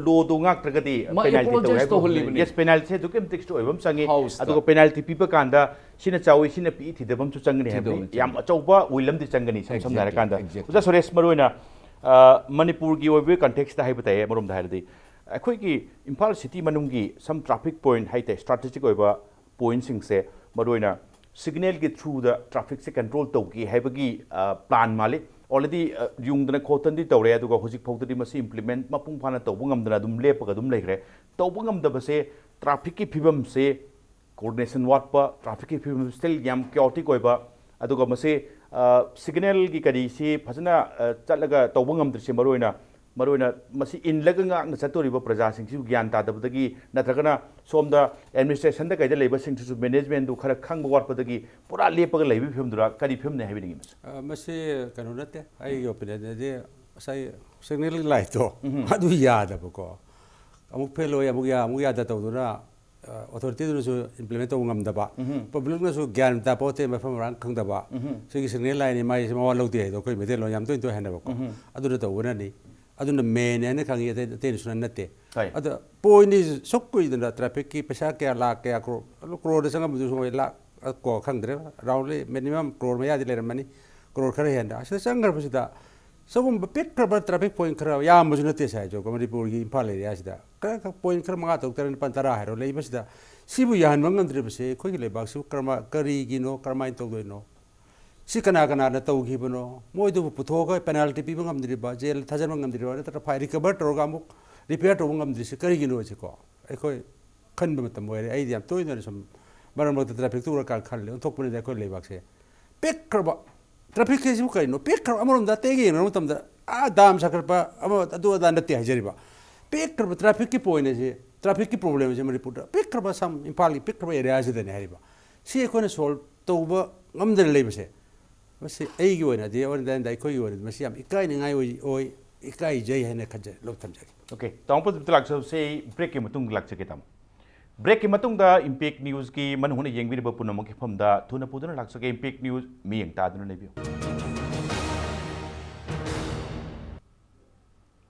ꯂꯣꯗꯨ ꯉꯥꯛꯇ꯭ꯔꯒꯗꯤ ꯃꯥ ꯄꯦꯅꯥꯜꯇꯤ ꯇꯧ apologize ꯍꯥꯏꯕ ꯇꯧꯍꯜꯂꯤꯕꯅꯤ꯫ ꯌꯦꯁ, ꯄꯦꯅꯥꯜꯇꯤ ꯑꯗꯨꯛꯀꯤ ꯃꯇꯤꯛ ꯁ꯭ꯇ꯭ꯔꯤꯛ ꯑꯣꯏꯕ ꯑꯃ ꯆꯪꯉꯤ꯫ ꯍꯥꯎꯁꯇ꯫ ꯑꯗꯨꯒ ꯄꯦꯅꯥꯜꯇꯤ ꯄꯤꯕ ꯀꯥꯟꯗ ꯁꯤꯅ ꯆꯥꯎꯏ, ꯁꯤꯅ ꯄꯤꯛꯏ ꯊꯤꯗꯕ ꯑꯃꯁꯨ ꯆꯪꯒꯅꯤ ꯍꯥꯏꯕꯅꯤ꯫ ꯊꯤꯗꯕ ꯑꯃ ꯌꯥꯝ ꯆꯪꯒꯅꯤ꯫ ꯑꯆꯧꯕ ꯋꯤꯜ ꯑꯃꯗꯤ ꯆꯪꯒꯅꯤ ꯏꯁꯝ ꯁꯝꯅ Exactly, ꯍꯥꯏꯔꯀꯥꯟꯗ꯫ Exactly. ꯑꯣꯖꯥ ꯁꯨꯔꯦꯁ, ꯃꯔꯨꯑꯣꯏꯅ ꯑ, ꯃꯅꯤꯄꯨꯔꯒꯤ ꯑꯣꯏꯕ ꯀꯟꯇꯦꯛꯁꯇ ꯍꯥꯏꯕ ꯇꯥꯏ, ꯑꯃꯔꯣꯝꯗ ꯍꯥꯏꯔꯗꯤ ꯑꯩꯈꯣꯏꯒꯤ ꯏꯝꯐꯥꯜ ꯁꯤꯇꯤ ꯃꯅꯨꯡꯒꯤ ꯁꯝ ꯇ꯭ꯔꯥꯐꯤꯛ ꯄꯣꯏꯟꯠ ꯍꯥꯏ ꯇꯥꯏ, ꯁ꯭ꯇ꯭ꯔꯥꯇꯦꯖꯤꯛ ꯑꯣꯏꯕ ꯄꯣꯏꯟꯠꯁꯤꯡꯁꯦ, ꯃꯔꯨꯑꯣꯏꯅ ꯁꯤꯒꯅꯦꯜꯒꯤ ꯊ꯭ꯔꯨꯗ ꯇ꯭ꯔꯥꯐꯤꯛꯁꯦ ꯀꯟꯇ꯭ꯔꯣꯜ ꯇꯧꯒꯦ ꯍꯥꯏꯕꯒꯤ, ꯑ, ꯄ꯭ꯂꯥꯟ ꯃꯥꯜꯂꯤ꯫ ꯑꯣꯜꯔꯦꯗꯤ, ꯑ, ꯌꯨꯡꯗꯅ ꯈꯣꯠꯇꯅꯗꯤ ꯇꯧꯔꯦ, ꯑꯗꯨꯒ ꯍꯧꯖꯤꯛ ꯐꯥꯎꯗꯗꯤ ꯃꯁꯤ ꯏꯝꯄ꯭ꯂꯤꯃꯦꯟꯠ ꯃꯄꯨꯡ ꯐꯥꯅ ꯇꯧꯕ ꯉꯝꯗꯅ ꯑꯗꯨꯝ ꯂꯦꯞꯄꯒ ꯑꯗꯨꯝ ꯂꯩꯈ꯭ꯔꯦ꯫ ꯇꯧꯕ ꯉꯝꯗꯕꯁꯦ ꯇ꯭ꯔꯥꯐꯤꯛꯀꯤ ꯐꯤꯕꯝꯁꯦ, ꯀꯣꯑꯣꯔꯗꯤꯅꯦꯁꯟ ꯋꯥꯠꯄ, ꯇ꯭ꯔꯥꯐꯤꯛꯀꯤ ꯐꯤꯕꯝ ꯁ꯭ꯇꯤꯜ ꯌꯥꯝ ꯀꯦꯑꯣꯇꯤꯛ ꯑꯣꯏꯕ, ꯑꯗꯨꯒ ꯃꯁꯤ, ꯑ, ꯁꯤꯒꯅꯦꯜꯒꯤ ꯀꯔꯤꯁꯤ ꯐꯖꯅ, ꯑ, ꯆꯠꯂꯒ ꯇꯧꯕ ꯉꯝꯗ꯭ꯔꯤꯁꯦ ꯃꯔꯨꯑꯣꯏꯅ, ꯃꯔꯨꯑꯣꯏꯅ ꯃꯁꯤ ꯏꯜꯂꯒ ꯉꯥꯛꯅ ꯆꯠꯇꯣꯔꯤꯕ ꯄ꯭ꯔꯖꯥꯁꯤꯡꯁꯤꯕꯨ ꯒ꯭ꯌꯥꯟ ꯇꯥꯗꯕꯗꯒꯤ ꯅꯠꯇ꯭ꯔꯒꯅ ꯁꯣꯝꯗ ꯑꯦꯗꯃꯤꯅꯤꯁꯇ꯭ꯔꯦꯁꯟꯗ ꯀꯩꯗ ꯂꯩꯕꯁꯤꯡꯁꯤꯁꯨ ꯃꯦꯅꯦꯖꯃꯦꯟꯠꯗꯨ ꯈꯔ ꯈꯪꯕ ꯋꯥꯠꯄꯗꯒꯤ ꯄꯨꯔꯥ ꯂꯦꯞꯄꯒ ꯂꯩꯕꯒꯤ ꯐꯤꯕꯝꯗꯨꯔꯥ? ꯀꯔꯤ ꯐꯤꯕꯝꯅꯤ ꯍꯥꯏꯕꯤꯅꯤꯡꯉꯤ ꯃꯁꯤ? ꯑ, ꯃꯁꯤ ꯀꯩꯅꯣ ꯅꯠꯇꯦ, ꯑꯩꯒꯤ ꯑꯣꯄꯤꯅꯤꯌꯟꯗꯗꯤ ꯉꯁꯥꯏ ꯁꯤꯒꯅꯦꯜꯒꯤ ꯂꯥꯏꯠꯇꯣ ꯎꯝ꯫ ꯑꯗꯨ ꯌꯥꯗꯕꯀꯣ꯫ ꯑꯃꯨꯛ ꯐꯦꯜ ꯑꯣꯏ, ꯑꯃꯨꯛ ꯌꯥ-, ꯑꯃꯨꯛ ꯌꯥꯗ ꯇꯧꯗꯨꯅ, ꯑ, ꯑꯣꯊꯣꯔꯤꯇꯤꯗꯨꯅꯁꯨ ꯏꯝꯄ꯭ꯂꯤꯃꯦꯟꯠ ꯇꯧꯕ ꯉꯝꯗꯕ, ꯎꯝ꯫ ꯄꯕ꯭ꯂꯤꯛꯅꯁꯨ ꯒ꯭ꯌꯥꯟ ꯇꯥꯄꯣꯠꯇꯦ, ꯃꯐꯝ ꯃꯔꯥꯡ ꯈꯪꯗꯕ, ꯎꯝ꯫ ꯁꯤꯒꯤ ꯁꯤꯒꯅꯦꯜ ꯂꯥꯏꯠꯅꯤ, ꯃꯥꯏꯁꯦ ꯃꯋꯥ ꯂꯧꯗꯦ ꯍꯥꯏꯗꯣ ꯑꯩꯈꯣꯏ ꯃꯩꯇꯩꯂꯣꯟ ꯌꯥꯝ ꯇꯣꯏ ꯇꯣꯏ ꯍꯥꯏꯅꯕꯀꯣ꯫ ꯎꯝ꯫ ꯑꯗꯨꯅ ꯇꯧꯕꯅꯅꯤ꯫ ꯑꯗꯨꯅ ꯃꯦꯟ ꯍꯥꯏꯅ ꯈꯪꯉꯤ, ꯑꯇꯩ, ꯑꯇꯩꯅ ꯁꯨꯡꯅꯠ ꯅꯠꯇꯦ꯫ ꯍꯣꯏ꯫ ꯑꯗ ꯄꯣꯏꯟꯠꯅꯤ ꯁꯨꯛ ꯀꯨꯏꯗꯅ ꯇ꯭ꯔꯥꯐꯤꯛꯀꯤ ꯄꯩꯁꯥ ꯀꯌꯥ, ꯂꯥꯛ ꯀꯌꯥ, ꯀ꯭ꯔꯣꯔ, ꯀ꯭ꯔꯣꯔꯗ ꯆꯪꯉꯝꯕꯗꯨꯁꯨ ꯃꯣꯏ ꯂꯥꯛ, ꯀꯣ, ꯈꯪꯗ꯭ꯔꯦ, ꯔꯥꯎꯟꯂꯤ ꯃꯤꯅꯤꯃꯝ ꯀ꯭ꯔꯣꯔ ꯃꯌꯥꯗꯤ ꯂꯩꯔꯝꯃꯅꯤ, ꯀ꯭ꯔꯣꯔ ꯈꯔ ꯍꯦꯟꯅ꯫ ꯑꯁꯤꯗ ꯆꯪꯈ꯭ꯔꯕꯁꯤꯗ ꯁꯤꯒꯨꯝꯕ ꯄꯤꯛꯈ꯭ꯔꯕ ꯇ꯭ꯔꯥꯐꯤꯛ ꯄꯣꯏꯟꯠ ꯈꯔ ꯌꯥꯝꯕꯁꯨ ꯅꯠꯇꯦ ꯁꯥꯏꯁꯨ ꯃꯅꯤꯄꯨꯔꯒꯤ ꯏꯝꯐꯥꯜ ꯑꯦꯔꯤꯌꯥꯁꯤꯗ꯫ ꯈꯔ ꯈꯛ ꯄꯣꯏꯟ ꯈꯔ ꯃꯉꯥ ꯇꯔꯨꯛ ꯇꯔꯦꯠ ꯅꯤꯄꯥꯜ ꯇꯔꯥ ꯍꯥꯏꯔꯣ, ꯂꯩꯕꯁꯤꯗ ꯁꯤꯕꯨ ꯌꯥꯍꯟꯕ ꯉꯝꯗ꯭ꯔꯤꯕꯁꯦ ꯑꯩꯈꯣꯏꯒꯤ ꯂꯩꯕꯥꯛꯁꯤꯕꯨ ꯀꯔꯝꯃ-, ꯀꯔꯤꯒꯤꯅꯣ, ꯀꯔꯝꯍꯥꯏꯅ ꯇꯧꯗꯣꯏꯅꯣ? ꯁꯤ ꯀꯅꯥ ꯀꯅꯥꯅ ꯇꯧꯈꯤꯕꯅꯣ? ꯃꯣꯏꯗꯨꯕꯨ ꯄꯨꯊꯣꯛꯑꯒ ꯄꯦꯅꯥꯜꯇꯤ ꯄꯤꯕ ꯉꯝꯗ꯭ꯔꯤꯕ, ꯖꯦꯜ ꯊꯥꯖꯤꯟꯕ ꯉꯝꯗ꯭ꯔꯤꯕ, ꯅꯠꯇ꯭ꯔꯒ ꯐꯥꯏꯜ ꯔꯤꯀꯚꯔ ꯇꯧꯔꯒ ꯑꯃꯨꯛ ꯔꯤꯄꯤꯌꯔ ꯇꯧꯕ ꯉꯝꯗ꯭ꯔꯤꯁꯤ ꯀꯔꯤꯒꯤꯅꯣ ꯁꯤꯀꯣ? ꯑꯩꯈꯣꯏ ꯈꯟꯕ ꯃꯇꯝ ꯑꯣꯏꯔꯦ꯫ ꯑꯩꯗꯤ ꯌꯥꯝ ꯇꯣꯏꯅ ꯁꯨꯝ ꯃꯔꯛ ꯃꯔꯛꯇ ꯇ꯭ꯔꯥꯐꯤꯛꯇ ꯎꯔꯀꯥꯟꯗ ꯈꯜꯂꯦ, ꯑꯣꯟꯊꯣꯛꯄꯅꯤꯗ ꯑꯩꯈꯣꯏ ꯂꯩꯕꯥꯛꯁꯦ꯫ ꯄꯤꯛꯈ꯭ꯔꯕ ꯇ꯭ꯔꯥꯐꯤꯛ ꯍꯥꯏꯁꯤꯕꯨ ꯀꯔꯤꯅꯣ? ꯄꯤꯛꯈ꯭ꯔꯕ, ꯑꯃꯔꯣꯝꯗ ꯑꯇꯩꯒ ꯌꯦꯡꯅꯕ ꯃꯇꯝꯗ ꯑꯥ ꯗꯥꯝ ꯁꯥꯒꯠꯄ ꯑꯃ ꯑꯗꯨ ꯑꯗꯥ ꯅꯠꯇꯦ ꯍꯥꯏꯖꯔꯤꯕ꯫ ꯄꯤꯛꯈ꯭ꯔꯕ ꯇ꯭ꯔꯥꯐꯤꯛꯀꯤ ꯄꯣꯏꯟ ꯑꯁꯤ, ꯇ꯭ꯔꯥꯐꯤꯛꯀꯤ ꯄ꯭ꯔꯣꯕ꯭ꯂꯦꯝ ꯑꯁꯤ ꯃꯅꯤꯄꯨꯔꯗ ꯄꯤꯛꯈ꯭ꯔꯕ ꯁꯝ ꯏꯝꯐꯥꯜꯒꯤ ꯄꯤꯛꯈ꯭ꯔꯕ ꯑꯦꯔꯤꯌꯥꯁꯤꯗꯅꯦ ꯍꯥꯏꯔꯤꯕ꯫ ꯁꯤ ꯑꯩꯈꯣꯏꯅ ꯁꯣꯜꯕ ꯇꯧꯕ ꯉꯝꯗꯅ ꯂꯩꯕꯁꯦ, ꯃꯁꯤ ꯑꯩꯒꯤ ꯑꯣꯏꯅꯗꯤ, ꯑꯣꯟ ꯗꯥꯏꯟꯗ ꯑꯩꯈꯣꯏꯒꯤ ꯑꯣꯏꯅꯗꯤ ꯃꯁꯤ ꯌꯥꯝ ꯏꯀꯥꯏꯅꯤꯡꯉꯥꯏ ꯑꯣꯏ, ꯑꯣꯏ, ꯏꯀꯥꯏꯖꯩ ꯍꯥꯏꯅ ꯈꯟꯖꯩ, ꯂꯧ ꯊꯝꯖꯒꯦ꯫ ꯑꯣꯀꯦ, ꯇꯥꯃꯣ ꯄ꯭ꯔꯗꯤꯞꯇ ꯂꯥꯛꯆꯕꯁꯦ ꯑꯩ ꯕ꯭ꯔꯦꯛꯀꯤ ꯃꯇꯨꯡꯗ ꯂꯥꯛꯆꯒꯦ ꯇꯥꯃꯣ꯫ ꯕ꯭ꯔꯦꯛꯀꯤ ꯃꯇꯨꯡꯗ ꯏꯝꯄꯦꯛ ꯅ꯭ꯌꯨꯁꯀꯤ ꯃꯅꯨꯡ ꯍꯨꯠꯅ ꯌꯦꯡꯕꯤꯔꯤꯕ ꯄꯨꯝꯅꯃꯛꯀꯤ ꯃꯐꯝꯗ ꯊꯨꯅ ꯄꯨꯗꯨꯅ ꯂꯥꯛꯆꯒꯦ꯫ ꯏꯝꯄꯦꯛ ꯅ꯭ꯌꯨꯁ ꯃꯤꯠꯌꯦꯡ ꯇꯥꯗꯨꯅ ꯂꯩꯕꯤꯌꯨ꯫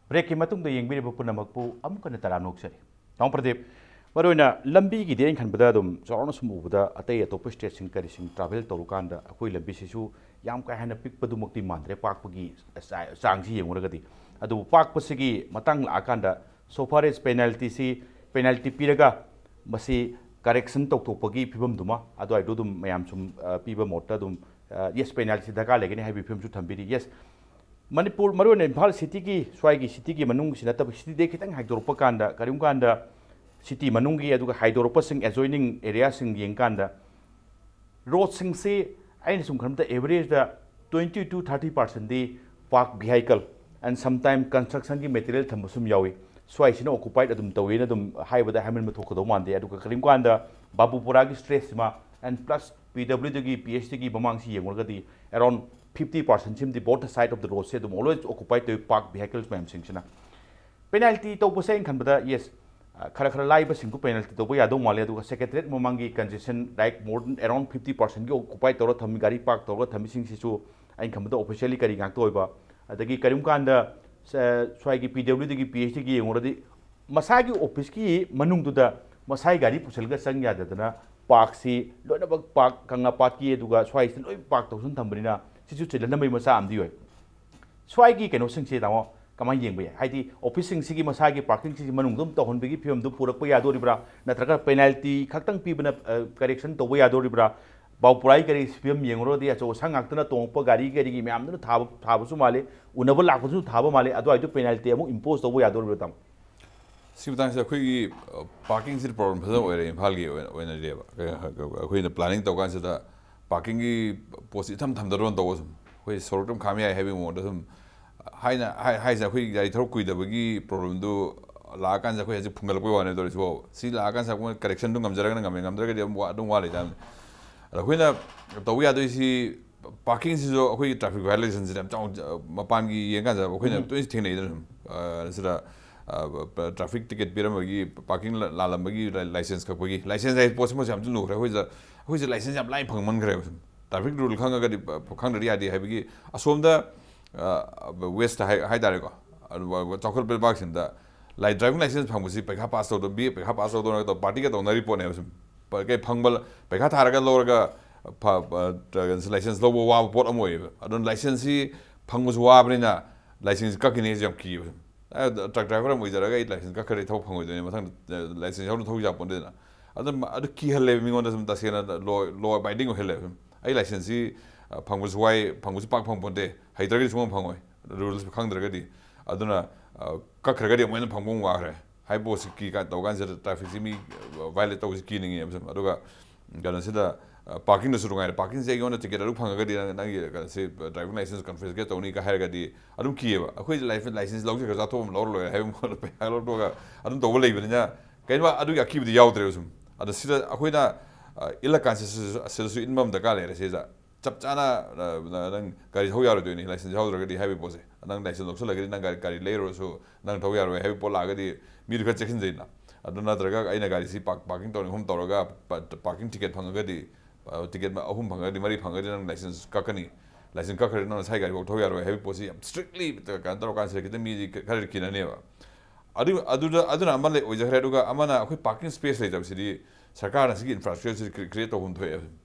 ꯕ꯭ꯔꯦꯛꯀꯤ ꯃꯇꯨꯡꯗ ꯌꯦꯡꯕꯤꯔꯤꯕ ꯄꯨꯝꯅꯃꯛꯄꯨ ꯑꯃꯨꯛ ꯍꯟꯅ ꯇꯔꯥꯝꯅ ꯑꯣꯛꯆꯔꯤ꯫ ꯇꯥꯃꯣ ꯄ꯭ꯔꯗꯤꯞ, ꯃꯔꯨꯑꯣꯏꯅ ꯂꯝꯕꯤꯒꯤꯗꯤ ꯑꯩꯅ ꯈꯟꯕꯗ ꯑꯗꯨꯝ ꯆꯥꯎꯔꯥꯛꯅ ꯁꯨꯝ ꯎꯕꯗ ꯑꯇꯩ ꯑꯇꯣꯞꯄ ꯁ꯭ꯇꯦꯠꯁꯤꯡ ꯀꯔꯤꯁꯤꯡ ꯇ꯭ꯔꯥꯚꯦꯜ ꯇꯧꯔꯀꯥꯟꯗ ꯑꯩꯈꯣꯏ ꯂꯝꯕꯤꯁꯤꯁꯨ ꯌꯥꯝ ꯀꯥ ꯍꯦꯟꯅ ꯄꯤꯛꯄꯗꯨꯃꯛꯇꯤ ꯃꯥꯟꯗ꯭ꯔꯦ, ꯄꯥꯛꯄꯒꯤ ꯆꯥ-, ꯆꯥꯡꯁꯤ ꯌꯦꯡꯉꯨꯔꯒꯗꯤ꯫ ꯑꯗꯨꯕꯨ ꯄꯥꯛꯄꯁꯤꯒꯤ ꯃꯇꯥꯡ ꯂꯥꯛꯑꯀꯥꯟꯗ so far as ꯄꯦꯅꯥꯜꯇꯤꯁꯤ, ꯄꯦꯅꯥꯜꯇꯤ ꯄꯤꯔꯒ ꯃꯁꯤ ꯀꯔꯦꯛꯁꯟ ꯇꯧꯊꯣꯛꯄꯒꯤ ꯐꯤꯕꯝꯗꯨꯃ ꯑꯗꯨꯋꯥꯏꯗꯨ ꯑꯗꯨꯝ ꯃꯌꯥꯝ ꯁꯨꯝ, ꯑ, ꯄꯤꯕ ꯃꯣꯠꯇ ꯑꯗꯨꯝ, ꯑ, ꯌꯦꯁ, ꯄꯦꯅꯥꯜꯇꯤ ꯗꯔꯀꯥꯔ ꯂꯩꯒꯅꯤ ꯍꯥꯏꯕꯒꯤ ꯐꯤꯕꯝꯁꯨ ꯊꯝꯕꯤꯔꯤ꯫ ꯌꯦꯁ, ꯃꯅꯤꯄꯨꯔ, ꯃꯔꯨꯑꯣꯏꯅ ꯏꯝꯐꯥꯜ ꯁꯤꯇꯤꯒꯤ, ꯁ꯭ꯋꯥꯏꯒꯤ ꯁꯤꯇꯤꯒꯤ ꯃꯅꯨꯡꯁꯤ ꯅꯠꯇꯕ, ꯁꯤꯇꯤꯗꯒꯤ ꯈꯤꯇꯪ ꯍꯥꯏꯗꯣꯔꯛꯄ ꯀꯥꯟꯗ, ꯀꯔꯤꯒꯨꯝꯕ ꯀꯥꯟꯗ ꯁꯤꯇꯤ ꯃꯅꯨꯡꯒꯤ ꯑꯗꯨꯒ ꯍꯥꯏꯗꯣꯔꯛꯄꯁꯤꯡ, ꯑꯦꯖꯣꯏꯅꯤꯡ ꯑꯦꯔꯤꯌꯥꯁꯤꯡ ꯌꯦꯡꯀꯥꯟꯗ, ꯔꯣꯗꯁꯤꯡꯁꯤ ꯑꯩꯅ ꯁꯨꯝ ꯈꯟꯕꯗ ꯑꯦꯚꯔꯦꯖꯇ twenty to thirty percentꯗꯤ park vehicle and sometime constructionꯒꯤ material ꯊꯝꯕꯁꯨ ꯑꯗꯨꯝ ꯌꯥꯎꯏ꯫ ꯁ꯭ꯋꯥꯏꯁꯤꯅ ꯑꯣꯀꯨꯄꯥꯏꯠ ꯑꯗꯨꯝ ꯇꯧꯋꯦꯅ ꯑꯗꯨꯝ ꯍꯥꯏꯕꯗ ꯍꯥꯏꯃꯟꯕ ꯊꯣꯛꯀꯗꯧ ꯃꯥꯟꯗꯦ꯫ ꯑꯗꯨꯒ ꯀꯔꯤꯒꯨꯝꯕ ꯀꯥꯟꯗ ꯕꯥꯕꯨꯄꯨꯔꯥꯒꯤ ꯁ꯭ꯇ꯭ꯔꯦꯁꯁꯤꯃ and plus ꯄꯤ ꯗꯕ꯭ꯂꯤꯎꯗꯤꯒꯤ, ꯄꯤ ꯑꯩꯆ ꯗꯤꯒꯤ ꯃꯃꯥꯡꯁꯤ ꯌꯦꯡꯉꯨꯔꯒꯗꯤ around fifty percent ꯁꯤꯃꯗꯤ both the side of the roadꯁꯦ ꯑꯗꯨꯝ always occupied ꯇꯧꯏ, park vehicles ꯃꯌꯥꯝꯁꯤꯡꯁꯤꯅ꯫ ꯄꯦꯅꯥꯜꯇꯤ ꯇꯧꯕꯁꯦ ꯑꯩꯅ ꯈꯟꯕꯗ, ꯌꯦꯁ, ꯈꯔ ꯈꯔ ꯂꯥꯏꯕꯁꯤꯡꯗꯨ ꯄꯦꯅꯥꯜꯇꯤ ꯇꯧꯕ ꯌꯥꯗꯧ ꯃꯥꯜꯂꯦ꯫ ꯑꯗꯨꯒ ꯁꯦꯀ꯭ꯔꯦꯇꯔꯤꯌꯦꯠ ꯃꯃꯥꯡꯒꯤ congestion, like, more than around fifty percentꯒꯤ ꯑꯣꯀꯨꯄꯥꯏ ꯇꯧꯔ ꯊꯝꯃꯤ, ꯒꯥꯔꯤ ꯄꯥꯔꯛ ꯇꯧꯔꯒ ꯊꯝꯃꯤꯁꯤꯡꯁꯤꯁꯨ ꯑꯩꯅ ꯈꯟꯕꯗ officially ꯀꯔꯤ ꯉꯥꯛꯇ ꯑꯣꯏꯕ, ꯑꯗꯒꯤ ꯀꯔꯤꯒꯨꯝꯕ ꯀꯥꯟꯗ ꯁ-, ꯁ꯭ꯋꯥꯏꯒꯤ ꯄꯤ ꯗꯕ꯭ꯂꯤꯎꯗꯤꯒꯤ, ꯄꯤ ꯑꯩꯆ ꯗꯤꯒꯤ ꯌꯦꯡꯉꯨꯔꯗꯤ ꯃꯁꯥꯒꯤ ꯑꯣꯐꯤꯁꯀꯤ ꯃꯅꯨꯡꯗꯨꯗ ꯃꯁꯥꯒꯤ ꯒꯥꯔꯤ ꯄꯨꯁꯤꯜꯂꯒ ꯆꯪ ꯌꯥꯗꯗꯅ ꯄꯥꯔꯛꯁꯤ ꯂꯣꯏꯅꯃꯛ ꯄꯥꯔꯛ ꯀꯪꯂꯥꯄꯥꯠꯀꯤ ꯑꯗꯨꯒ ꯁ꯭ꯋꯥꯏꯁꯤꯗ ꯂꯣꯏ ꯄꯥꯔꯛ ꯇꯧꯁꯤꯟ ꯊꯝꯕꯅꯤꯅ ꯁꯤꯁꯨ ꯆꯤꯜꯍꯟꯅꯕꯒꯤ ꯃꯆꯥꯛ ꯑꯃꯗꯤ ꯑꯣꯏ꯫ ꯁ꯭ꯋꯥꯏꯒꯤ ꯀꯩꯅꯣꯁꯤꯡꯁꯦ ꯇꯥꯃꯣ, ꯀꯃꯥꯏꯅ ꯌꯦꯡꯕ ꯌꯥꯏ? ꯍꯥꯏꯗꯤ ꯑꯣꯐꯤꯁꯁꯤꯡꯁꯤꯒꯤ ꯃꯁꯥꯒꯤ ꯄꯥꯔꯀꯤꯡꯁꯤꯡꯁꯤ ꯃꯅꯨꯡꯗ ꯑꯗꯨꯝ ꯇꯧꯍꯟꯕꯒꯤ ꯐꯤꯕꯝꯗꯨ ꯄꯨꯔꯛꯄ ꯌꯥꯗꯣꯔꯤꯕ꯭ꯔꯥ? ꯅꯠꯇ꯭ꯔꯒ ꯄꯦꯅꯥꯜꯇꯤ ꯈꯛꯇꯪ ꯄꯤꯕꯅ ꯀꯔꯦꯛꯁꯟ ꯇꯧꯕ ꯌꯥꯗꯣꯔꯤꯕ꯭ꯔꯥ? ꯕꯥꯎꯄꯨꯔꯥꯒꯤ ꯀꯔꯤ ꯐꯤꯕꯝ ꯌꯦꯡꯉꯨꯔꯗꯤ ꯑꯆꯧ ꯑꯁꯥꯡ ꯉꯥꯛꯇꯅ ꯇꯣꯡꯉꯛꯄ ꯒꯥꯔꯤ ꯀꯔꯤꯒꯤ ꯃꯌꯥꯝꯗꯨꯅ ꯊꯥꯕ ꯊꯥꯕꯁꯨ ꯃꯥꯜꯂꯤ, ꯎꯅꯕ ꯂꯥꯛꯄꯁꯨ ꯊꯥꯕ ꯃꯥꯜꯂꯤ꯫ ꯑꯗꯨꯋꯥꯏꯗꯨ ꯄꯦꯅꯥꯜꯇꯤ ꯑꯃꯨꯛ ꯏꯝꯄꯣꯁ ꯇꯧꯕ ꯌꯥꯗꯣꯔꯤꯕ꯭ꯔꯥ, ꯇꯥꯃꯣ? ꯁꯤ ꯃꯇꯥꯡꯁꯤꯗ ꯑꯩꯈꯣꯏꯒꯤ ꯄꯥꯔꯀꯤꯡꯁꯤꯗ ꯄ꯭ꯔꯣꯕ꯭ꯂꯦꯝ ꯐꯖꯅ ꯑꯣꯏꯔꯦ ꯏꯝꯐꯥꯜꯒꯤ ꯑꯣꯏꯅ ꯑꯣꯏꯅꯗꯤꯕ꯫ ꯑꯩꯈꯣꯏꯅ ꯄ꯭ꯂꯥꯅꯤꯡ ꯇꯧꯀꯥꯟꯁꯤꯗ ꯄꯥꯔꯀꯤꯡꯒꯤ ꯄꯣꯠꯁꯤ ꯏꯊꯝ ꯊꯝꯗꯔꯣꯅ ꯇꯧꯕ ꯁꯨꯝ ꯑꯩꯈꯣꯏ ꯁꯣꯔꯣꯛꯇ ꯑꯗꯨꯝ ꯈꯥꯝ ꯌꯥꯏ ꯍꯥꯏꯕꯒꯤ ꯃꯑꯣꯡꯗ ꯁꯨꯝ ꯍꯥꯏꯅ ꯍꯥꯏ- ꯍꯥꯏꯁꯦ ꯑꯩꯈꯣꯏ ꯒꯥꯔꯤ ꯊꯧꯔꯛ ꯀꯨꯏꯗꯕꯒꯤ ꯄ꯭ꯔꯣꯕ꯭ꯂꯦꯝꯗꯨ ꯂꯥꯛꯑꯀꯥꯟꯁꯤꯗ ꯑꯩꯈꯣꯏ ꯍꯧꯖꯤꯛ ꯐꯨꯡꯒꯠꯂꯛꯄꯩ ꯋꯥꯅꯦ ꯇꯧꯔꯤꯁꯤꯕꯣ꯫ ꯁꯤ ꯂꯥꯛꯑꯀꯥꯟꯁꯤꯗ ꯑꯩꯈꯣꯏꯅ ꯀꯔꯦꯛꯁꯟꯗꯨ ꯉꯝꯖꯔꯒꯅ ꯉꯝꯃꯦ, ꯉꯝꯗ꯭ꯔꯒꯗꯤ ꯑꯗꯨꯝ ꯋꯥ- ꯑꯗꯨꯝ ꯋꯥ ꯂꯩꯇꯥꯕꯅꯤ꯫ ꯑꯗꯣ ꯑꯩꯈꯣꯏꯅ ꯇꯧꯕ ꯌꯥꯗꯣꯏꯁꯤ ꯄꯥꯔꯀꯤꯡꯁꯤꯁꯨ ꯑꯩꯈꯣꯏꯒꯤ ꯇ꯭ꯔꯥꯐꯤꯛ ꯚꯥꯏꯑꯣꯂꯦꯁꯟꯁꯤꯅ ꯌꯥꯝ ꯆꯥꯎꯅ ꯃꯄꯥꯟꯒꯤ ꯌꯦꯡꯀꯥꯟꯗ ꯑꯩꯈꯣꯏꯅ ꯇꯣꯏꯅ ꯊꯦꯡꯅꯩꯗꯅ ꯁꯨꯝ ꯑ, ꯁꯤꯗ ꯇ꯭ꯔꯥꯐꯤꯛ ꯇꯤꯀꯦꯠ ꯄꯤꯔꯝꯕꯒꯤ ꯄꯥꯔꯀꯤꯡ ꯂꯥꯜꯂꯝꯕꯒꯤ ꯂꯥꯏꯁꯦꯟꯁ ꯀꯛꯄꯒꯤ ꯂꯥꯏꯁꯦꯟꯁ ꯍꯥꯏ ꯄꯣꯠꯁꯤꯃꯁꯨ ꯌꯥꯝ ꯂꯨꯈ꯭ꯔꯦ꯫ ꯑꯩꯈꯣꯏꯁꯤꯗ ꯑꯩꯈꯣꯏꯁꯦ ꯂꯥꯏꯁꯦꯟꯁ ꯌꯥꯝ ꯂꯥꯏꯅ ꯐꯪꯃꯟꯈ꯭ꯔꯦꯕ ꯁꯨꯝ ꯇ꯭ꯔꯥꯐꯤꯛ ꯔꯨꯜ ꯈꯪꯉꯒꯗꯤ ꯈꯪꯗ꯭ꯔꯗꯤ ꯌꯥꯗꯦ ꯍꯥꯏꯕꯒꯤ ꯑꯁꯣꯝꯗ ꯋꯦꯁꯇ ꯍꯥꯏ ꯍꯥꯏꯇꯥꯔꯦꯀꯣ꯫ ꯑꯗꯨꯒ ꯆꯥꯎꯈꯠꯄ ꯂꯩꯕꯥꯛꯁꯤꯡꯗ ꯂꯥꯏ ꯗ꯭ꯔꯥꯏꯚꯤꯡ ꯂꯥꯏꯁꯦꯟꯁ ꯐꯪꯕꯁꯤ ꯄꯩꯈꯥ ꯄꯥꯁ ꯇꯧꯗꯕ ꯕꯤ ꯑꯦ ꯄꯩꯈꯥ ꯄꯥꯁ ꯇꯧꯗꯧꯅ ꯇꯧ ꯄꯥꯔꯇꯤꯒ ꯇꯧꯅꯔꯤ ꯄꯣꯠꯅꯦꯕ ꯁꯨꯝ꯫ ꯄ- ꯀꯩ ꯐꯪꯕ ꯄꯩꯈꯥ ꯊꯥꯔꯒ ꯂꯧꯔꯒ ꯐ- ꯄ- ꯇ- ꯂꯥꯏꯁꯦꯟꯁ ꯂꯧꯕ ꯋꯥꯕ ꯄꯣꯠ ꯑꯃ ꯑꯣꯏꯌꯦꯕ꯫ ꯑꯗꯨꯅ ꯂꯥꯏꯁꯦꯟꯁꯁꯤ ꯐꯪꯕꯁꯨ ꯋꯥꯕꯅꯤꯅ ꯂꯥꯏꯁꯦꯟꯁ ꯀꯛꯈꯤꯅꯤ ꯍꯥꯏꯁꯦ ꯌꯥꯝ ꯀꯤꯌꯦꯕ ꯁꯨꯝ꯫ ꯑ, ꯇ꯭ꯔꯛ ꯗ꯭ꯔꯥꯏꯚꯔ ꯑꯃ ꯑꯣꯏꯖꯔꯒ ꯑꯩ ꯂꯥꯏꯁꯦꯟꯁ ꯀꯛꯈ꯭ꯔꯗꯤ ꯊꯧꯕ ꯐꯪꯉꯣꯏꯗꯣꯏꯅꯦ ꯃꯊꯪꯗ꯫ ꯑ, ꯂꯥꯏꯁꯦꯟꯁ ꯌꯥꯎꯅ ꯊꯧ ꯌꯥꯄꯣꯟꯇꯦꯗꯅ꯫ ꯑꯗꯨꯝ ꯑꯗꯨ ꯀꯤꯍꯜꯂꯦꯕ ꯃꯤꯉꯣꯟꯗ ꯁꯨꯝ ꯇꯁꯦꯡꯅ ꯂꯣ ꯂꯣ ꯑꯕꯥꯏꯗꯤꯡ ꯑꯣꯏꯍꯜꯂꯦꯕ ꯁꯨꯝ꯫ ꯑꯩ ꯂꯥꯏꯁꯦꯟꯁꯁꯤ ꯑ, ꯐꯪꯕꯁꯨ ꯋꯥꯏ, ꯐꯪꯕꯁꯨ ꯄꯥꯛ ꯐꯪꯄꯣꯟꯇꯦ, ꯍꯩꯇ꯭ꯔꯒꯗꯤ ꯁꯨꯡꯐꯪ ꯐꯪꯉꯣꯏ꯫ ꯔꯨꯜꯁ ꯈꯪꯗ꯭ꯔꯒꯗꯤ꯫ ꯑꯗꯨꯅ ꯑ, ꯀꯛꯈ꯭ꯔꯒꯗꯤ ꯑꯃꯨꯛ ꯍꯦꯟꯅ ꯐꯪꯕ ꯑꯃꯨꯛ ꯋꯥꯈ꯭ꯔꯦ꯫ ꯍꯥꯏ ꯄꯣꯠꯁꯤ ꯀꯤ ꯀꯥꯏꯅ ꯇꯧ ꯀꯥꯟꯁꯤꯗ ꯇ꯭ꯔꯥꯐꯤꯛꯁꯤ ꯃꯤ ꯚꯥꯏꯑꯣꯂꯦꯠ ꯇꯧꯕꯁꯤ ꯀꯤꯅꯤꯡꯉꯦꯕ ꯁꯨꯝ꯫ ꯑꯗꯨꯒ ꯀꯩꯅꯣꯁꯤꯗ ꯄꯥꯔꯀꯤꯡꯗꯁꯨ ꯅꯨꯡꯉꯥꯏꯔꯦ꯫ ꯄꯥꯔꯀꯤꯡꯁꯦ ꯑꯩꯉꯣꯟꯗ ꯇꯤꯀꯦꯠ ꯑꯗꯨ ꯐꯪꯉꯒꯗꯤ ꯅꯪ ꯅꯪꯒꯤ ꯀꯩꯅꯣꯁꯤ ꯗ꯭ꯔꯥꯏꯚꯤꯡ ꯂꯥꯏꯁꯦꯟꯁ ꯀꯟꯐꯤꯁꯀꯦꯠ ꯇꯧꯅꯤ ꯀꯥꯏ ꯍꯥꯏꯔꯒꯗꯤ ꯑꯗꯨꯝ ꯀꯤꯌꯦꯕ꯫ ꯑꯩꯈꯣꯏ ꯂꯥꯏꯁꯦꯟꯁ ꯂꯧꯖꯈ꯭ꯔ ꯆꯥꯊꯣꯛꯑ ꯂꯧꯔ ꯂꯣꯏꯔꯦ ꯍꯥꯏꯕ ꯃꯉꯣꯟꯗ ꯄꯩꯁꯥ ꯂꯧꯊꯣꯛꯑꯒ ꯑꯗꯨꯝ ꯇꯧꯕ ꯂꯩꯕꯅꯤꯅ ꯀꯩꯅꯣ ꯑꯗꯨꯒꯤ ꯑꯀꯤꯕꯗꯤ ꯌꯥꯎꯗ꯭ꯔꯦꯕ ꯁꯨꯝ꯫ ꯑꯗꯣ ꯁꯤꯗ ꯑꯩꯈꯣꯏꯅ ꯏꯜꯂꯀꯥꯟꯁꯤꯗ ꯁꯤꯗꯁꯨ ꯏꯟꯕ ꯑꯃ ꯗꯔꯀꯥꯔ ꯂꯩꯔꯦ ꯁꯤꯗ꯫ ꯆꯞ ꯆꯥꯅ ꯅꯪ ꯒꯥꯔꯤ ꯊꯧ ꯌꯥꯔꯣꯏꯗꯣꯏꯅꯤ ꯂꯥꯏꯁꯦꯟꯁ ꯌꯥꯎꯗ꯭ꯔꯒꯗꯤ ꯍꯥꯏꯕꯒꯤ ꯄꯣꯠꯁꯦ꯫ ꯅꯪ ꯂꯥꯏꯁꯦꯟꯁ ꯂꯧꯁꯜꯂꯒꯗꯤ ꯅꯪ ꯒꯥꯔꯤ ꯒꯥꯔꯤ ꯂꯩꯔꯨꯔꯁꯨ ꯅꯪ ꯊꯧ ꯌꯥꯔꯣꯏ ꯍꯥꯏꯕꯒꯤ ꯄꯣꯠ ꯂꯥꯛꯑꯒꯗꯤ ꯃꯤꯗꯨ ꯈꯔ ꯆꯦꯛꯁꯤꯟꯖꯩꯅ꯫ ꯑꯗꯨ ꯅꯠꯇ꯭ꯔꯒ ꯑꯩꯅ ꯒꯥꯔꯤꯁꯤ ꯄꯥꯔꯀꯤꯡ ꯇꯧꯅꯤꯡꯐꯝ ꯇꯧꯔꯒ ꯄꯥꯔꯀꯤꯡ ꯇꯤꯀꯦꯠ ꯐꯪꯉꯒꯗꯤ ꯇꯤꯀꯦꯠ ꯑꯍꯨꯝ ꯐꯪꯉꯒꯗꯤ ꯃꯔꯤ ꯐꯪꯉꯒꯗꯤ ꯅꯪ ꯂꯥꯏꯁꯦꯟꯁ ꯀꯛꯀꯅꯤ꯫ ꯂꯥꯏꯁꯦꯟꯁ ꯀꯛꯈ꯭ꯔꯗꯤ ꯅꯪ ꯅꯁꯥꯒꯤ ꯒꯥꯔꯤꯐꯥꯎ ꯊꯧ ꯌꯥꯔꯣꯏ ꯍꯥꯏꯕꯒꯤ ꯄꯣꯠꯁꯤ ꯌꯥꯝ ꯁ꯭ꯇ꯭ꯔꯤꯛꯂꯤ ꯀꯩꯅꯣ ꯇꯧꯔꯀꯥꯟꯁꯤꯗ ꯈꯤꯇꯪ ꯃꯤꯗꯤ ꯈꯔ ꯀꯤꯅꯅꯦꯕ꯫ ꯑꯗꯨ ꯑꯗꯨꯗ ꯑꯗꯨꯅ ꯑꯃ ꯂꯩ ꯑꯣꯏꯖꯈ꯭ꯔꯦ꯫ ꯑꯗꯨꯒ ꯑꯃꯅ ꯑꯩꯈꯣꯏ ꯄꯥꯔꯀꯤꯡ ꯁ꯭ꯄꯦꯁ ꯂꯩꯇꯕꯁꯤꯗꯤ ꯁꯔꯀꯥꯔꯅ ꯁꯤꯒꯤ ꯏꯟꯐ꯭ꯔꯥꯁ꯭ꯇ꯭ꯔꯛꯆꯔꯁꯤ ꯀ꯭ꯔꯤꯌꯦꯠ ꯇꯧꯐꯝ ꯊꯣꯛꯑꯦ꯫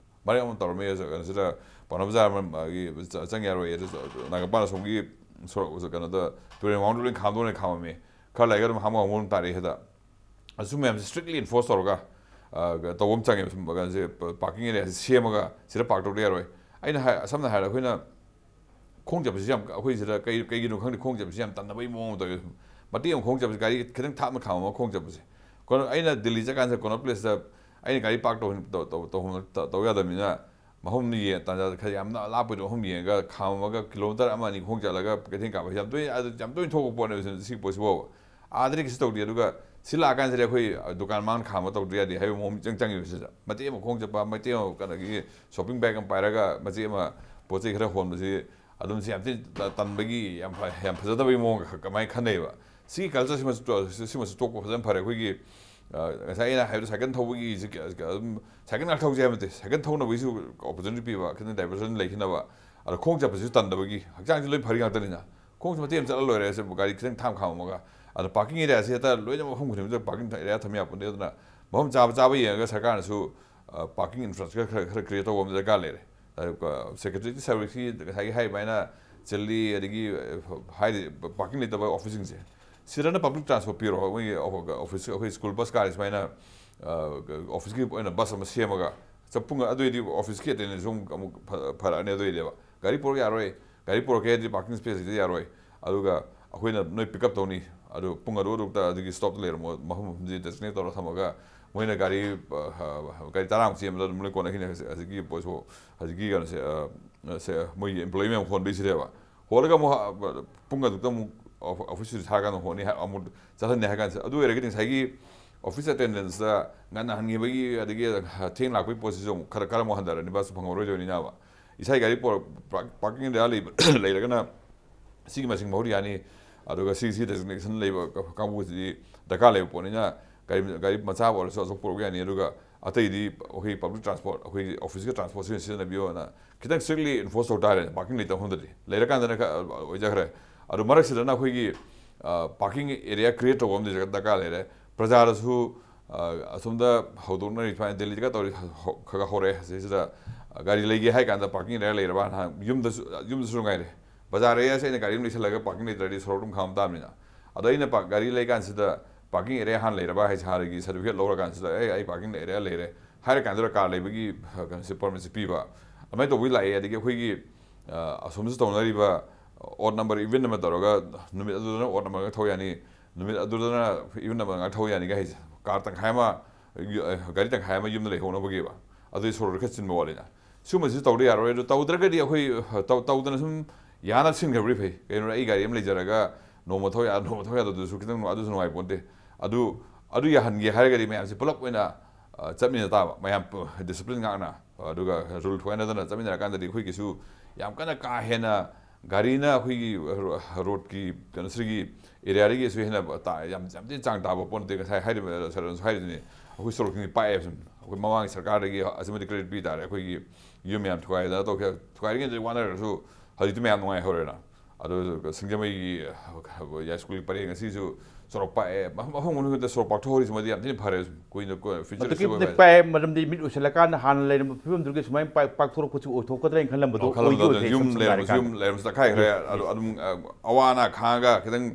ꯃꯔꯛ ꯑꯃ ꯇꯧꯔꯝꯃꯦ ꯀꯩꯅꯣꯁꯤꯗ ꯄꯥꯎꯅꯥ ꯕꯖꯥꯔ ꯑꯃꯒꯤ ꯆꯪ ꯌꯥꯔꯣꯏ꯫ ꯑꯗꯨ ꯅꯥꯒꯥꯄꯥꯟ ꯑꯁꯣꯝꯒꯤ ꯁꯣꯔꯣꯛ ꯀꯩꯅꯣꯗ ꯇꯨꯔꯦꯜ ꯃꯃꯥꯡꯗ ꯂꯣꯏ ꯈꯥꯝꯗꯣꯛꯅ ꯈꯥꯝꯃꯝꯃꯤ꯫ ꯈꯔ ꯂꯩꯔꯒ ꯑꯗꯨꯝ ꯍꯥꯃꯨ ꯍꯥꯃꯨ ꯑꯗꯨꯝ ꯇꯥꯔꯛꯏ ꯁꯤꯗ꯫ ꯑꯗꯨ ꯃꯌꯥꯝꯁꯦ strictly enforce ꯇꯧꯔꯒ, ꯑ, ꯇꯧꯕ ꯑꯃ ꯆꯪꯉꯦꯕ꯫ ꯁꯨꯝ ꯀꯩꯅꯣꯁꯦ, parking area ꯁꯦꯝꯃꯒ ꯁꯤꯗ park ꯇꯧꯗ ꯌꯥꯔꯣꯏ꯫ ꯑꯩꯅ ꯍꯥꯏ, ꯁꯝꯅ ꯍꯥꯏꯔꯕꯗ ꯑꯩꯈꯣꯏꯅ ꯈꯣꯡ ꯆꯠꯄꯁꯤ ꯌꯥꯝ, ꯑꯩꯈꯣꯏ ꯁꯤꯗ ꯀꯩ, ꯀꯩꯒꯤꯅꯣ ꯈꯪꯗꯦ, ꯈꯣꯡ ꯆꯠꯄꯁꯤ ꯌꯥꯝ ꯇꯟꯅꯕꯒꯤ ꯃꯑꯣꯡ ꯑꯃ ꯇꯧꯋꯦ꯫ ꯃꯇꯦꯛ ꯑꯃ ꯈꯣꯡ ꯆꯠꯄꯁꯤ, ꯒꯥꯔꯤ ꯈꯤꯇꯪ ꯊꯥꯞꯅ ꯈꯥꯝꯃꯒ ꯈꯣꯡ ꯆꯠꯄꯁꯦ꯫ ꯀꯣꯟꯅ ꯑꯩꯅ ꯗꯤꯜꯂꯤ ꯆꯠꯀꯥꯟꯁꯤꯗ Connaught Place ꯇ ꯑꯩꯅ ꯒꯥꯔꯤ park ꯇꯧ, ꯇꯧ, ꯇꯧ, ꯇꯧ, ꯇꯧ ꯌꯥꯗꯕꯅꯤꯅ, ꯃꯐꯝ ꯌꯦꯡ-, ꯇꯥꯟꯖꯥ ꯈꯔ ꯌꯥꯝꯅ ꯂꯥꯞꯄꯗꯣ ꯃꯐꯝ ꯌꯦꯡꯉꯒ ꯈꯥꯝꯃꯒ kilometre ꯑꯃ ꯑꯅꯤ ꯈꯣꯡ ꯆꯠꯂꯒ ꯀꯩꯊꯦꯜ ꯀꯥꯕ ꯌꯥꯝ ꯇꯣꯏꯅ, ꯑꯗꯨ ꯌꯥꯝ ꯇꯣꯏꯅ ꯊꯣꯛꯄ ꯄꯣꯠꯅꯦꯕ ꯁꯤ, ꯁꯤꯒꯤ ꯄꯣꯠꯁꯤꯐꯥꯎꯕ꯫ ꯑꯥꯗꯗꯤ ꯀꯩꯁꯨ ꯇꯧꯗꯦ꯫ ꯑꯗꯨꯒ ꯁꯤ ꯂꯥꯛꯑꯀꯥꯟꯁꯤꯗ ꯑꯩꯈꯣꯏ ꯗꯨꯀꯥꯟ ꯃꯥꯡꯗ ꯈꯥꯝꯃ ꯇꯧꯗ ꯌꯥꯗꯦ ꯍꯥꯏꯕ ꯃꯑꯣꯡ ꯃꯤꯆꯪ ꯆꯪꯉꯤꯕ ꯁꯤꯗ꯫ ꯃꯇꯦꯛ ꯑꯃ ꯈꯣꯡ ꯆꯠꯄ, ꯃꯇꯦꯛ ꯑꯃ ꯀꯩꯅꯣꯒꯤ shopping bag ꯑꯃ ꯄꯥꯏꯔꯒ ꯃꯆꯦ ꯑꯃ ꯄꯣꯠ ꯆꯩ ꯈꯔ ꯍꯣꯟꯕꯁꯤ ꯑꯗꯨꯝ ꯁꯤ ꯌꯥꯝ ꯊꯤꯅ ꯇ-, ꯇꯟꯕꯒꯤ, ꯌꯥꯝ ꯐ-, ꯌꯥꯝ ꯐꯖꯗꯕꯒꯤ ꯃꯑꯣꯡꯒ ꯈ-, ꯀꯃꯥꯏꯅ ꯈꯟꯅꯩꯕ꯫ ꯁꯤꯒꯤ culture ꯁꯤꯃꯁꯨ ꯇꯣ-, ꯁꯤ-, ꯁꯤꯃꯁꯨ ꯇꯣꯛꯄ ꯐꯖꯅ ꯐꯔꯦ꯫ ꯑꯩꯈꯣꯏꯒꯤ, ꯑ, ꯉꯁꯥꯏ ꯑꯩꯅ ꯍꯥꯏꯕꯗꯣ cycle ꯊꯧꯕꯒꯤ ꯁꯤ ꯀ-, ꯀ-, ꯑꯗꯨꯝ cycle ꯉꯥꯛ ꯊꯧꯁꯦ ꯍꯥꯏꯕ ꯅꯠꯇꯦ, cycle ꯊꯧꯅꯕꯒꯤꯁꯨ opportunity ꯄꯤꯕ, ꯈꯤꯇꯪ diversion ꯂꯩꯈꯤꯅꯕ꯫ ꯑꯗꯣ ꯈꯣꯡ ꯆꯠꯄꯁꯤꯁꯨ ꯇꯟꯗꯕꯒꯤ, ꯍꯛꯆꯥꯡꯁꯨ ꯂꯣꯏ ꯐꯔꯤ ꯉꯥꯛꯇꯅꯤꯅ꯫ ꯈꯣꯡꯁꯨ ꯃꯇꯦꯛ ꯑꯃ ꯆꯠꯂ ꯂꯣꯏꯔꯦ, ꯁꯤ ꯒꯥꯔꯤ ꯈꯤꯇꯪ ꯊꯥꯝ ꯈꯥꯝꯃꯝꯃꯒ꯫ ꯑꯗꯣ parking area ꯁꯤ ꯍꯦꯛꯇ ꯂꯣꯏꯅꯃꯛ ꯃꯐꯝ ꯈꯨꯗꯤꯡꯃꯛꯇ parking area ꯊꯝ ꯌꯥꯄꯣꯟꯇꯦ꯫ ꯑꯗꯨꯅ ꯃꯐꯝ ꯆꯥꯕ ꯆꯥꯕ ꯌꯦꯡꯉꯒ ꯁꯔꯀꯥꯔꯅꯁꯨ, ꯑ, parking infrastructure ꯈꯔ, ꯈꯔ create ꯇꯧꯕ ꯑꯃ ꯗꯔꯀꯥꯔ ꯂꯩꯔꯦ꯫ ꯑꯗꯨꯒ secretary service ꯀꯤ ꯉꯁꯥꯏꯒꯤ ꯍꯥꯏꯔꯤꯕ ꯑꯩꯅ ꯆꯤꯜꯂꯤ, ꯑꯗꯒꯤ, ꯑ, ꯍꯥꯏꯗꯤ parking ꯂꯩꯇꯕ office ꯁꯤꯡꯁꯦ, ꯁꯤꯗꯅ public transport ꯄꯤꯔꯣ꯫ ꯃꯣꯏꯒꯤ office, ꯑꯩꯈꯣꯏ school bus ꯀꯥꯔꯤ ꯁꯨꯃꯥꯏꯅ, ꯑ, office ꯀꯤ ꯑꯣꯏꯅ bus ꯑꯃ ꯁꯦꯝꯃꯒ ꯆꯠ-, ꯄꯨꯡ ꯑꯗꯨꯑꯣꯏꯗꯤ office ꯀꯤ attendance ꯁꯨ ꯑꯃꯨꯛ, ꯑꯃꯨꯛ ꯐ-, ꯐꯔꯛꯑꯅꯤ꯫ ꯑꯗꯨꯑꯣꯏꯗꯤꯕ ꯒꯥꯔꯤ ꯄꯨꯔꯛ ꯌꯥꯔꯣꯏ, ꯒꯥꯔꯤ ꯄꯨꯔꯛꯀꯦ ꯍꯥꯏꯗꯤ parking space ꯁꯤꯗ ꯌꯥꯔꯣꯏ꯫ ꯑꯗꯨꯒ ꯑꯩꯈꯣꯏꯅ ꯅꯣꯏ pick up ꯇꯧꯅꯤ, ꯑꯗꯨ ꯄꯨꯡ ꯑꯗꯨ ꯑꯗꯨꯛꯇ ꯑꯗꯨꯒꯤ stop ꯇ ꯂꯩꯔꯝꯃꯣ, ꯃꯐꯝ ꯃꯐꯝꯁꯤ designate ꯇꯧꯔ ꯊꯝꯃꯒ ꯃꯣꯏꯅ ꯒꯥꯔꯤ, ꯑ, ꯒꯥꯔꯤ ꯇꯔꯥꯃꯨꯛ ꯆꯦꯟꯕꯗ ꯑꯗꯨꯝ ꯂꯣꯏ ꯀꯣꯟꯅꯈꯤꯅꯤ꯫ ꯍꯧꯖꯤꯛ-, ꯍꯧꯖꯤꯛꯀꯤ ꯄꯣꯠꯁꯨ, ꯍꯧꯖꯤꯛꯀꯤ ꯀꯩꯅꯣꯁꯦ, ꯑ, ꯁꯦ, ꯃꯣꯏꯒꯤ employee ꯃꯌꯥꯝ ꯍꯣꯟꯕꯩꯁꯤꯅꯦꯕ꯫ ꯍꯣꯜꯂꯒ ꯑꯃꯨꯛ, ꯑ, ꯄꯨꯡ ꯑꯗꯨꯛꯇ ꯑꯃꯨꯛ office ꯁꯨꯇꯤ ꯊꯥꯔꯀꯥꯟꯗ ꯍꯣꯟꯅꯤ ꯍꯥꯏ-, ꯑꯃꯨꯛ ꯆꯠꯍꯟꯅꯤ ꯍꯥꯏ ꯀꯥꯟꯗ, ꯑꯗꯨ ꯑꯣꯏꯔꯒꯗꯤ ꯉꯁꯥꯏꯒꯤ office attendance ꯇ ꯉꯟꯅ ꯍꯟꯈꯤꯕꯒꯤ, ꯑꯗꯒꯤ ꯊꯦꯡ ꯂꯥꯛꯄꯒꯤ ꯄꯣꯠꯁꯤꯁꯨ ꯑꯃꯨꯛ ꯈꯔ, ꯈꯔ ꯑꯃꯨꯛ ꯍꯟꯊꯔꯅꯤ, bus ꯁꯨ ꯐꯪꯉꯔꯣꯏꯗꯣꯏꯅꯤꯅꯕ꯫ ꯏꯁꯥꯒꯤ ꯒꯥꯔꯤ ꯄꯣꯔꯛ-, park-, parking area ꯂꯩꯕ, ꯂꯩꯔꯒꯅ ꯁꯤꯒꯤ ꯃꯁꯤꯡ ꯃꯍꯨꯠ ꯌꯥꯅꯤ꯫ ꯑꯗꯨꯒ ꯁꯤ, ꯁꯤ designation ꯂꯩꯕ ꯀꯥꯡꯕꯨꯁꯤꯗꯤ ꯗꯔꯀꯥꯔ ꯂꯩꯕ ꯄꯣꯠꯅꯤꯅ, ꯒꯥꯔꯤ, ꯒꯥꯔꯤ ꯃꯆꯥ ꯑꯣꯏꯔꯁꯨ ꯑꯆꯧꯕ ꯄꯨꯔꯛꯄ ꯌꯥꯅꯤ꯫ ꯑꯗꯨꯒ ꯑꯇꯩꯗꯤ ꯑꯩꯈꯣꯏ public transport, ꯑꯩꯈꯣꯏꯒꯤ office ꯀꯤ transport ꯁꯤ ꯑꯣꯏꯅ ꯁꯤꯖꯤꯟꯅꯕꯤꯌꯣꯅ ꯈꯤꯇꯪ strictly enforce ꯇꯧ ꯇꯥꯔꯦ꯫ Parking ꯂꯩꯇꯕ ꯃꯐꯝꯗꯗꯤ, ꯂꯩꯔꯀꯥꯟꯗꯅ ꯈꯔ ꯑꯣꯏꯖꯈ꯭ꯔꯦ꯫ ꯑꯗꯨ ꯃꯔꯛꯁꯤꯗꯅ ꯑꯩꯈꯣꯏꯒꯤ, ꯑ, parking area create ꯇꯧꯕ ꯑꯃꯗꯤ ꯗꯔꯀꯥꯔ ꯂꯩꯔꯦ꯫ ꯄ꯭ꯔꯖꯥꯗꯁꯨ, ꯑ, ꯑꯁꯣꯝꯗ ꯍꯧꯗꯣꯛꯅꯔꯤ ꯁꯨꯃꯥꯏꯅ ꯗꯦꯜꯂꯤꯗꯒ ꯇꯧꯔꯤ, ꯍꯧ-, ꯈꯔ ꯈꯔ ꯍꯧꯔꯛꯑꯦ꯫ ꯁꯤꯁꯤꯗ ꯒꯥꯔꯤ ꯂꯩꯒꯦ ꯍꯥꯏ ꯀꯥꯟꯗ parking area ꯂꯩꯔꯕ ꯅꯍꯥꯟ ꯌꯨꯝꯗꯁꯨ, ꯌꯨꯝꯗꯁꯨ ꯉꯥꯏꯔꯦ꯫ ꯕꯖꯥꯔ ꯑꯦꯔꯤꯌꯥꯁꯦ ꯑꯩꯅ ꯒꯥꯔꯤ ꯑꯃ ꯂꯩꯁꯜꯂꯒ ꯄꯥꯔꯀꯤꯡ ꯂꯩꯇ꯭ꯔꯗꯤ ꯁꯣꯔꯣꯛ ꯑꯗꯨꯝ ꯈꯥꯝꯕ ꯇꯥꯕꯅꯤꯅ꯫ ꯑꯗꯣ ꯑꯩꯅ ꯄꯥ-, ꯒꯥꯔꯤ ꯂꯩꯀꯥꯟꯁꯤꯗ ꯄꯥꯔꯀꯤꯡ ꯑꯦꯔꯤꯌꯥ ꯍꯥꯟꯅ ꯂꯩꯔꯕ ꯍꯥꯏꯁꯦ, ꯍꯥꯟꯅꯒꯤ ꯁꯥꯔꯇꯤꯐꯤꯀꯦꯠ ꯂꯧꯔꯀꯥꯟꯁꯤꯗ, "ꯑꯦ, ꯑꯩ ꯄꯥꯔꯀꯤꯡ ꯑꯦꯔꯤꯌꯥ ꯂꯩꯔꯦ" ꯍꯥꯏꯔꯀꯥꯟꯗꯨꯗ ꯀꯥꯔ ꯂꯩꯕꯒꯤ, ꯑ, ꯀꯩꯅꯣꯁꯦ, ꯄꯔꯃꯤꯠꯁꯦ ꯄꯤꯕ꯫ ꯑꯗꯨꯃꯥꯏꯅ ꯇꯧꯕꯒꯤ ꯂꯥꯛꯑꯦ꯫ ꯑꯗꯒꯤ ꯑꯩꯈꯣꯏꯒꯤ, ꯑ, ꯑꯁꯣꯝꯗꯁꯨ ꯇꯧꯅꯔꯤꯕ ꯑꯣꯗ ꯅꯝꯕꯔ ꯏꯚꯦꯟ ꯑꯃ ꯇꯧꯔꯒ ꯅꯨꯃꯤꯠ ꯑꯗꯨꯗꯅ ꯑꯣꯗ ꯅꯝꯕꯔ ꯊꯧ ꯌꯥꯅꯤ, ꯅꯨꯃꯤꯠ ꯑꯗꯨꯗꯅ ꯏꯚꯦꯟ ꯅꯝꯕꯔ ꯉꯥꯛ ꯊꯧ ꯌꯥꯅꯤꯒ ꯍꯥꯏꯁꯦ, ꯀꯥꯔ ꯇꯪꯈꯥꯏ ꯑꯃ, ꯒꯥꯔꯤ ꯇꯪꯈꯥꯏ ꯑꯃ ꯌꯨꯝꯗ ꯂꯩꯍꯧꯅꯕꯒꯤꯕ꯫ ꯑꯗꯨꯗꯤ ꯁꯣꯔꯣꯛꯇ ꯈꯔ ꯆꯤꯟꯕ ꯋꯥꯠꯂꯤꯅ꯫ ꯁꯤꯒꯨꯝꯕꯁꯤ ꯇꯧꯗ ꯌꯥꯔꯣꯏ꯫ ꯑꯗꯨ ꯇꯧꯗ꯭ꯔꯒꯗꯤ ꯑꯩꯈꯣꯏ, ꯇꯧ-, ꯇꯧꯗꯅ ꯁꯨꯝ ꯌꯥꯅ ꯁꯤꯟꯈ꯭ꯔꯕꯗꯤ ꯐꯩ꯫ ꯀꯩꯅꯣ, ꯑꯩ ꯒꯥꯔꯤ ꯑꯃ ꯂꯩꯖꯔꯒ ꯅꯣꯡꯃ ꯊꯧ ꯌꯥ-, ꯅꯣꯡꯃ ꯊꯧ ꯌꯥꯗꯕꯗꯨꯁꯨ ꯈꯤꯇꯪ ꯅꯨꯡꯉꯥꯏ-, ꯑꯗꯨꯁꯨ ꯅꯨꯡꯉꯥꯏꯄꯣꯟꯇꯦ꯫ ꯑꯗꯨ, ꯑꯗꯨ ꯌꯥꯍꯟꯒꯦ ꯍꯥꯏꯔꯒꯗꯤ ꯃꯌꯥꯝꯁꯦ ꯄꯨꯂꯞ ꯑꯣꯏꯅ, ꯑ, ꯆꯠꯃꯤꯟꯅ ꯇꯥꯕ꯫ ꯃꯌꯥꯝ ꯄ-, ꯗꯤꯁꯤꯄ꯭ꯂꯤꯟ ꯉꯥꯛꯅ, ꯑꯗꯨꯒ ꯔꯨꯜ ꯊꯨꯒꯥꯏꯅꯗꯅ ꯆꯠꯃꯤꯟꯅꯔꯀꯥꯟꯗꯗꯤ ꯑꯩꯈꯣꯏꯒꯤꯁꯨ ꯌꯥꯝ ꯀꯟꯅ ꯀꯥ ꯍꯦꯟꯅ ꯒꯥꯔꯤꯅ ꯑꯩꯈꯣꯏꯒꯤ ꯔꯣ-, ꯔꯣꯗꯀꯤ ꯀꯩꯅꯣꯁꯤꯒꯤ ꯑꯦꯔꯤꯌꯥꯗꯒꯤꯁꯨ ꯍꯦꯟꯅ ꯇꯥ-, ꯌꯥꯝ, ꯌꯥꯝ ꯊꯤꯅ ꯆꯥꯡ ꯇꯥꯕ ꯄꯣꯠ ꯅꯠꯇꯦ꯫ ꯉꯁꯥꯏ ꯍꯥꯏꯔꯤꯕ ꯁꯥꯔꯅꯁꯨ ꯍꯥꯏꯔꯤꯗꯨꯅꯤ, ꯑꯩꯈꯣꯏ ꯁꯣꯔꯣꯛꯁꯤꯡꯁꯤ ꯄꯥꯛꯑꯦꯕ ꯁꯨꯝ꯫ ꯑꯩꯈꯣꯏ ꯃꯃꯥꯡꯒꯤ ꯁꯔꯀꯥꯔꯗꯒꯤ ꯑꯁꯤꯃꯗꯤ ꯀ꯭ꯔꯦꯗꯤꯠ ꯄꯤ ꯇꯥꯔꯦ꯫ ꯑꯩꯈꯣꯏꯒꯤ ꯌꯨꯝ ꯃꯌꯥꯝ ꯊꯨꯒꯥꯏꯗꯅ ꯇꯧꯈꯤ-, ꯊꯨꯒꯥꯏꯔꯤꯉꯩꯗꯗꯤ ꯋꯥꯅꯔꯁꯨ ꯍꯧꯖꯤꯛꯇꯤ ꯃꯌꯥꯝ ꯅꯨꯡꯉꯥꯏꯍꯧꯔꯦꯅ꯫ ꯑꯗꯨ ꯁꯤꯡꯖꯃꯩꯒꯤ ꯌꯥꯏꯁ꯭ꯀꯨꯜꯒꯤ ꯄꯔꯦꯡ ꯑꯁꯤꯁꯨ ꯁꯣꯔꯣꯛ ꯄꯥꯛꯑꯦ꯫ ꯃꯐꯝ, ꯃꯐꯝ ꯈꯨꯗꯤꯡꯃꯛꯇ ꯁꯣꯔꯣꯛ ꯄꯥꯛꯊꯣꯛꯍꯧꯔꯤꯁꯤꯃꯗꯤ ꯌꯥꯝ ꯊꯤꯅ ꯐꯔꯦ꯫ ꯀꯨꯏꯅ ꯀꯣ-, ꯐ꯭ꯌꯨꯆꯔ ꯃꯗꯨꯛꯀꯤ ꯁꯦꯞ ꯃꯇꯤꯛ ꯑꯣꯏꯕ ꯍꯥꯏꯁꯦ꯫ ꯄꯥꯛꯑꯦ, ꯃꯔꯝꯗꯤ ꯃꯤꯠ ꯎꯏꯁꯤꯜꯂꯀꯥꯟꯗ ꯍꯥꯟꯅ ꯂꯩꯔꯝꯕ ꯐꯤꯕꯝꯗꯨꯒꯤ ꯁꯨꯃꯥꯏꯅ ꯄꯥꯛ-, ꯄꯥꯛꯊꯣꯔꯛꯄꯁꯤ ꯑꯣꯏꯊꯣꯛꯀꯗ꯭ꯔꯥ ꯍꯥꯏꯅ ꯈꯜꯂꯝꯕꯗꯣ ꯑꯣ, ꯈꯜꯂꯝꯕꯗꯣ ꯑꯣꯏꯗꯤ ꯑꯗꯨ ꯑꯣꯏꯗ꯭ꯔꯦ, ꯌꯨꯝ ꯁꯝꯅ ꯂꯩꯔꯝꯕꯁꯨ ꯍꯥꯏꯔꯀꯥꯟꯗ꯫ ꯌꯨꯝ ꯂꯩꯔꯝꯕꯁꯨ ꯇꯛꯈꯥꯏꯈ꯭ꯔꯦ꯫ ꯌꯦꯁ, ꯑꯗꯨ ꯌꯦꯁ꯫ ꯑꯗꯨꯝ, ꯑ, ꯑꯋꯥ ꯑꯅꯥ ꯈꯥꯡꯉꯒ ꯈꯤꯇꯪ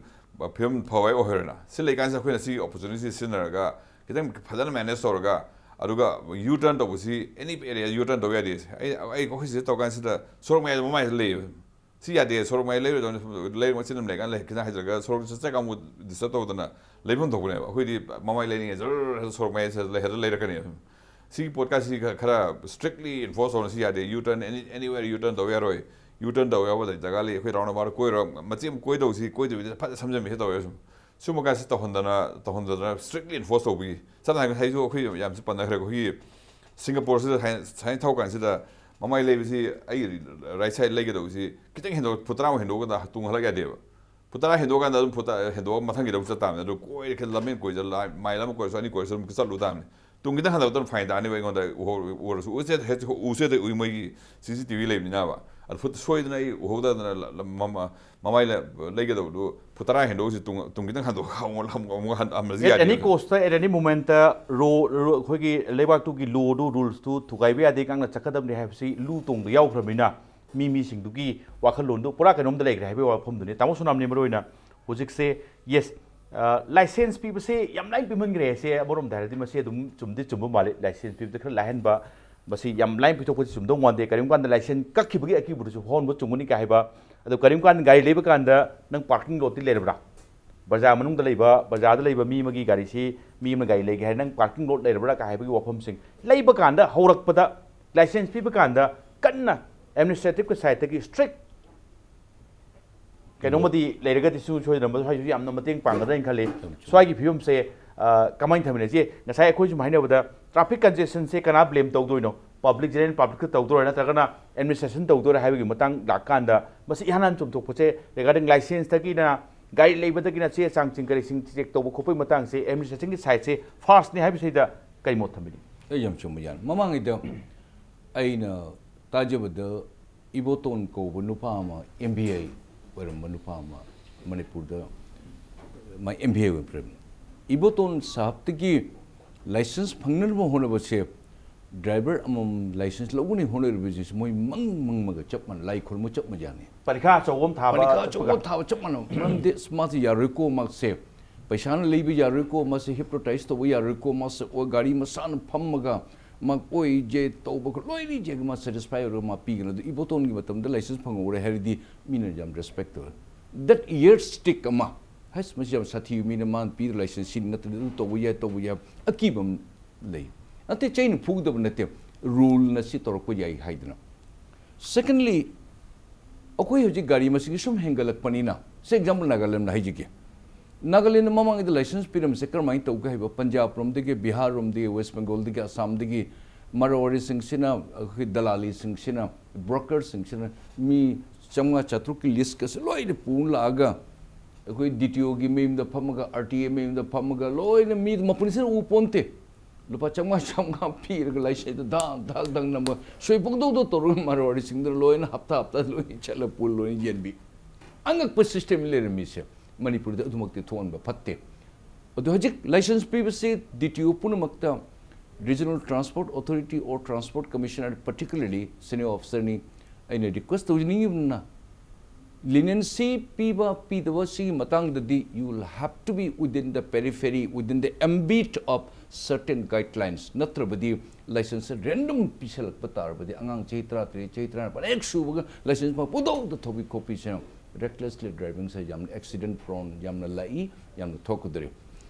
ꯐꯤꯕꯝ ꯐꯕ ꯍꯦꯛ ꯑꯣꯏꯍꯧꯔꯦꯅ꯫ ꯁꯤ ꯂꯩꯀꯥꯟꯁꯤꯗ ꯑꯩꯈꯣꯏꯅ ꯁꯤ ꯑꯣꯄꯣꯔꯆꯨꯅꯤꯇꯤ ꯁꯤꯖꯤꯟꯅꯔꯒ ꯈꯤꯇꯪ ꯐꯖꯅ ꯃꯦꯅꯦꯖ ꯇꯧꯔꯒ, ꯑꯗꯨꯒ ꯌꯨ ꯇꯔꯟ ꯇꯧꯕꯁꯤ ꯑꯦꯅꯤ ꯑꯦꯔꯤꯌꯥ ꯌꯨ ꯇꯔꯟ ꯇꯧꯕ ꯌꯥꯗꯦ꯫ ꯑꯩ, ꯑꯩ ꯑꯩꯈꯣꯏ ꯁꯤꯗ ꯇꯧꯀꯥꯟꯁꯤꯗ ꯁꯣꯔꯣꯛ ꯃꯌꯥꯏꯗ ꯃꯃꯥꯏꯗ ꯂꯩꯌꯦꯕ꯫ ꯁꯤ ꯌꯥꯗꯦ, ꯁꯣꯔꯣꯛ ꯃꯌꯥꯏ ꯂꯩꯔꯣꯏꯗꯧꯅꯤ, ꯂꯩꯔꯛ ꯃꯆꯤꯟ ꯑꯃ ꯂꯩꯔꯀꯥꯟꯗ ꯂꯩ-, ꯈꯤꯇꯪ ꯍꯥꯏꯖꯔꯒ ꯁꯣꯔꯣꯛ ꯆꯠꯆꯔꯒ ꯑꯃꯨꯛ ꯗꯤꯁꯇꯔꯕ ꯇꯧꯗꯅ ꯂꯩꯐꯝ ꯊꯣꯛꯄꯅꯦꯕ꯫ ꯑꯩꯈꯣꯏꯗꯤ ꯃꯃꯥꯏ ꯂꯩꯅꯤꯡꯉꯦ, ꯖꯔ ꯍꯦꯛꯇ ꯁꯣꯔꯣꯛ ꯃꯌꯥꯏꯁꯤꯗ ꯂꯩ-, ꯍꯦꯛꯇ ꯂꯩꯔꯛꯀꯅꯦꯕ꯫ ꯁꯤꯒꯤ ꯄꯣꯠꯀꯥꯁꯤ ꯈ-, ꯈꯔ ꯁ꯭ꯇ꯭ꯔꯤꯛꯂꯤ ꯏꯟꯐꯣꯔꯁ ꯇꯧꯅ ꯁꯤ ꯌꯥꯗꯦ, ꯌꯨ ꯇꯔꯟ ꯑꯦꯅꯤ, ꯑꯦꯅꯤꯋꯦꯔ ꯌꯨ ꯇꯔꯟ ꯇꯧꯕ ꯌꯥꯔꯣꯏ, ꯌꯨ ꯇꯔꯟ ꯇꯧꯕ ꯌꯥꯕ ꯖꯒꯥ ꯂꯩ, ꯑꯩꯈꯣꯏ ꯔꯥꯎꯟ ꯑꯕꯥꯎꯠ ꯀꯣꯏꯔ ꯃꯆꯦꯠ ꯑꯃ ꯀꯣꯏꯗꯧꯁꯤ ꯀꯣꯏꯗꯕꯤꯗ ꯐꯖꯅ ꯁꯝꯖꯟꯕꯤꯁꯤ ꯇꯧꯋꯦꯕ ꯁꯨꯝ꯫ ꯁꯨꯝꯕ ꯀꯥꯏꯁꯤ ꯇꯧꯍꯟꯗꯅ, ꯇꯧꯍꯟꯗꯗꯅ ꯁ꯭ꯇ꯭ꯔꯤꯛꯂꯤ ꯏꯟꯐꯣꯔꯁ ꯇꯧꯕꯒꯤ, ꯁꯝꯅ ꯍꯥꯏꯔꯕꯗ ꯉꯁꯥꯏꯁꯨ ꯑꯩꯈꯣꯏ ꯌꯥꯝꯁꯨ ꯄꯟꯅꯈ꯭ꯔꯦ, ꯑꯩꯈꯣꯏꯒꯤ ꯁꯤꯡꯒꯥꯄꯨꯔꯁꯤꯗ ꯁꯥꯏ-, ꯁꯥꯏꯅ ꯊꯧꯔ ꯀꯥꯟꯁꯤꯗ ꯃꯃꯥꯏ ꯂꯩꯕꯁꯤ ꯑꯩꯒꯤ ꯔꯥꯏꯠ ꯁꯥꯏꯗ ꯂꯩꯒꯗꯧꯕꯁꯤ ꯈꯤꯇꯪ ꯍꯦꯟꯗꯣꯛ, ꯐꯨꯠ ꯇꯔꯥꯃꯨꯛ ꯍꯦꯟꯗꯣꯛꯑꯀꯥꯟꯗ ꯇꯨꯡ ꯍꯜꯂꯛ ꯌꯥꯗꯦꯕ꯫ ꯐꯨꯠ ꯇꯔꯥ ꯍꯦꯟꯗꯣꯛꯑꯀꯥꯟꯗ ꯑꯗꯨꯝ ꯐꯨꯠ ꯇꯔꯥ ꯍꯦꯟꯗꯣꯛꯑꯒ ꯃꯊꯪꯒꯤꯗ ꯑꯃꯨꯛ ꯆꯠ ꯇꯥꯕꯅꯤ꯫ ꯑꯗꯨ ꯀꯣꯏꯔ ꯈꯤꯇꯪ ꯂꯝꯖꯦꯟ ꯀꯣꯏ ꯆꯠꯂ, ꯃꯥꯏꯜ ꯑꯃ ꯀꯣꯏꯔꯁꯨ ꯑꯅꯤ ꯀꯣꯏꯔꯁꯨ ꯑꯗꯨꯝ ꯆꯠꯂꯨ ꯇꯥꯕꯅꯤ꯫ ꯇꯨꯡ ꯈꯤꯇꯪ ꯍꯟꯊꯕꯗ ꯑꯗꯨꯝ ꯐꯥꯏꯟ ꯇꯥꯅꯤꯕ ꯑꯩꯉꯣꯟꯗ ꯎꯍꯧ-, ꯎꯔꯁꯨ꯫ ꯎꯆꯦꯠ ꯍꯦꯛ ꯎꯆꯦꯠ ꯎꯏ ꯃꯣꯏꯒꯤ ꯁꯤ ꯁꯤ ꯇꯤ ꯚꯤ ꯂꯩꯕꯅꯤꯅꯕ꯫ ꯑꯗꯨ ꯐꯨꯠ ꯁꯣꯏꯗꯅ ꯑꯩ ꯎꯍꯧꯗꯗꯅ ꯂ-, ꯂ-, ꯃꯃ-, ꯃꯃꯥꯏ ꯂ-, ꯂꯩꯒꯗꯧꯕꯗꯨ ꯐꯨꯠ ꯇꯔꯥ ꯍꯦꯟꯗꯣꯛꯑꯁꯤ ꯇꯨꯡ, ꯇꯨꯡ ꯈꯤꯇꯪ ꯍꯟꯗꯣꯛꯑꯒ ꯑꯃꯨꯛ, ꯑꯃꯨꯛ, ꯑꯃꯨꯛ ꯍꯟ-, ꯍꯟꯕꯁꯨ at any ꯌꯥꯗꯦꯕ꯫ Cost, at any moment, ꯔꯣ-, ꯔꯣ-, ꯑꯩꯈꯣꯏꯒꯤ ꯂꯩꯕꯥꯛꯇꯨꯒꯤ ꯂꯣꯗꯨ, ꯔꯨꯜꯁꯇꯨ ꯊꯨꯒꯥꯏꯕ ꯌꯥꯗꯦ, ꯉꯥꯛꯅ ꯆꯠꯀꯗꯕꯅꯤ ꯍꯥꯏꯕꯁꯤ ꯂꯨ ꯇꯣꯡꯗ ꯌꯥꯎꯈ꯭ꯔꯕꯅꯤꯅ, ꯃꯤ ꯃꯤꯁꯤꯡꯗꯨꯒꯤ ꯋꯥꯈꯜꯂꯣꯟꯗꯨ ꯄꯨꯔꯥ ꯀꯩꯅꯣꯝꯗ ꯂꯩꯈ꯭ꯔꯦ ꯍꯥꯏꯕꯒꯤ ꯋꯥꯐꯝꯗꯨꯅꯤ꯫ ꯇꯥꯃꯣ ꯁꯣꯅꯥꯝꯅꯤ, ꯃꯔꯨ ꯑꯣꯏꯅ ꯍꯧꯖꯤꯛꯁꯦ, ꯌꯦꯁ, ꯂꯥꯏꯁꯦꯟꯁ ꯄꯤꯕꯁꯦ ꯌꯥꯝ ꯂꯥꯏꯅ ꯄꯤꯃꯟꯈ꯭ꯔꯦ꯫ ꯁꯦ ꯑꯃꯔꯣꯝꯗ ꯍꯥꯏꯔꯗꯤ ꯃꯁꯤ ꯑꯗꯨꯝ ꯆꯨꯝꯗꯤ ꯆꯨꯝꯕ ꯃꯥꯜꯂꯤ꯫ ꯂꯥꯏꯁꯦꯟꯁ ꯄꯤꯕꯗ ꯈꯔ ꯂꯥꯏꯍꯟꯕ, ꯃꯁꯤ ꯌꯥꯝ ꯂꯥꯏꯅ ꯄꯤꯊꯣꯛꯄꯁꯤ ꯆꯨꯝꯗꯧ ꯃꯥꯟꯗꯦ꯫ ꯀꯔꯤꯒꯨꯝꯕ ꯀꯥꯟꯗ ꯂꯥꯏꯁꯦꯟꯁ ꯀꯛꯈꯤꯕꯒꯤ ꯑꯀꯤꯕꯗꯨꯁꯨ ꯐꯥꯎꯍꯟꯕ ꯆꯨꯝꯒꯅꯤ ꯀꯥꯏ ꯍꯥꯏꯕ꯫ ꯑꯗꯣ ꯀꯔꯤꯒꯨꯝꯕ ꯀꯥꯟꯗ ꯒꯥꯔꯤ ꯂꯩꯕ ꯀꯥꯟꯗ ꯅꯪ ꯄꯥꯔꯀꯤꯡ ꯂꯣꯠꯇꯤ ꯂꯩꯔꯕ꯭ꯔꯥ? ꯕꯖꯥꯔ ꯃꯅꯨꯡꯗ ꯂꯩꯕ, ꯕꯖꯥꯔꯗ ꯂꯩꯕ ꯃꯤ ꯑꯃꯒꯤ ꯒꯥꯔꯤꯁꯤ, ꯃꯤ ꯑꯃꯅ ꯒꯥꯔꯤ ꯂꯩꯒꯦ ꯍꯥꯏꯔꯦ, ꯅꯪ ꯄꯥꯔꯀꯤꯡ ꯂꯣꯠ ꯂꯩꯔꯕ꯭ꯔꯥ ꯀꯥꯏ ꯍꯥꯏꯕꯒꯤ ꯋꯥꯐꯝꯁꯤꯡ ꯂꯩꯕ ꯀꯥꯟꯗ, ꯍꯧꯔꯛꯄꯗ ꯂꯥꯏꯁꯦꯟꯁ ꯄꯤꯕ ꯀꯥꯟꯗ ꯀꯟꯅ ꯑꯦꯗꯃꯤꯅꯤꯁꯇ꯭ꯔꯦꯇꯤꯞꯀꯤ ꯁꯥꯏꯠꯇꯒꯤ ꯏꯁꯇ꯭ꯔꯤꯛ ꯀꯩꯅꯣꯝꯃꯗꯤ ꯂꯩꯔꯒꯗꯤ ꯁꯨꯡꯁꯣꯏ ꯁꯣꯏꯗꯅ ꯃꯗꯨ ꯁ꯭ꯋꯥꯏꯁꯨ ꯌꯥꯝꯅ ꯃꯇꯦꯡ ꯄꯥꯡꯒꯗ꯭ꯔꯥ ꯍꯥꯏꯅ ꯈꯜꯂꯤ꯫ ꯁ꯭ꯋꯥꯏꯒꯤ ꯐꯤꯕꯝꯁꯦ, ꯑ, ꯀꯃꯥꯏꯅ ꯊꯝꯃꯤꯟꯅꯁꯤ? ꯉꯁꯥꯏ ꯑꯩꯈꯣꯏ ꯁꯨꯝ ꯍꯥꯏꯅꯕꯗ, ꯇ꯭ꯔꯥꯐꯤꯛ ꯀꯟꯖꯦꯁꯟꯁꯦ ꯀꯅꯥ ꯕ꯭ꯂꯦꯝ ꯇꯧꯗꯣꯏꯅꯣ? ꯄꯕ꯭ꯂꯤꯛ, ꯖꯦꯅꯔꯦꯜ ꯄꯕ꯭ꯂꯤꯛꯇ ꯇꯧꯗꯣꯏꯔꯥ, ꯅꯠꯇ꯭ꯔꯒꯅ ꯑꯦꯗꯃꯤꯅꯤꯁꯇ꯭ꯔꯦꯁꯟ ꯇꯧꯗꯣꯏꯔꯥ ꯍꯥꯏꯕꯒꯤ ꯃꯇꯥꯡ ꯂꯥꯛꯀꯥꯟꯗ, ꯃꯁꯤ ꯏꯍꯥꯟ ꯍꯥꯟꯅ ꯆꯨꯝꯊꯣꯛꯄꯁꯦ, ꯔꯤꯒꯥꯔꯗꯤꯡ ꯂꯥꯏꯁꯦꯟꯁꯇꯒꯤꯅ, ꯒꯥꯔꯤ ꯂꯩꯕꯗꯒꯤꯅ ꯆꯦ ꯆꯥꯡꯁꯤꯡ ꯀꯔꯤꯁꯤꯡ ꯆꯦꯛ ꯇꯧꯕ ꯈꯣꯠꯄꯒꯤ ꯃꯇꯥꯡꯁꯦ ꯑꯦꯗꯃꯤꯅꯤꯁꯇ꯭ꯔꯦꯁꯟꯒꯤ ꯁꯥꯏꯠꯁꯦ ꯐꯥꯔꯁꯅꯤ ꯍꯥꯏꯕꯁꯤꯗ ꯀꯔꯤ ꯃꯣꯠ ꯊꯝꯕꯤꯅꯤ? ꯑꯩ ꯌꯥꯝ ꯆꯨꯝꯕ ꯌꯥꯅꯤ꯫ ꯃꯃꯥꯡꯉꯩꯗ ꯑꯩꯅ ꯇꯥꯖꯕꯗ ꯏꯕꯣꯇꯣꯟ ꯀꯧꯕ ꯅꯨꯄꯥ ꯑꯃ, ꯑꯦꯝ ꯕꯤ ꯑꯥꯏ ꯑꯣꯏꯔꯝꯕ ꯅꯨꯄꯥ ꯑꯃ, ꯃꯅꯤꯄꯨꯔꯗ ꯃꯥ ꯑꯦꯝ ꯕꯤ ꯑꯥꯏ ꯑꯣꯏꯕꯤꯔꯝꯃꯤ꯫ ꯏꯕꯣꯇꯣꯟ ꯁꯥꯍꯕꯇꯒꯤ ꯂꯥꯏꯁꯦꯟꯁ ꯐꯪꯅꯅꯕ ꯍꯣꯠꯅꯕꯁꯦ, ꯗ꯭ꯔꯥꯏꯚꯔ ꯑꯃꯃꯝ ꯂꯥꯏꯁꯦꯟꯁ ꯂꯧꯒꯅꯤ ꯍꯣꯠꯅꯔꯤꯕꯁꯤꯁꯨ ꯃꯣꯏ ꯃꯪ ꯃꯪꯃꯒ ꯆꯞ ꯃꯥꯟꯅ, ꯂꯥꯏ ꯈꯨꯔꯨꯝꯕ ꯆꯞ ꯃꯥꯟꯅ ꯌꯥꯅꯤ꯫ ꯄꯔꯤꯈꯥ ꯑꯆꯧꯕ ꯑꯃ ꯊꯥꯕ ꯄꯔꯤꯈꯥ ꯑꯆꯧꯕ ꯆꯠꯄꯒ꯫ ꯊꯥꯕ ꯆꯞ ꯃꯥꯟꯅꯕ꯫ ꯃꯔꯝꯗꯤ ꯑꯁ, ꯃꯥꯁꯦ ꯌꯥꯔꯣꯏꯀꯣ, ꯃꯥꯁꯦ ꯄꯩꯁꯥꯅ ꯂꯩꯕ ꯌꯥꯔꯣꯏꯀꯣ, ꯃꯥꯁꯦ ꯍꯤꯞꯅꯣꯇꯥꯏꯁ ꯇꯧꯕ ꯌꯥꯔꯣꯏꯀꯣ, ꯃꯥꯁꯦ ꯑꯣ, ꯒꯥꯔꯤ ꯃꯁꯥꯅ ꯐꯝꯃꯒ ꯃꯥ ꯑꯣꯏꯖꯦ ꯇꯧꯕ ꯂꯣꯏꯅ ꯏꯖꯦꯒ ꯃꯥ ꯁꯦꯇꯤꯁꯐꯥꯏ ꯑꯣꯏꯔꯒ ꯃꯥ ꯄꯤꯒꯅꯤ꯫ ꯑꯗꯨ ꯏꯕꯣꯇꯣꯟꯒꯤ ꯃꯇꯝꯗ ꯂꯥꯏꯁꯦꯟꯁ ꯐꯪꯍꯧꯔꯦ ꯍꯥꯏꯔꯗꯤ ꯃꯤꯅ ꯌꯥꯝ ꯔꯦꯁꯄꯦꯛ ꯇꯧꯋꯦ꯫ ꯗꯦꯠ ꯌꯔ ꯁ꯭ꯇꯤꯛ ꯑꯃ, ꯍꯩꯁ, ꯃꯁꯤ ꯌꯥꯝ ꯁꯥꯊꯤꯕ ꯃꯤꯅ ꯃꯥꯅ ꯄꯤꯔ ꯂꯥꯏꯁꯦꯟꯁ ꯁꯤꯅꯤ, ꯅꯠꯇ꯭ꯔꯗꯤ ꯑꯗꯨ ꯇꯧꯕ ꯌꯥꯏ, ꯇꯧꯕ ꯌꯥꯏ, ꯑꯀꯤꯕ ꯑꯃ ꯂꯩ꯫ ꯅꯠꯇꯦ, ꯆꯩꯅ ꯐꯨꯒꯗꯕ ꯅꯠꯇꯦ, ꯔꯨꯜꯅ ꯁꯤ ꯇꯧꯔꯛꯄ ꯌꯥꯏ ꯍꯥꯏꯗꯅ꯫ ꯁꯦꯀꯦꯟꯂꯤ, ꯑꯩꯈꯣꯏ ꯍꯧꯖꯤꯛ ꯒꯥꯔꯤ ꯃꯁꯤꯡꯁꯤ ꯁꯨꯝ ꯍꯦꯟꯒꯠꯂꯛꯄꯅꯤꯅ, ꯁꯦ ꯑꯦꯛꯖꯥꯝꯄꯜ ꯅꯥꯒꯥꯂꯦꯟꯗ ꯍꯥꯏꯖꯒꯦ꯫ ꯅꯥꯒꯥꯂꯦꯟꯗ ꯃꯃꯥꯡꯉꯩꯗ ꯂꯥꯏꯁꯦꯟꯁ ꯄꯤꯔꯝꯕꯁꯦ ꯀꯔꯝꯍꯥꯏꯅ ꯇꯧꯒꯦ ꯍꯥꯏꯕ, ꯄꯟꯖꯥꯕ ꯔꯣꯝꯗꯒꯤ, ꯕꯤꯍꯥꯔ ꯔꯣꯝꯗꯒꯤ, ꯋꯦꯁ ꯕꯦꯡꯒꯣꯜꯗꯒꯤ, ꯑꯁꯥꯝꯗꯒꯤ ꯃꯔꯋꯥꯔꯤꯁꯤꯡꯁꯤꯅ, ꯑꯩꯈꯣꯏ ꯗꯂꯥꯂꯤꯁꯤꯡꯁꯤꯅ, ꯕ꯭ꯔꯣꯀꯔꯁꯤꯡꯁꯤꯅ ꯃꯤ ꯆꯥꯝꯃꯉꯥ ꯆꯥꯇ꯭ꯔꯨꯛꯀꯤ ꯂꯤꯁꯀꯁꯦ ꯂꯣꯏꯅ ꯄꯨꯅ ꯂꯥꯛꯑꯒ ꯑꯩꯈꯣꯏ ꯗꯤ ꯇꯤ ꯑꯣꯒꯤ ꯃꯌꯨꯝꯗ ꯐꯝꯃꯒ, ꯑꯥꯔ ꯇꯤ ꯑꯦ ꯃꯌꯨꯝꯗ ꯐꯝꯃꯒ ꯂꯣꯏꯅ ꯃꯤ ꯃꯄꯨꯟꯁꯤꯅ ꯎ ꯄꯣꯟꯇꯦ꯫ ꯂꯨꯄꯥ ꯆꯥꯝꯃꯉꯥ, ꯆꯥꯝꯃꯉꯥ ꯄꯤꯔꯒ ꯂꯥꯏꯁꯦꯟꯁꯗ ꯗꯥꯡ ꯗꯥꯡ ꯗꯥꯡ ꯅꯝꯕ, ꯁꯣꯏ ꯄꯪꯇꯧꯗ ꯇꯧꯔꯒ ꯃꯔꯋꯥꯔꯤꯁꯤꯡꯗꯨꯅ ꯂꯣꯏꯅ ꯍꯞꯇꯥ ꯍꯞꯇꯥ ꯂꯣꯏꯅ ꯆꯠꯂ ꯄꯨ ꯂꯣꯏꯅ ꯌꯦꯟꯕꯤ꯫ ꯑꯉꯛꯄ ꯁꯤꯁꯇꯦꯝ ꯂꯩꯔꯝꯃꯤꯁꯦ ꯃꯅꯤꯄꯨꯔꯗ ꯑꯗꯨꯃꯛꯇꯤ ꯊꯣꯛꯍꯟꯕ ꯐꯠꯇꯦ꯫ ꯑꯗꯨ ꯍꯧꯖꯤꯛ ꯂꯥꯏꯁꯦꯟꯁ ꯄꯤꯕꯁꯤ ꯗꯤ ꯇꯤ ꯑꯣ ꯄꯨꯝꯅꯃꯛꯇ, Regional Transport Authority or Transport Commissioner particularly senior officerꯅꯤ, ꯑꯩꯅ ꯔꯤꯀ꯭ꯋꯦꯁ ꯇꯧꯖꯅꯤꯡꯉꯤꯕꯅ, ꯂꯤꯅꯤꯌꯦꯟꯁꯤ ꯄꯤꯕ ꯄꯤꯗꯕ ꯁꯤꯒꯤ ꯃꯇꯥꯡꯗꯗꯤ you will have to be within the periphery, within the ambit of certain guidelines. ꯅꯠꯇ꯭ꯔꯕꯗꯤ ꯂꯥꯏꯁꯦꯟꯁꯁꯦ ꯔꯦꯟꯗꯝ ꯄꯤꯁꯜꯂꯛꯄ ꯇꯥꯔꯕꯗꯤ, ꯑꯉꯥꯡ ꯆꯍꯤ ꯇꯔꯥꯇꯔꯦꯠ, ꯆꯍꯤ ꯇꯔꯥꯅꯤꯄꯥꯜ ꯍꯦꯛ ꯁꯨꯕꯒ ꯂꯥꯏꯁꯦꯟꯁ ꯄꯨꯗꯧꯗ ꯊꯧꯕꯤ ꯈꯣꯠꯄꯤꯁꯤꯅ ꯔꯦꯛꯂꯦꯁꯂꯤ ꯗ꯭ꯔꯥꯏꯚꯤꯡꯁꯦ ꯌꯥꯝꯅ ꯑꯦꯛꯁꯤꯗꯦꯟ ꯄ꯭ꯔꯣꯟ ꯌꯥꯝꯅ ꯂꯥꯛꯏ, ꯌꯥꯝꯅ ꯊꯣꯛꯀꯗꯧꯔꯤ꯫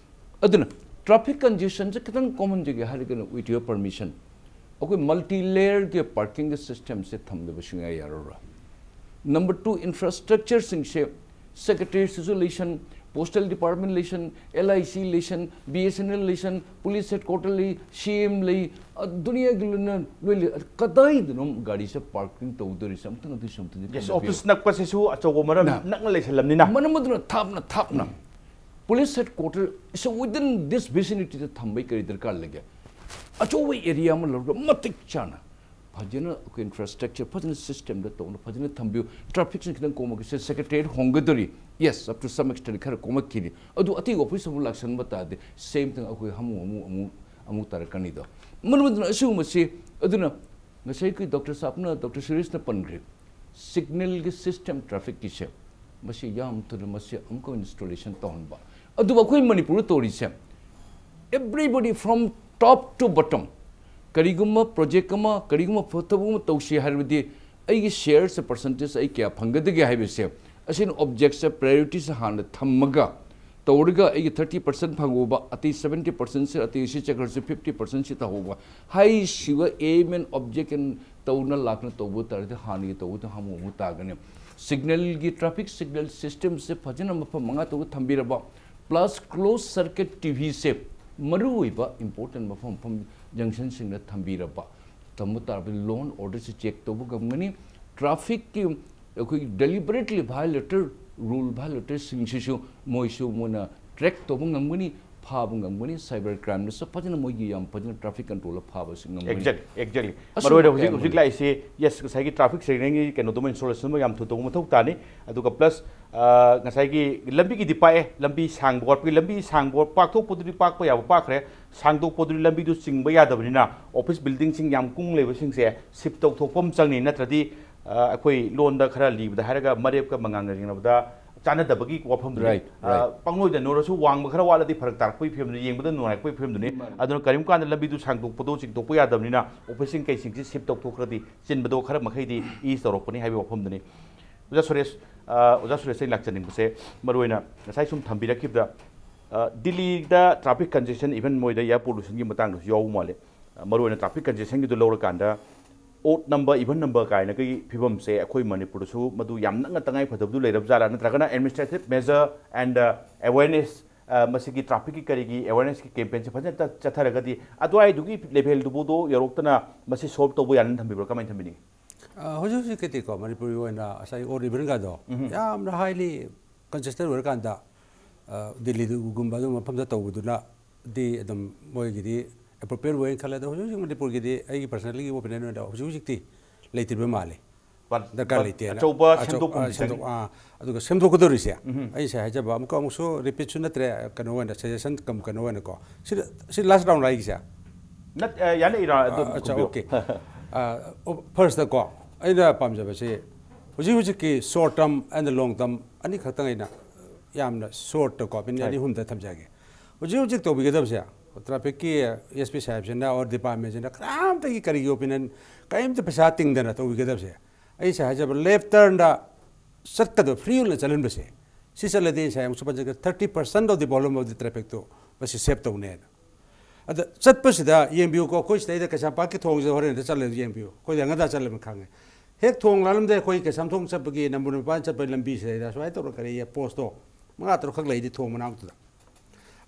ꯑꯗꯨꯅ ꯇ꯭ꯔꯥꯐꯤꯛ ꯀꯟꯖꯦꯁꯟꯁꯦ ꯈꯤꯇꯪ ꯀꯣꯛꯍꯟꯖꯒꯦ ꯍꯥꯏꯔꯒꯅ, with your permission, ꯑꯩꯈꯣꯏ ꯃꯜꯇꯤ ꯂꯦꯌꯔꯒꯤ ꯄꯥꯔꯀꯤꯡꯒꯤ ꯁꯤꯁꯇꯦꯝꯁꯦ ꯊꯝꯗꯕ ꯁꯨꯡꯌꯥ ꯌꯥꯔꯔꯣꯏ꯫ ꯅꯝꯕꯔ ꯇꯨ, ꯏꯟꯐ꯭ꯔꯥꯁ꯭ꯇ꯭ꯔꯛꯆꯔꯁꯤꯡꯁꯦ, ꯁꯦꯀ꯭ꯔꯦꯇꯔꯤꯌꯦꯠꯁꯤꯁꯨ ꯂꯩꯁꯟ, ꯄꯣꯁꯇꯦꯜ ꯗꯤꯄꯥꯔꯠꯃꯦꯟ ꯂꯩꯁꯟ, ꯑꯦꯜ ꯑꯥꯏ ꯁꯤ ꯂꯩꯁꯟ, ꯕꯤ ꯑꯦꯁ ꯑꯦꯟ ꯑꯦꯜ ꯂꯩꯁꯟ, ꯄꯨꯂꯤꯁ ꯍꯦꯗꯀ꯭ꯋꯥꯇꯔ ꯂꯩ, ꯁꯤ ꯑꯦꯝ ꯂꯩ, ꯑ, ꯗꯨꯅꯤꯌꯥꯒꯤ ꯂꯣꯏꯅ ꯂꯣꯏ ꯂꯩ꯫ ꯑꯗ ꯀꯗꯥꯏꯗꯅꯣ ꯒꯥꯔꯤꯁꯦ ꯄꯥꯔꯀꯤꯡ ꯇꯧꯗꯣꯔꯤꯁꯦ? ꯑꯝꯇꯪ ꯑꯗꯨꯁꯨ ꯑꯝꯇꯪꯗꯤ ꯌꯦꯁ, ꯈꯟꯅꯕꯤꯌꯨ꯫ ꯑꯣꯐꯤꯁ ꯅꯛꯄꯁꯤꯁꯨ ꯑꯆꯧꯕ ꯃꯔꯝ ꯅ- ꯅꯛꯅ ꯂꯩꯁꯜꯂꯝꯅꯤꯅ꯫ ꯃꯔꯝ ꯑꯗꯨꯅ ꯊꯥꯞꯅ ꯊꯥꯞꯅ police headquarter is within this ꯚꯤꯁꯤꯅꯤꯇꯤꯗ ꯊꯝꯕꯩ ꯀꯔꯤ ꯗꯔꯀꯥꯔ ꯂꯩꯒꯦ? ꯑꯆꯧꯕ ꯑꯦꯔꯤꯌꯥ ꯑꯃ ꯂꯧꯔꯒ ꯃꯇꯤꯛ ꯆꯥꯅ ꯐꯖꯅ ꯑꯩꯈꯣꯏ ꯏꯟꯐ꯭ꯔꯥꯁ꯭ꯇ꯭ꯔꯛꯆꯔ ꯐꯖꯅ ꯁꯤꯁꯇꯦꯝꯗ ꯇꯧꯅ ꯐꯖꯅ ꯊꯝꯕꯤꯌꯨ꯫ ꯇ꯭ꯔꯥꯐꯤꯛꯁꯤꯅ ꯈꯤꯇꯪ ꯀꯣꯝꯃꯛꯈꯤ꯫ ꯁꯦ, ꯁꯦꯀ꯭ꯔꯦꯇꯔꯤꯌꯦꯠ ꯍꯣꯡꯒꯗꯧꯔꯤ꯫ Yes, up to some extent ꯈꯔ ꯀꯣꯝꯃꯛꯈꯤꯅꯤ꯫ ꯑꯗꯨ ꯑꯇꯩ ꯑꯣꯐꯤꯁ ꯑꯃꯨꯛ ꯂꯥꯛꯁꯟꯕ ꯇꯥꯔꯗꯤ ꯁꯦꯝ ꯊꯤꯡ ꯑꯩꯈꯣꯏ ꯍꯥꯃꯨ ꯑꯃꯨꯛ, ꯑꯃꯨꯛ, ꯑꯃꯨꯛ ꯇꯥꯔꯛꯀꯅꯤꯗꯣ꯫ ꯃꯔꯝ ꯑꯗꯨꯅ ꯑꯁꯤꯒꯨꯝꯕꯁꯤ, ꯑꯗꯨꯅ ꯉꯁꯥꯏꯒꯤ ꯗꯣꯛꯇꯔ ꯁꯥꯍꯕꯅ, ꯗꯣꯛꯇꯔ ꯁꯨꯔꯦꯁꯅ ꯄꯟꯈ꯭ꯔꯦ, ꯁꯤꯒꯅꯦꯜꯒꯤ ꯁꯤꯁꯇꯦꯝ ꯇ꯭ꯔꯥꯐꯤꯛꯀꯤꯁꯦ, ꯃꯁꯤ ꯌꯥꯝ ꯊꯨꯅ ꯃꯁꯤ ꯑꯃꯨꯛꯀ ꯏꯟꯁꯇꯣꯂꯦꯁꯟ ꯇꯧꯍꯟꯕ꯫ ꯑꯗꯨꯕꯨ ꯑꯩꯈꯣꯏ ꯃꯅꯤꯄꯨꯔꯗ ꯇꯧꯔꯤꯁꯦ, everybody from top to bottom, ꯀꯔꯤꯒꯨꯝꯕ ꯄ꯭ꯔꯣꯖꯦꯛ ꯑꯃ, ꯀꯔꯤꯒꯨꯝꯕ ꯊꯕꯛ ꯑꯃ ꯇꯧꯁꯤ ꯍꯥꯏꯔꯕꯗꯤ, ꯑꯩꯒꯤ ꯁꯤꯌꯔꯁꯦ, ꯄꯔꯁꯦꯟꯇꯦꯖ ꯑꯩ ꯀꯌꯥ ꯐꯪꯒꯗꯒꯦ ꯍꯥꯏꯕꯁꯦ, ꯑꯁꯤꯅ ꯑꯣꯕꯖꯦꯛꯁꯦ, ꯄ꯭ꯔꯥꯏꯌꯣꯔꯤꯇꯤꯁꯦ ꯍꯥꯟꯅ ꯊꯝꯃꯒ ꯇꯧꯔꯒ, ꯑꯩꯒꯤ ꯊꯥꯔꯇꯤ ꯄꯔꯁꯦꯟ ꯐꯪꯍꯧꯕ, ꯑꯇꯩ ꯁꯕꯦꯟꯇꯤ ꯄꯔꯁꯦꯟꯁꯦ, ꯑꯇꯩ ꯁꯤ ꯆꯠꯈ꯭ꯔꯁꯨ ꯐꯤꯐꯇꯤ ꯄꯔꯁꯦꯟꯁꯤ ꯇꯧꯍꯧꯕ ꯍꯥꯏꯁꯤꯕ ꯑꯦꯝ ꯑꯦꯟ ꯑꯣꯕꯖꯦꯛ ꯑꯦꯟ ꯇꯧꯅ ꯂꯥꯛꯅ ꯇꯧꯕ ꯇꯥꯔꯗꯤ, ꯍꯥꯟꯅꯒꯤ ꯇꯧꯕꯗ ꯍꯥꯃꯨ ꯍꯥꯃꯨ ꯇꯥꯒꯅꯤ꯫ ꯁꯤꯒꯅꯦꯜꯒꯤ, ꯇ꯭ꯔꯥꯐꯤꯛ ꯁꯤꯒꯅꯦꯜ ꯁꯤꯁꯇꯦꯝꯁꯦ ꯐꯖꯅ ꯃꯐꯝ ꯃꯉꯥ ꯇꯔꯨꯛ ꯊꯝꯕꯤꯔꯕ, ꯄ꯭ꯂꯁ ꯀ꯭ꯂꯣꯖ ꯁꯔꯀ꯭ꯌꯨꯠ ꯇꯤ ꯚꯤꯁꯦ ꯃꯔꯨꯑꯣꯏꯕ ꯏꯝꯄꯣꯔꯇꯦꯟ ꯃꯐꯝ ꯃꯐꯝ ꯖꯪꯁꯟꯁꯤꯡꯗ ꯊꯝꯕꯤꯔꯕ, ꯊꯝꯕ ꯇꯥꯔꯕꯗꯤ ꯂꯣ ꯑꯦꯟ ꯑꯣꯔꯗꯔꯁꯤ ꯆꯦꯛ ꯇꯧꯕ ꯉꯝꯒꯅꯤ꯫ ꯇ꯭ꯔꯥꯐꯤꯛꯀꯤ ꯑꯩꯈꯣꯏꯒꯤ ꯗꯦꯂꯤꯕꯔꯦꯠꯂꯤ ꯚꯥꯏꯑꯣꯂꯦꯇꯔ, ꯔꯨꯜ ꯚꯥꯏꯑꯣꯂꯦꯇꯔꯁꯤꯡꯁꯤꯁꯨ ꯃꯣꯏꯁꯨ ꯃꯣꯏꯅ ꯇ꯭ꯔꯦꯛ ꯇꯧꯕ ꯉꯝꯒꯅꯤ, ꯐꯥꯕ ꯉꯝꯒꯅꯤ꯫ ꯁꯥꯏꯕꯔ ꯀ꯭ꯔꯥꯏꯝꯗꯁꯨ ꯐꯖꯅ ꯃꯣꯏꯒꯤ ꯌꯥꯝ ꯐꯖꯅ ꯇ꯭ꯔꯥꯐꯤꯛ ꯀꯟꯇ꯭ꯔꯣꯜꯗ ꯐꯥꯕꯁꯤ ꯉꯝꯒꯅꯤ꯫ Exact exactly. ꯑꯁꯨꯝꯕ ꯃꯔꯨꯑꯣꯏꯅ ꯍꯧꯖꯤꯛ ꯀꯌꯥ ꯍꯧꯖꯤꯛ ꯑꯃ ꯂꯥꯛꯏꯁꯤ, ꯌꯦꯁ, ꯉꯁꯥꯏꯒꯤ ꯇ꯭ꯔꯥꯐꯤꯛ ꯁꯤꯒꯅꯦꯜꯒꯤ ꯀꯩꯅꯣꯗꯨꯃ ꯏꯟꯁꯇꯣꯂꯦꯁꯟ ꯑꯃ ꯌꯥꯝ ꯊꯨꯅ ꯇꯧꯕ ꯃꯊꯧ ꯇꯥꯅꯤ꯫ ꯑꯗꯨꯒ ꯄ꯭ꯂꯁ, ꯑ, ꯉꯁꯥꯏꯒꯤ ꯂꯝꯕꯤꯒꯤꯗꯤ ꯄꯥꯛꯑꯦ, ꯂꯝꯕꯤ ꯁꯥꯡꯕ ꯋꯥꯠꯄꯒꯤ, ꯂꯝꯕꯤ ꯁꯥꯡꯕ ꯄꯥꯛꯊꯣꯛꯄꯗꯨꯗꯤ ꯄꯥꯛꯄ ꯌꯥꯕ ꯄꯥꯛꯈ꯭ꯔꯦ, ꯁꯥꯡꯗꯣꯛꯄꯗꯨꯗꯤ ꯂꯝꯕꯤꯗꯨ ꯆꯤꯡꯕ ꯌꯥꯗꯕꯅꯤꯅ ꯑꯣꯐꯤꯁ ꯕꯤꯜꯗꯤꯡꯁꯤꯡ ꯌꯥꯝ ꯀꯨꯡ ꯂꯩꯕꯁꯤꯡꯁꯦ ꯁꯤꯞ ꯇꯧꯊꯣꯛꯄ ꯑꯃ ꯆꯪꯅꯤ, ꯅꯠꯇ꯭ꯔꯗꯤ, ꯑ, ꯑꯩꯈꯣꯏ ꯂꯣꯟꯗ ꯈꯔ ꯂꯤꯕꯗ ꯍꯥꯏꯔꯒ ꯃꯔꯦꯞꯀ ꯃꯉꯥꯡꯒ ꯌꯦꯡꯅꯕꯗ ꯆꯥꯟꯅꯗꯕꯒꯤ ꯋꯥꯐꯝꯗꯨꯅꯤ꯫ Right, ꯑ, ꯄꯪꯂꯣꯏꯗ ꯅꯣꯔꯁꯨ ꯋꯥꯡꯕ ꯈꯔ ꯋꯥꯠꯂꯗꯤ ꯐꯔꯛ ꯇꯥꯔꯛꯄꯒꯤ ꯐꯤꯕꯝꯗꯨꯅꯤ, ꯌꯦꯡꯕꯗ ꯅꯨꯡꯉꯥꯏꯔꯛꯄꯒꯤ ꯐꯤꯕꯝꯗꯨꯅꯤ꯫ ꯑꯗꯨꯅ ꯀꯔꯤꯒꯨꯝꯕ ꯀꯥꯟꯗ ꯂꯝꯕꯤꯗꯨ ꯁꯥꯡꯗꯣꯛꯄꯗꯣ ꯆꯤꯡꯊꯣꯛꯄ ꯌꯥꯗꯕꯅꯤꯅ ꯑꯣꯐꯤꯁꯁꯤꯡ ꯀꯩꯁꯤꯡꯁꯤ ꯁꯤꯞ ꯇꯧꯊꯣꯛꯈ꯭ꯔꯗꯤ ꯆꯤꯟꯕꯗꯣ ꯈꯔ ꯃꯈꯩꯗꯤ ꯏꯁ ꯇꯧꯔꯛꯄꯅꯤ ꯍꯥꯏꯕꯒꯤ ꯋꯥꯐꯝꯗꯨꯅꯤ꯫ ꯑꯣꯖꯥ ꯁꯨꯔꯦꯁ, ꯑ, ꯑꯣꯖꯥ ꯁꯨꯔꯦꯁ, ꯑꯩ ꯂꯥꯛꯆꯅꯤꯡꯕꯁꯦ ꯃꯔꯨꯑꯣꯏꯅ ꯉꯁꯥꯏ ꯁꯨꯝ ꯊꯝꯕꯤꯔꯛꯈꯤꯕꯗ, ꯑ, ꯗꯤꯜꯂꯤꯗ traffic congestion, even ꯃꯣꯏꯗ air pollutionꯒꯤ ꯃꯇꯥꯡꯗꯁꯨ ꯌꯥꯎꯕ ꯃꯥꯜꯂꯦ꯫ ꯑ, ꯃꯔꯨꯑꯣꯏꯅ traffic congestionꯒꯤꯗꯣ ꯂꯧꯔꯀꯥꯟꯗ odd number, even number ꯀꯥꯏꯅꯒꯤ ꯐꯤꯕꯝꯁꯦ ꯑꯩꯈꯣꯏ ꯃꯅꯤꯄꯨꯔꯗꯁꯨ ꯃꯗꯨ ꯌꯥꯝꯅ ꯇꯉꯥꯏ ꯐꯗꯕꯗꯨ ꯂꯩꯔꯕ ꯖꯥꯠꯂꯥ, ꯅꯠꯇ꯭ꯔꯒꯅ administrative measure and, uh, awareness, ꯑ, ꯃꯁꯤꯒꯤ trafficꯀꯤ ꯀꯔꯤꯒꯤ awarenessꯀꯤ campaignꯁꯦ ꯐꯖꯅ ꯆꯠ-, ꯆꯠꯊꯔꯒꯗꯤ ꯑꯗꯨꯋꯥꯏꯗꯨꯒꯤ levelꯗꯨꯕꯨꯗꯣ ꯌꯧꯔꯛꯇꯅ ꯃꯁꯤ solve ꯇꯧꯕ ꯌꯥꯅꯤꯅ ꯊꯝꯕꯤꯕ꯭ꯔꯥ, ꯀꯃꯥꯏꯅ ꯊꯝꯕꯤꯅꯤꯡꯉꯤ? ꯑ, ꯍꯧꯖꯤꯛ ꯍꯧꯖꯤꯛꯀꯤꯗꯤꯀꯣ ꯃꯅꯤꯄꯨꯔꯒꯤ ꯑꯣꯏꯅ ꯉꯁꯥꯏ odd even ꯒꯗꯣ ꯌꯥꯝꯅ highly congested ꯑꯣꯏꯔꯀꯥꯟꯗ, ꯑ, ꯗꯤꯜꯂꯤꯒꯨꯝꯕ ꯑꯗꯨꯒꯨꯝꯕ ꯃꯐꯝꯗ ꯇꯧꯕꯗꯨꯅꯗꯤ ꯑꯗꯨꯝ ꯃꯣꯏꯒꯤꯗꯤ appropriate ꯑꯣꯏꯅ ꯈꯜꯂꯦ꯫ ꯑꯗꯣ ꯍꯧꯖꯤꯛ ꯍꯧꯖꯤꯛ ꯃꯅꯤꯄꯨꯔꯒꯤꯗꯤ ꯑꯩꯒꯤ personally opinion ꯑꯣꯏꯅ ꯍꯧꯖꯤꯛ ꯍꯧꯖꯤꯛꯇꯤ ꯂꯩꯇ꯭ꯔꯤꯕ ꯃꯥꯜꯂꯤ꯫ But- ꯗꯔꯀꯥꯔ but ꯂꯩꯇꯦꯅ꯫ ꯑꯆꯧꯕ ꯑꯆꯧ-, ꯁꯦꯝꯗꯣꯛꯐꯝꯗꯤ ꯑ, ꯁꯦꯝꯗꯣꯛ-, ꯆꯪꯉꯤ꯫ ꯑ, ꯑꯗꯨꯒ ꯁꯦꯝꯗꯣꯛꯀꯗꯧꯔꯤꯁꯦ ꯑꯩ ꯉꯁꯥꯏ ꯍꯥꯏꯖꯕ ꯑꯃꯨꯛꯀ ꯑꯃꯨꯛꯁꯨ repeatꯁꯨ ꯅꯠꯇ꯭ꯔꯦ, ꯀꯩꯅꯣ ꯑꯣꯏꯅ suggestion ꯀꯝ-, ꯀꯩꯅꯣ ꯑꯣꯏꯅꯀꯣ꯫ ꯁꯤ, ꯁꯤ last round ꯔꯥꯏꯒꯤꯁꯦ? ꯅꯠ-, ꯑ, ꯌꯥꯅꯤ, ꯏꯔꯥ, ꯑꯗꯨꯝ ꯑ, ꯑꯠꯆꯥ, ꯈꯨꯝꯕꯤꯌꯨ꯫ OK꯫ ꯑ, ꯑꯣ, firstꯇꯀꯣ ꯑꯩꯅ ꯄꯥꯝꯖꯕꯁꯤ ꯍꯧꯖꯤꯛ ꯍꯧꯖꯤꯛꯀꯤ short term and long term ꯑꯅꯤꯈꯛꯇꯪ ꯑꯩꯅ ꯌꯥꯝꯅ shortꯇꯀꯣ minute ꯑꯅꯤ ꯑꯍꯨꯝꯗ ꯊꯝꯖꯒꯦ꯫ ꯍꯧꯖꯤꯛ ꯍꯧꯖꯤꯛ ꯇꯧꯕꯤꯒꯗꯕꯁꯦ trafficꯀꯤ SP ꯁꯥꯍꯦꯕꯁꯤꯅ or departmentꯁꯤꯅ ꯀꯅꯥꯝꯇꯒꯤ ꯀꯔꯤꯒꯤ opinion ꯀꯔꯤꯝꯇ ꯄꯩꯁꯥ ꯇꯤꯡꯗꯅ ꯇꯧꯕꯤꯒꯗꯕꯁꯦ꯫ ꯑꯩ ꯉꯁꯥꯏ ꯍꯥꯏꯖꯕ left turnꯗ ꯆꯠꯀꯗꯕ free ꯑꯣꯏꯅ ꯆꯠꯍꯟꯕꯁꯦ, ꯁꯤ ꯆꯠꯂꯗꯤ ꯉꯁꯥꯏ ꯑꯃꯨꯛꯁꯨ ꯄꯟꯖꯒꯦ, thirty percent of the volume of the trafficꯇꯣ ꯃꯁꯤ save ꯇꯧꯅꯦꯅ꯫ ꯑꯗ ꯆꯠꯄꯁꯤꯗ ꯌꯦꯡꯕꯤꯌꯨꯀꯣ, ꯑꯩꯈꯣꯏ ꯁꯤꯗꯩꯗ ꯀꯩꯁꯥꯝꯄꯥꯠꯀꯤ ꯊꯣꯡꯁꯦ ꯍꯣꯔꯦꯟꯗ ꯆꯠꯂꯦ ꯌꯦꯡꯕꯤꯌꯨ, ꯑꯩꯈꯣꯏꯗꯤ ꯑꯉꯟꯗ ꯆꯠꯂꯦꯅ ꯈꯪꯉꯦ꯫ ꯍꯦꯛ ꯊꯣꯡ ꯂꯥꯜꯂꯝꯗꯦ ꯑꯩꯈꯣꯏ ꯀꯩꯁꯥꯝꯊꯣꯡ ꯆꯠꯄꯒꯤ ꯅꯝꯕꯣꯜ ꯃꯄꯥꯟ ꯆꯠꯄꯒꯤ ꯂꯝꯕꯤꯁꯤꯗꯩꯗ ꯁꯨꯃꯥꯏꯅ ꯇꯧꯔ ꯀꯔꯤ ꯄꯣꯁꯇꯣ ꯃꯉꯥ ꯇꯔꯨꯛꯈꯛ ꯂꯩꯗꯤ ꯊꯣꯡ ꯃꯅꯥꯛꯇꯨꯗ꯫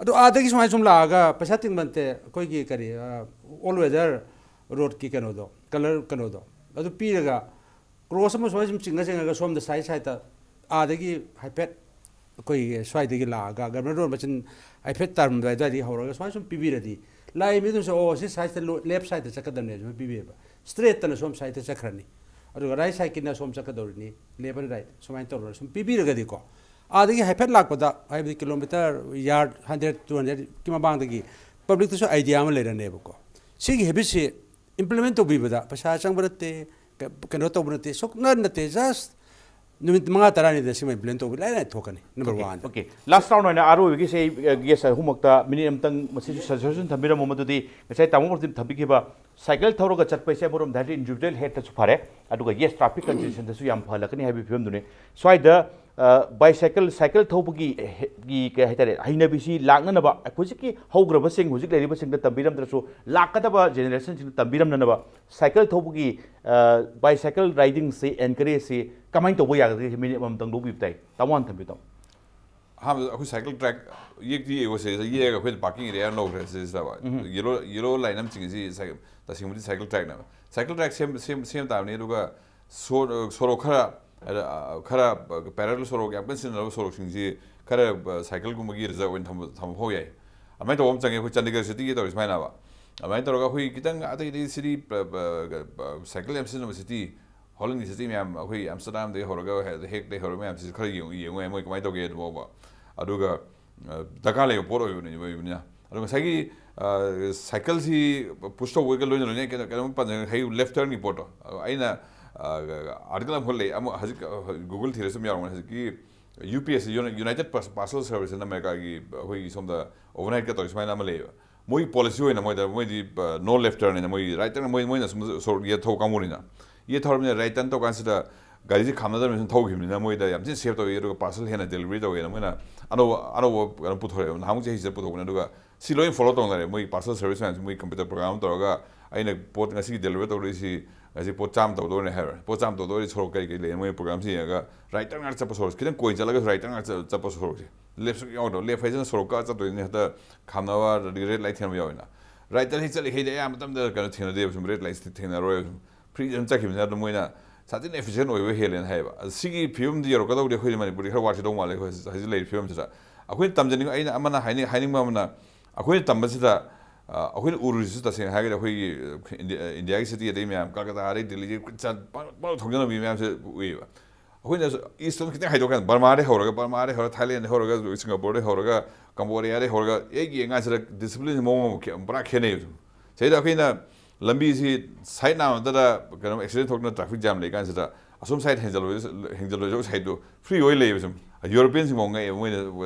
ꯑꯗꯣ ꯑꯥꯗꯒꯤ ꯁꯨꯃꯥꯏꯅ ꯁꯨꯝ ꯂꯥꯛꯑꯒ ꯄꯩꯁꯥ ꯇꯤꯡꯕ ꯅꯠꯇꯦ, ꯑꯩꯈꯣꯏꯒꯤ ꯀꯔꯤ, ꯑ, all weather roadꯀꯤ ꯀꯩꯅꯣꯗꯣ, colour ꯀꯩꯅꯣꯗꯣ ꯑꯗꯨ ꯄꯤꯔꯒ cross ꯑꯃ ꯁꯨꯃꯥꯏꯅ ꯁꯨꯝ ꯆꯤꯡꯉ ꯆꯤꯡꯉꯒ ꯁꯣꯝꯗ side sideꯇ ꯑꯥꯗꯒꯤ ꯍꯥꯏꯐꯦꯠ ꯑꯩꯈꯣꯏꯒꯤ ꯁ꯭ꯋꯥꯏꯗꯒꯤ ꯂꯥꯛꯑꯒ government road ꯃꯆꯤꯟ ꯍꯥꯏꯐꯦꯠ ꯇꯥꯔꯝꯗꯥꯏ ꯑꯗꯨꯋꯥꯏꯗꯒꯤ ꯍꯧꯔꯒ ꯁꯨꯃꯥꯏꯅ ꯁꯨꯝ ꯄꯤꯕꯤꯔꯗꯤ ꯂꯥꯛꯏ ꯃꯤꯗꯨꯅꯁꯨ, "ꯑꯣ, ꯁꯤ sideꯇ ꯂꯣ-, left sideꯇ ꯆꯠꯀꯗꯕꯅꯦ" ꯁꯨꯃꯥꯏꯅ ꯄꯤꯕꯤꯌꯦꯕ꯫ Straightꯇꯅ ꯁꯣꯝ sideꯇ ꯆꯠꯈ꯭ꯔꯅꯤ, ꯑꯗꯨꯒ right sideꯀꯤꯅ ꯁꯣꯝ ꯆꯠꯀꯗꯧꯔꯤꯅꯤ, left and right ꯁꯨꯃꯥꯏꯅ ꯇꯧꯔꯒ ꯁꯨꯝ ꯄꯤꯕꯤꯔꯒꯗꯤꯀꯣ, ꯑꯥꯗꯒꯤ ꯍꯥꯏꯐꯦꯠ ꯂꯥꯛꯄꯗ, ꯍꯥꯏꯕꯗꯤ kilometre yard hundred, two hundredꯀꯤ ꯃꯃꯥꯡꯗꯒꯤ publicꯇꯁꯨ idea ꯑꯃ ꯂꯩꯔꯅꯦꯕꯀꯣ꯫ ꯁꯤꯒꯤ habitꯁꯤ implement ꯇꯧꯕꯤꯕꯗ ꯄꯩꯁꯥ ꯆꯪꯕ ꯅꯠꯇꯦ, ꯀ- ꯀꯩꯅꯣ ꯇꯧꯕ ꯅꯠꯇꯦ, ꯁꯨꯛꯅ ꯅꯠꯇꯦ, just ꯅꯨꯃꯤꯠ ꯃꯉꯥ ꯇꯔꯥꯅꯤꯗ ꯁꯤꯃ implement ꯇꯧꯕ ꯂꯥꯏ ꯂꯥꯏ ꯊꯣꯛꯀꯅꯤ꯫ Number one꯫ Okay, last round ꯑꯣꯏꯅ ꯑꯔꯣꯏꯕꯒꯤꯁꯦ ꯑꯩ ꯒꯦꯁ ꯑꯍꯨꯝꯃꯛꯇ ꯃꯤꯅꯤꯠ ꯑꯃꯇꯪ ꯃꯁꯤꯁꯨ suggestion ꯊꯝꯕꯤꯔꯝꯃꯣ꯫ ꯃꯗꯨꯗꯤ ꯉꯁꯥꯏ ꯇꯥꯃꯣ ꯄ꯭ꯔꯗꯤꯞ ꯊꯝꯕꯤꯈꯤꯕ ꯁꯥꯏꯀꯜ ꯊꯧꯔꯒ ꯆꯠꯄ ꯍꯥꯏꯁꯦ ꯑꯃꯔꯣꯝꯗ ꯍꯥꯏꯔꯗꯤ individual healthꯇꯁꯨ ꯐꯔꯦ, ꯑꯗꯨꯒ yes, traffic congestionꯗꯁꯨ ꯌꯥꯝ ꯐꯍꯜꯂꯛꯀꯅꯤ ꯍꯥꯏꯕꯒꯤ ꯐꯤꯕꯝꯗꯨꯅꯤ꯫ ꯁ꯭ꯋꯥꯏꯗ bicycle, ꯁꯥꯏꯀꯜ ꯊꯧꯕꯒꯤ ꯍꯦ- ꯒꯤ ꯀꯩ ꯍꯥꯏꯇꯥꯔꯦ, ꯍꯩꯅꯕꯤꯁꯤ ꯂꯥꯛꯅꯅꯕ ꯍꯧꯖꯤꯛꯀꯤ ꯍꯧꯈ꯭ꯔꯕꯁꯤꯡ, ꯍꯧꯖꯤꯛ ꯂꯩꯔꯤꯕꯁꯤꯡꯗ ꯇꯝꯕꯤꯔꯝꯗ꯭ꯔꯁꯨ ꯂꯥꯛꯀꯗꯕ generationꯁꯤꯡꯗ ꯇꯝꯕꯤꯔꯝꯅꯅꯕ ꯁꯥꯏꯀꯜ ꯊꯧꯕꯒꯤ, bicycle ridingꯁꯤ encourageꯁꯤ ꯀꯃꯥꯏꯅ ꯇꯧꯕ ꯌꯥꯒꯗꯒꯦ? ꯃꯤꯅꯤꯠ ꯑꯃꯃꯝꯇꯪ ꯂꯧꯕꯤꯕ ꯇꯥꯏ꯫ ꯇꯥꯃꯣ ꯍꯥꯟꯅ ꯊꯝꯕꯤꯌꯨ, ꯇꯥꯃꯣ꯫ ꯑꯍꯥꯟꯕꯗ ꯑꯩꯈꯣꯏ ꯁꯥꯏꯀꯜ ꯇ꯭ꯔꯦꯛ ꯌꯦꯛꯇꯤ ꯌꯦꯛꯑꯣꯁꯦ, ꯌꯦꯛꯑꯒ ꯑꯩꯈꯣꯏꯅ ꯄꯥꯔꯀꯤꯡ ꯑꯦꯔꯤꯌꯥ ꯑꯃ ꯂꯧꯈ꯭ꯔꯦ ꯁꯤꯁꯤꯗ꯫ ꯌꯦꯂꯣ ꯌꯦꯂꯣ ꯂꯥꯏꯟ ꯑꯃ ꯆꯤꯡꯉꯤꯁꯤ ꯁꯥꯏ- ꯇꯁꯦꯡꯕꯗꯤ ꯁꯥꯏꯀꯜ ꯇ꯭ꯔꯦꯛꯅꯦꯕ꯫ ꯁꯥꯏꯀꯜ ꯇ꯭ꯔꯦꯛ ꯁꯦꯝ ꯁꯦꯝ ꯁꯦꯝ ꯇꯥꯕꯅꯤ꯫ ꯑꯗꯨꯒ ꯁꯣ- ꯁꯣꯔꯣꯛ ꯈꯔ, ꯑ, ꯈꯔ parallel ꯁꯣꯔꯣꯛ, ꯌꯥꯝ ꯀꯟꯅ ꯁꯤꯖꯤꯟꯅꯗꯕ ꯁꯣꯔꯣꯛꯁꯤꯡꯁꯤ ꯈꯔ, ꯑ, ꯁꯥꯏꯀꯜꯒꯨꯝꯕꯒꯤ ꯔꯤꯖꯔꯕ ꯑꯣꯏꯅ ꯊꯝꯕ ꯊꯝꯕ ꯐꯥꯎ ꯌꯥꯏ꯫ ꯑꯗꯨꯃꯥꯏꯅ ꯇꯧꯕ ꯑꯃ ꯆꯪꯉꯦ ꯑꯩꯈꯣꯏ ꯆꯥꯟꯗꯤꯒꯔ ꯁꯤꯇꯤꯒꯤ ꯇꯧꯔꯤ ꯁꯨꯃꯥꯏꯅꯕ꯫ ꯑꯗꯨꯃꯥꯏꯅ ꯇꯧꯔꯒ ꯑꯩꯈꯣꯏ ꯈꯤꯇꯪ ꯑꯇꯩ ꯑꯇꯩ ꯁꯤꯇꯤ ꯁꯥꯏꯀꯜ ꯌꯥꯝ ꯁꯤꯖꯤꯟꯅꯕ ꯁꯤꯇꯤ ꯍꯣꯂꯦꯟꯒꯤ ꯁꯤꯇꯤ ꯃꯌꯥꯝ, ꯑꯩꯈꯣꯏ ꯑꯝꯁꯇꯔꯗꯥꯝꯗꯒꯤ ꯍꯧꯔꯒ ꯍꯦꯛꯇꯒꯤ ꯍꯧꯔꯒ ꯃꯌꯥꯝꯁꯤꯁꯨ ꯈꯔ ꯌꯦꯡꯉꯨ ꯌꯦꯡꯉꯨ ꯌꯥꯏ, ꯃꯣꯏ ꯀꯃꯥꯏꯅ ꯇꯧꯒꯦ ꯑꯗꯨꯐꯥꯎꯕ꯫ ꯑꯗꯨꯒ, ꯑ, ꯗꯔꯀꯥꯔ ꯂꯩꯕ ꯄꯣꯠ ꯑꯣꯏꯕꯅꯤ ꯑꯣꯏꯕꯅꯤꯅ꯫ ꯑꯗꯣ ꯉꯁꯥꯏꯒꯤ, ꯑ, ꯁꯥꯏꯀꯜꯁꯤ ꯄꯨꯁ ꯇꯧꯕꯒ ꯂꯣꯏꯅ ꯂꯣꯏꯅ ꯀꯩꯅꯣ ꯀꯩꯅꯣꯝ ꯄꯟꯖ ꯉꯁꯥꯏꯒꯤ ꯂꯦꯐ ꯇꯔꯟꯒꯤ ꯄꯣꯠꯇꯣ꯫ ꯑꯗꯣ ꯑꯩꯅ, ꯑ, ꯑꯥꯔꯇꯤꯀꯜ ꯑꯃꯈꯛ ꯂꯩ, ꯑꯃꯨꯛ ꯍꯧꯖꯤꯛ, ꯑ, ꯒꯨꯒꯜ ꯊꯤꯔꯁꯨ ꯑꯗꯨꯝ ꯌꯥꯎꯔꯝꯒꯅꯤ꯫ ꯍꯧꯖꯤꯛꯀꯤ U P S, United Parcel Service ꯍꯥꯏꯅ ꯑꯃꯦꯔꯤꯀꯥꯒꯤ ꯑꯩꯈꯣꯏꯒꯤ ꯁꯣꯝꯗ overnight ꯀ ꯇꯧꯔꯤ ꯁꯨꯃꯥꯏꯅ ꯑꯃ ꯂꯩꯌꯦꯕ꯫ ꯃꯣꯏꯒꯤ ꯄꯣꯂꯤꯁꯤ ꯑꯣꯏꯅ ꯃꯣꯏꯗ, ꯃꯣꯏꯗꯤ, ꯑ, no left turn ꯍꯥꯏꯅ, ꯃꯣꯏ ꯔꯥꯏꯠ ꯇꯔꯟ, ꯃꯣꯏ ꯃꯣꯏꯅ ꯁꯨꯝ ꯁꯣꯔꯣꯛ ꯌꯦꯠ ꯊꯧꯕ ꯀꯥꯡꯕꯨꯅꯤꯅ꯫ ꯌꯦꯠ ꯊꯧꯔꯕꯅꯤꯅ ꯔꯥꯏꯠ ꯇꯔꯟ ꯇꯧ ꯀꯥꯟꯁꯤꯗ ꯒꯥꯔꯤꯁꯤ ꯈꯥꯝꯅꯗꯕꯅꯤꯅ ꯁꯨꯝ ꯊꯧꯈꯤꯕꯅꯤꯅ ꯃꯣꯏꯗ ꯌꯥꯝ ꯊꯤꯅ ꯁꯦꯐ ꯇꯧꯏ꯫ ꯑꯗꯨꯒ ꯄꯥꯔꯁꯦꯜ ꯍꯦꯟꯅ ꯗꯦꯂꯤꯚꯔꯤ ꯇꯧꯋꯦꯅ ꯃꯣꯏꯅ ꯑꯅꯧꯕ ꯑꯅꯧꯕ ꯀꯩꯅꯣ ꯄꯨꯊꯣꯔꯛꯑꯦꯕ꯫ ꯅꯍꯥꯟꯃꯨꯛ ꯆꯍꯤꯁꯤꯗ ꯄꯨꯊꯣꯛꯄꯅꯦ꯫ ꯑꯗꯨꯒ ꯁꯤ ꯂꯣꯏ ꯐꯣꯂꯣ ꯇꯧꯅꯔꯦ꯫ ꯃꯣꯏ ꯄꯥꯔꯁꯦꯜ ꯁꯔꯚꯤꯁ ꯃꯌꯥꯝꯁꯤ ꯃꯣꯏ ꯀꯝꯄ꯭ꯌꯨꯇꯔ ꯄ꯭ꯔꯣꯒ꯭ꯔꯥꯝ ꯑꯃ ꯇꯧꯔꯒ ꯑꯩꯅ ꯄꯣꯠ ꯉꯁꯤꯒꯤ ꯗꯦꯂꯤꯚꯔ ꯇꯧꯗꯣꯏꯁꯤ ꯉꯁꯤ ꯄꯣꯠ ꯆꯥꯝꯃ ꯇꯧꯗꯣꯏꯅꯦ ꯍꯥꯏꯔꯣ꯫ ꯄꯣꯠ ꯆꯥꯝꯃ ꯇꯧꯗꯣꯏꯗꯤ ꯁꯣꯔꯣꯛ ꯀꯔꯤ ꯀꯔꯤ ꯂꯩ ꯃꯣꯏ ꯄ꯭ꯔꯣꯒ꯭ꯔꯥꯝꯁꯤ ꯌꯦꯡꯉꯒ ꯔꯥꯏꯠ ꯇꯔꯟ ꯉꯥꯛꯇ ꯆꯠꯄ ꯁꯣꯔꯣꯛ, ꯈꯤꯇꯪ ꯀꯣꯏ ꯆꯠꯂꯒꯁꯨ ꯔꯥꯏꯠ ꯇꯔꯟ ꯉꯥꯛꯇ ꯆꯠꯄ ꯁꯣꯔꯣꯛꯁꯦ꯫ ꯂꯦꯐꯁꯨ ꯌꯥꯎꯗꯕ, ꯂꯦꯐ ꯍꯥꯏꯁꯤꯅ ꯁꯣꯔꯣꯛ ꯀꯛꯑ ꯆꯠꯇꯣꯏꯅꯤ, ꯍꯦꯛꯇ ꯈꯥꯝꯅꯕ ꯑꯗꯒꯤ ꯔꯦꯗ ꯂꯥꯏꯠ ꯊꯦꯡꯅꯕ ꯌꯥꯎꯋꯤꯅ꯫ ꯔꯥꯏꯠ ꯇꯔꯟ ꯍꯦꯛ ꯆꯠꯂꯤꯈꯩꯗꯤ ꯑꯌꯥꯝꯕ ꯃꯇꯝꯗ ꯀꯩꯅꯣ ꯊꯦꯡꯅꯗꯦꯕ, ꯁꯨꯝ ꯔꯦꯗ ꯂꯥꯏꯠ ꯊꯦꯡꯅꯔꯣꯏꯕ, ꯁꯨꯝ ꯐ꯭ꯔꯤꯗ ꯑꯗꯨꯝ ꯆꯠꯈꯤꯕꯅꯤꯅ ꯑꯗꯨꯝ ꯃꯣꯏꯅ ꯁꯥꯊꯤꯅ efficient ꯑꯣꯏꯕ ꯍꯦꯜꯂꯦꯅ ꯍꯥꯏꯌꯦꯕ꯫ ꯑꯗꯣ ꯁꯤꯒꯤ ꯐꯤꯕꯝꯗꯤ ꯌꯧꯔꯛꯀꯗꯧꯕꯗꯤ ꯑꯩꯈꯣꯏ ꯃꯅꯤꯄꯨꯔꯗꯤ ꯈꯔ ꯋꯥꯠꯈꯤꯗꯧ ꯃꯥꯜꯂꯦ꯫ ꯑꯩꯈꯣꯏ ꯍꯧꯖꯤꯛ ꯂꯩꯔꯤꯕ ꯐꯤꯕꯝꯁꯤꯗ ꯑꯩꯈꯣꯏꯅ ꯇꯝꯖꯅꯤꯡ ꯑꯩꯅ ꯑꯃꯅ ꯍꯥꯏꯅꯤꯡ ꯍꯥꯏꯅꯤꯡꯕ ꯑꯃꯅ, ꯑꯩꯈꯣꯏꯅ ꯇꯝꯕꯁꯤꯗ, ꯑ, ꯑꯩꯈꯣꯏꯅ ꯎꯔꯨꯔꯤꯁꯤꯁꯨ ꯇꯁꯦꯡꯅ ꯍꯥꯏꯔꯒꯗꯤ ꯑꯩꯈꯣꯏꯒꯤ, ꯑ, ꯏꯟꯗꯤ-, ꯑ, ꯏꯟꯗꯤꯌꯥꯒꯤ ꯁꯤꯇꯤ ꯑꯗꯩ ꯃꯌꯥꯝ ꯀꯜꯀꯇꯥ ꯑꯗꯩ ꯗꯤꯜꯂꯤꯒꯤ ꯆꯠ-, ꯄꯪ-, ꯄꯪꯊꯧ ꯊꯧꯖꯤꯟꯅꯕꯤ ꯃꯌꯥꯝꯁꯦ ꯎꯏꯌꯦꯕ꯫ ꯑꯩꯈꯣꯏꯅ ꯏꯁꯇꯣꯟ ꯈꯤꯇꯪ ꯍꯥꯏꯗꯣꯛꯀꯥꯟꯗ ꯕꯔꯃꯥꯗꯩ ꯍꯧꯔꯒ, ꯕꯔꯃꯥꯗꯩ ꯍꯧꯔꯒ, ꯊꯥꯏꯂꯦꯟꯗꯩ ꯍꯧꯔꯒ, ꯁꯤꯡꯒꯥꯄꯨꯔꯗꯩ ꯍꯧꯔꯒ, ꯀꯝꯕꯣꯗꯤꯌꯥꯗꯩ ꯍꯧꯔꯒ ꯍꯦꯛ ꯌꯦꯡꯀꯥꯟꯁꯤꯗ ꯗꯤꯁꯤꯄ꯭ꯂꯤꯟꯁꯤ ꯃꯑꯣꯡ ꯑꯃ ꯈꯦ-, ꯄꯨꯔꯥ ꯈꯦꯠꯅꯩꯕ꯫ ꯁꯤꯗꯩꯗ ꯑꯩꯈꯣꯏꯅ ꯂꯝꯕꯤꯁꯤ ꯁꯥꯏꯠ ꯅꯥꯝꯃꯗꯗ ꯀꯩꯅꯣ ꯑꯦꯛꯁꯤꯗꯦꯟ ꯊꯣꯛꯇꯅ ꯇ꯭ꯔꯥꯐꯤꯛ ꯖꯥꯝ ꯂꯩ ꯀꯥꯟꯁꯤꯗ ꯑꯁꯣꯝ ꯁꯥꯏꯠ ꯍꯦꯟꯖꯜꯂꯣꯏ ꯍꯦꯟꯖꯜꯂꯣꯏꯗꯧ ꯁꯥꯏꯠꯇꯨ ꯐ꯭ꯔꯤ ꯑꯣꯏ ꯂꯩꯌꯦꯕ꯫ ꯁꯨꯝ ꯌꯨꯔꯣꯄꯤꯌꯟꯁꯤꯡꯐꯥꯎ ꯉꯛꯑꯦꯕ꯫ ꯃꯣꯏꯅ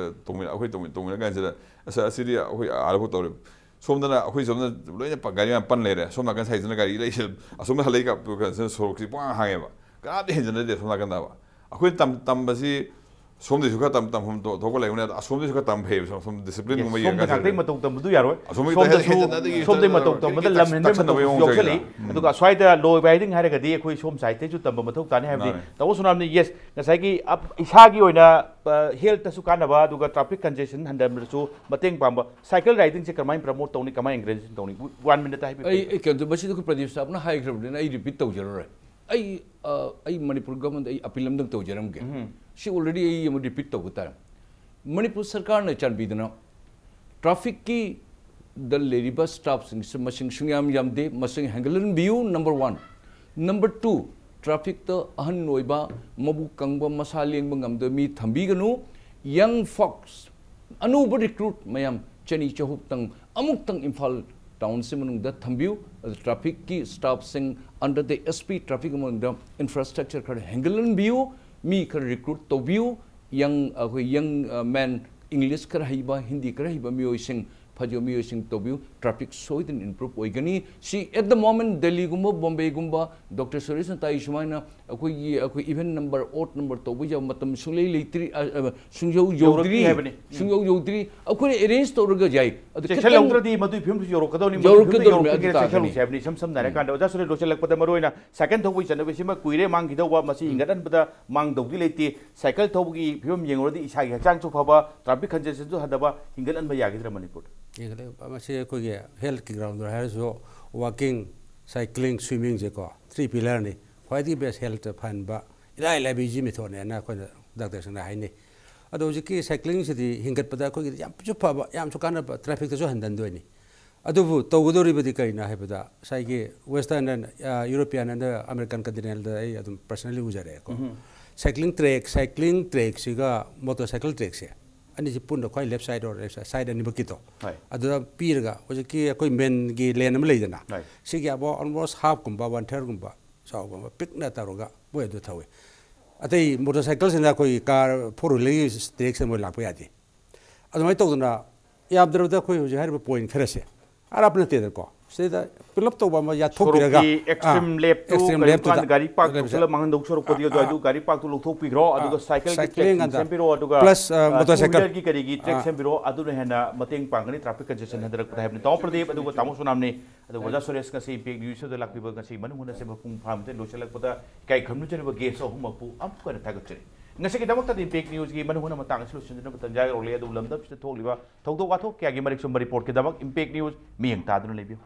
ꯇꯧꯃꯤꯟꯅ ꯑꯩꯈꯣꯏ ꯇꯧꯃꯤꯟ ꯇꯧꯃꯤꯟꯅ ꯀꯥꯟꯁꯤꯗ ꯑꯁ ꯑꯁꯤꯗꯤ ꯑꯩꯈꯣꯏ ꯑꯥꯗꯐꯥꯎ ꯇꯧꯔꯦ꯫ ꯁꯣꯝꯗꯅ ꯑꯩꯈꯣꯏ ꯁꯣꯝꯗ ꯂꯣꯏꯅ ꯄ- ꯒꯥꯔꯤ ꯃꯌꯥꯝ ꯄꯟ ꯂꯩꯔꯦ꯫ ꯁꯣꯝ ꯅꯥꯀꯟ ꯁꯥꯏꯠꯁꯤꯅ ꯒꯥꯔꯤ ꯂꯩ ꯑꯁꯣꯝ ꯅꯥꯀꯟ ꯂꯩ ꯀꯥꯞ- ꯁꯣꯔꯣꯛꯁꯤ ꯄꯨꯡꯍꯥꯡ ꯍꯥꯡꯉꯦꯕ꯫ ꯀꯅꯥꯝꯇ ꯍꯦꯟꯖꯟꯅꯗꯦ ꯁꯣꯝ ꯅꯥꯀꯟꯗꯕ꯫ ꯑꯩꯈꯣꯏ ꯇꯝ ꯇꯝꯕꯁꯤ ꯁꯣꯝꯗꯩꯁꯨ ꯈꯔ ꯇꯝ ꯇꯝꯐꯝ ꯊꯣꯛꯄ ꯂꯩꯕꯅꯦ꯫ ꯑꯗꯣ ꯑꯁꯣꯝꯗꯩꯁꯨ ꯈꯔ ꯇꯝ ꯐꯩꯌꯦꯕ꯫ ꯁꯣꯝ ꯗꯤꯁꯤꯄ꯭ꯂꯤꯟꯒꯨꯝꯕ ꯌꯦꯡꯉꯀꯥꯟꯗ ꯁꯣꯝꯗ ꯉꯥꯛꯇꯪ ꯃꯇꯧ ꯇꯝꯕꯗꯨ ꯌꯥꯔꯣꯏ꯫ ꯑꯁꯣꯝꯒꯤ ꯁꯣꯝꯗꯁꯨ ꯍꯦꯟꯖꯟꯅꯗꯒꯤ ꯁꯣꯝꯗꯩ ꯃꯇꯧ ꯇꯝꯕꯗ ꯂꯝ ꯍꯦꯟꯕꯩ ꯃꯇꯧ ꯇꯥꯛꯁꯟꯅꯕꯒꯤ ꯃꯑꯣꯡ ꯌꯥꯎꯁꯜꯂꯛꯏ꯫ ꯆꯪꯉꯤꯗꯅ꯫ ꯎꯝ꯫ ꯑꯗꯨꯒ ꯑꯁ꯭ꯋꯥꯏꯗ ꯂꯣ ꯑꯦꯕꯥꯏꯗꯤꯡ ꯍꯥꯏꯔꯒꯗꯤ ꯑꯩꯈꯣꯏ ꯁꯣꯝ ꯁꯥꯏꯠꯇꯩꯁꯨ ꯇꯝꯕ ꯃꯊꯧ ꯇꯥꯅꯤ꯫ ꯍꯥꯏꯕꯗꯤ ꯃꯥꯅꯦ꯫ ꯇꯥꯃꯣ ꯁꯣꯅꯥꯝꯅ ꯌꯦꯁ, ꯉꯁꯥꯏꯒꯤ ꯑꯞ- ꯏꯁꯥꯒꯤ ꯑꯣꯏꯅ ꯍꯦꯜꯠꯇꯁꯨ ꯀꯥꯟꯅꯕ, ꯑꯗꯨꯒ ꯇ꯭ꯔꯥꯐꯤꯛ ꯀꯟꯖꯦꯁꯟ ꯍꯟꯊꯍꯟꯕꯗꯁꯨ ꯃꯇꯦꯡ ꯄꯥꯡꯕ꯫ ꯁꯥꯏꯀꯜ ꯔꯥꯏꯗꯤꯡꯁꯦ ꯀꯃꯥꯏꯅ ꯄ꯭ꯔꯃꯣꯠ ꯇꯧꯅꯤ, ꯀꯃꯥꯏꯅ ꯑꯦꯟꯀꯔꯦꯖ ꯇꯧꯅꯤ? ꯋꯥꯟ ꯃꯤꯅꯤꯠꯇ ꯍꯥꯏꯕꯤꯌꯨ꯫ ꯑꯩ ꯑꯩ ꯀꯩꯅꯣ ꯃꯁꯤꯗ ꯑꯩꯈꯣꯏ ꯄ꯭ꯔꯗꯤꯞ ꯁꯥꯕꯅ ꯍꯥꯏꯈ꯭ꯔꯕꯅꯤꯅ ꯑꯩ ꯔꯤꯄꯤꯠ ꯇꯧꯖꯔꯔꯣꯏ꯫ ꯑꯩ ꯑ, ꯑꯩ ꯃꯅꯤꯄꯨꯔ ꯒꯚꯔꯟꯃꯦꯟꯗ ꯑꯩ ꯑꯄꯤꯜ ꯑꯃꯗꯪ ꯇꯧꯖꯔꯝꯒꯦ꯫ ꯎꯝ꯫ ꯁꯤ ꯑꯣꯜꯔꯦꯗꯤ ꯑꯩ ꯑꯃꯨꯛ ꯔꯤꯄꯤꯠ ꯇꯧꯕ ꯇꯥꯔꯦ꯫ ꯃꯅꯤꯄꯨꯔ ꯁꯔꯀꯥꯔꯅ ꯆꯥꯟꯕꯤꯗꯨꯅ ꯇ꯭ꯔꯥꯐꯤꯛꯀꯤ ꯗ ꯂꯩꯔꯤꯕ ꯁ꯭ꯇꯥꯐꯁꯤꯡꯁꯤ ꯃꯁꯤꯡ ꯁꯨꯡꯌꯥꯝ ꯌꯥꯝꯗꯦ, ꯃꯁꯤꯡ ꯍꯦꯟꯒꯠꯍꯟꯕꯤꯌꯨ꯫ Number one. ꯅꯝꯕꯔ ꯇꯨ, ꯇ꯭ꯔꯥꯐꯤꯛꯇ ꯑꯍꯟ ꯑꯣꯏꯕ, ꯃꯕꯨꯛ ꯀꯪꯕ, ꯃꯁꯥ ꯂꯦꯡꯕ ꯉꯝꯗꯕ ꯃꯤ ꯊꯝꯕꯤꯒꯅꯨ꯫ ꯌꯪ ꯐꯣꯛꯁ, ꯑꯅꯧꯕ ꯔꯤꯀ꯭ꯔꯨꯠ ꯃꯌꯥꯝ ꯆꯅꯤ ꯆꯍꯨꯝꯇꯪ ꯑꯃꯨꯛꯇꯪ ꯏꯝꯐꯥꯜ ꯇꯥꯎꯟꯁꯤ ꯃꯅꯨꯡꯗ ꯊꯝꯕꯤꯌꯨ꯫ ꯑꯗꯨ ꯇ꯭ꯔꯥꯐꯤꯛꯀꯤ ꯁ꯭ꯇꯥꯐꯁꯤꯡ under the S P traffic ꯃꯅꯨꯡꯗ ꯏꯟꯐ꯭ꯔꯥꯁ꯭ꯇ꯭ꯔꯛꯆꯔ ꯈꯔ ꯍꯦꯟꯒꯠꯍꯟꯕꯤꯌꯨ꯫ ꯃꯤ ꯈꯔ ꯔꯤꯀ꯭ꯔꯨꯠ ꯇꯧꯕꯤꯌꯨ꯫ ꯌꯪ, ꯑꯩꯈꯣꯏ ꯌꯪ, ꯑ, ꯃꯦꯟ, ꯏꯪꯂꯤꯁ ꯈꯔ ꯍꯩꯕ, ꯍꯤꯟꯗꯤ ꯈꯔ ꯍꯩꯕ ꯃꯤꯑꯣꯏꯁꯤꯡ, ꯐꯖꯕ ꯃꯤꯑꯣꯏꯁꯤꯡ ꯇꯧꯕꯤꯌꯨ꯫ ꯇ꯭ꯔꯥꯐꯤꯛ ꯁꯣꯏꯗꯅ ꯏꯝꯄ꯭ꯔꯨꯞ ꯑꯣꯏꯒꯅꯤ꯫ ꯁꯤ at the moment ꯗꯦꯜꯂꯤꯒꯨꯝꯕ, ꯕꯣꯝꯕꯦꯒꯨꯝꯕ, ꯗꯣꯛꯇꯔ ꯁꯨꯔꯦꯁꯅ ꯇꯥꯛꯏ ꯁꯨꯃꯥꯏꯅ ꯑꯩꯈꯣꯏꯒꯤ, ꯑꯩꯈꯣꯏ ꯏꯚꯦꯟ ꯅꯝꯕꯔ, ꯑꯣꯗ ꯅꯝꯕꯔ ꯇꯧꯕ ꯌꯥꯕ ꯃꯇꯝ ꯁꯨꯡꯂꯩ ꯂꯩꯇ꯭ꯔꯤ, ꯑ, ꯑ, ꯁꯨꯡꯌꯧ ꯌꯧꯔꯛꯇ꯭ꯔꯤ ꯌꯧꯗ꯭ꯔꯤ꯫ ꯍꯥꯏꯕꯅꯤ꯫ ꯎꯝ꯫ ꯁꯨꯡꯌꯧ ꯌꯧꯗ꯭ꯔꯤ꯫ ꯑꯩꯈꯣꯏꯅ ꯑꯦꯔꯦꯟꯖ ꯇꯧꯔꯒ ꯌꯥꯏ꯫ ꯑꯗꯨ ꯆꯦꯛꯁꯤꯜꯍꯧꯗ꯭ꯔꯗꯤ ꯃꯗꯨꯒꯤ ꯐꯤꯕꯝꯁꯨ ꯌꯧꯔꯛꯀꯗꯧꯅꯤ꯫ ꯃꯗꯨꯒꯤ ꯐꯤꯕꯝꯗ ꯌꯧꯔꯛꯀꯗꯧꯔꯤꯕꯅꯤ, ꯑꯗꯨ ꯌꯧꯔꯛꯇ꯭ꯔꯤꯉꯩꯗ ꯇꯥꯔꯒꯅꯤ꯫ ꯆꯦꯛꯁꯤꯜꯍꯧꯁꯤ ꯍꯥꯏꯕꯅꯤ꯫ ꯏꯁꯝ ꯁꯝꯅ ꯎꯝ꯫ ꯍꯥꯏꯔꯀꯥꯟꯗ, ꯑꯣꯖꯥ ꯁꯨꯔꯦ, ꯂꯣꯏꯁꯤꯜꯂꯛꯄꯗ ꯃꯔꯨꯑꯣꯏꯅ ꯁꯥꯏꯀꯜ ꯊꯧꯕꯒꯤ ꯆꯠꯅꯕꯤꯁꯤꯃ ꯀꯨꯏꯔꯦ ꯃꯥꯡꯈꯤꯗꯧꯕ꯫ ꯃꯁꯤ ꯎꯝ꯫ ꯍꯤꯡꯒꯠꯍꯟꯕꯗ ꯃꯥꯡꯗꯧꯗꯤ ꯂꯩꯇꯦ꯫ ꯁꯥꯏꯀꯜ ꯊꯧꯕꯒꯤ ꯐꯤꯕꯝ ꯌꯦꯡꯉꯨꯔꯗꯤ ꯏꯁꯥꯒꯤ ꯍꯛꯆꯥꯡꯁꯨ ꯐꯕ, ꯇ꯭ꯔꯥꯐꯤꯛ ꯀꯟꯖꯦꯁꯟꯁꯨ ꯍꯟꯊꯕ, ꯍꯤꯡꯒꯠꯍꯟꯕ ꯌꯥꯒꯗ꯭ꯔꯥ ꯃꯅꯤꯄꯨꯔꯗ? ꯌꯦꯡꯒꯠꯂꯦ꯫ ꯃꯁꯤ ꯑꯩꯈꯣꯏꯒꯤ ꯍꯦꯜꯠꯀꯤ ꯒ꯭ꯔꯥꯎꯟꯗ ꯍꯥꯏꯔꯁꯨ, ꯋꯥꯀꯤꯡ, ꯁꯥꯏꯀ꯭ꯂꯤꯡ, ꯁ꯭ꯋꯤꯃꯤꯡꯁꯦꯀꯣ, ꯊ꯭ꯔꯤ ꯄꯤꯂꯔꯅꯤ꯫ ꯈ꯭ꯋꯥꯏꯗꯒꯤ ꯕꯦꯁ ꯍꯦꯜꯠꯇ ꯐꯍꯟꯕ, ꯏꯂꯥꯏ ꯂꯥꯏꯕ ꯏꯖꯤ ꯃꯦꯊꯣꯠꯅꯦꯅ ꯑꯩꯈꯣꯏꯅ ꯗꯥꯛꯇꯔꯁꯤꯡꯅ ꯍꯥꯏꯅꯩ꯫ ꯑꯗꯣ ꯍꯧꯖꯤꯛꯀꯤ ꯁꯥꯏꯀ꯭ꯂꯤꯡꯁꯤꯗꯤ ꯍꯤꯡꯒꯠꯄꯗ ꯑꯩꯈꯣꯏꯒꯤꯗꯤ ꯌꯥꯝꯁꯨ ꯐꯕ, ꯌꯥꯝꯁꯨ ꯀꯥꯟꯅꯕ, ꯇ꯭ꯔꯥꯐꯤꯛꯇꯁꯨ ꯍꯟꯊꯟꯗꯣꯏꯅꯤ꯫ ꯑꯗꯨꯕꯨ ꯇꯧꯒꯗꯧꯔꯤꯕꯗꯤ ꯀꯔꯤꯅꯣ ꯍꯥꯏꯕꯗ, ꯉꯁꯥꯏꯒꯤ Western and, ꯑ, European and American continentalꯗ ꯑꯩ ꯑꯗꯨꯝ personally ꯎꯖꯔꯦꯀꯣ꯫ ꯎꯝ꯫ ꯁꯥꯏꯀ꯭ꯂꯤꯡ ꯇ꯭ꯔꯦꯛ, ꯁꯥꯏꯀ꯭ꯂꯤꯡ ꯇ꯭ꯔꯦꯛꯁꯤꯒ ꯃꯣꯇꯣꯔ ꯁꯥꯏꯀꯜ ꯇ꯭ꯔꯦꯛꯁꯦ, ꯑꯅꯤꯁꯤ ꯄꯨꯟꯅ ꯈ꯭ꯋꯥꯏ left side or right side ꯑꯅꯤꯃꯛꯀꯤꯗꯣ, ꯍꯣꯏ꯫ ꯑꯗꯨꯗ ꯄꯤꯔꯒ ꯍꯧꯖꯤꯛꯀꯤ ꯑꯩꯈꯣꯏ ꯃꯦꯟꯒꯤ ꯂꯦꯟ ꯑꯃ ꯂꯩꯗꯅ, ꯍꯣꯏ꯫ ꯁꯤꯒꯤ ꯑꯕꯥꯎꯠ ꯑꯣꯜꯃꯣꯁ ꯍꯥꯐꯀꯨꯝꯕ, ꯋꯥꯟ ꯊꯔꯒꯨꯝꯕ ꯆꯥꯎꯕ ꯑꯃ ꯄꯤꯛꯅ ꯇꯧꯔꯒ ꯃꯣꯏ ꯑꯗꯨ ꯊꯧꯏ꯫ ꯑꯇꯩ ꯃꯣꯇꯣꯔ ꯁꯥꯏꯀꯜꯁꯤꯅ ꯑꯩꯈꯣꯏꯒꯤ ꯀꯥꯔ ꯐꯣꯔ ꯋꯤꯂꯔꯒꯤ ꯇ꯭ꯔꯦꯛꯁꯤꯗ ꯃꯣꯏ ꯂꯥꯛꯄ ꯌꯥꯗꯦ꯫ ꯑꯗꯨꯃꯥꯏꯅ ꯇꯧꯗꯅ ꯌꯥꯝꯗ꯭ꯔꯕꯗ ꯑꯩꯈꯣꯏ ꯍꯧꯖꯤꯛ ꯍꯥꯏꯔꯤꯕ ꯄꯣꯏꯟ ꯈꯔꯁꯦ ꯑꯔꯥꯞꯄ ꯅꯠꯇꯦꯗꯅꯀꯣ, ꯁꯤꯗꯩꯗ ꯄꯨꯂꯞ ꯇꯧꯕ ꯑꯃ ꯌꯥꯠꯊꯣꯛꯄꯤꯔꯒ, ꯁꯣꯔꯣꯛꯀꯤ ꯑꯦꯛꯁꯇ꯭ꯔꯤꯝ ꯑꯥ, ꯂꯦꯞꯇꯨ ꯑꯦꯛꯁꯇ꯭ꯔꯤꯝ ꯀꯔꯤꯒꯨꯝꯕ ꯂꯦꯞꯇꯨꯗ ꯀꯥꯟꯗ ꯒꯥꯔꯤ ꯄꯥꯔꯛ ꯂꯦꯞꯁꯦ꯫ ꯇꯧꯁꯤꯜꯂ ꯃꯥꯡꯍꯟꯗꯧ ꯁꯔꯨꯛꯄꯨꯗꯤ ꯑꯗꯨ ꯑꯥ, ꯑꯗꯨ ꯒꯥꯔꯤ ꯄꯥꯔꯛꯇꯨ ꯂꯧꯊꯣꯛꯄꯤꯈ꯭ꯔꯣ, ꯑꯗꯨꯒ ꯑꯥ, ꯁꯥꯏꯀꯜꯒꯤ ꯁꯥꯏꯀ꯭ꯂꯤꯡ ꯇ꯭ꯔꯦꯛ ꯑꯗ ꯁꯦꯝꯕꯤꯔꯣ, ꯑꯗꯨꯒ ꯄ꯭ꯂꯁ, ꯑ, ꯑ, ꯃꯣꯇꯣꯔ ꯇꯨ ꯁꯥꯏꯀꯜ꯫ ꯋꯤꯂꯔꯒꯤ ꯀꯔꯤꯒꯤ ꯇ꯭ꯔꯦꯛ ꯑꯥ꯫ ꯁꯦꯝꯕꯤꯔꯣ, ꯑꯗꯨꯅ ꯍꯦꯟꯅ ꯃꯇꯦꯡ ꯄꯥꯡꯒꯅꯤ ꯇ꯭ꯔꯥꯐꯤꯛ ꯀꯟꯖꯦꯁꯟ ꯍꯟꯊꯔꯛꯄꯗ ꯍꯥꯏꯕꯅꯤ꯫ ꯇꯥꯃꯣ ꯄ꯭ꯔꯗꯤꯞ ꯑꯗꯨꯒ ꯇꯥꯃꯣ ꯁꯣꯅꯥꯝꯅꯤ꯫ ꯑꯗꯨꯒ ꯑꯣꯖꯥ ꯁꯨꯔꯦꯁ ꯉꯁꯤ ꯏꯝꯄꯦꯛ ꯅ꯭ꯌꯨꯁꯇ ꯂꯥꯛꯄꯤꯕ ꯉꯁꯤ ꯃꯅꯨꯡ ꯍꯨꯠꯅ ꯁꯦꯝꯕ ꯄꯨꯡ ꯐꯥꯃꯨꯛꯇ ꯂꯣꯏꯁꯤꯜꯂꯛꯄꯗ ꯏꯀꯥꯏ ꯈꯨꯝꯅꯖꯔꯤꯕ ꯒꯦꯁ ꯑꯍꯨꯝꯃꯛꯄꯨ ꯑꯃꯨꯛꯀ ꯍꯟꯅ ꯊꯥꯒꯠꯆꯔꯤ꯫ ꯉꯁꯤꯒꯤꯗꯃꯛꯇꯗꯤ ꯏꯝꯄꯦꯛ ꯅ꯭ꯌꯨꯁꯀꯤ ꯃꯅꯨꯡ ꯍꯨꯠꯅ ꯃꯇꯥꯡ ꯑꯁꯤ ꯂꯣꯏꯁꯤꯟꯖꯅꯕ ꯇꯟꯖꯥ ꯌꯧꯔꯛꯂꯦ꯫ ꯑꯗꯨꯕꯨ ꯂꯝꯗꯝꯁꯤꯗ ꯊꯣꯛꯂꯤꯕ ꯊꯧꯗꯣꯛ ꯋꯥꯊꯣꯛ ꯀꯌꯥꯒꯤ ꯃꯔꯤꯛ ꯆꯨꯝꯕ ꯔꯤꯄꯣꯔꯠꯀꯤꯗꯃꯛ ꯏꯝꯄꯦꯛ ꯅ꯭ꯌꯨꯁ ꯃꯤꯠꯌꯦꯡ ꯇꯥꯗꯨꯅ ꯂꯩꯕꯤꯌꯨ꯫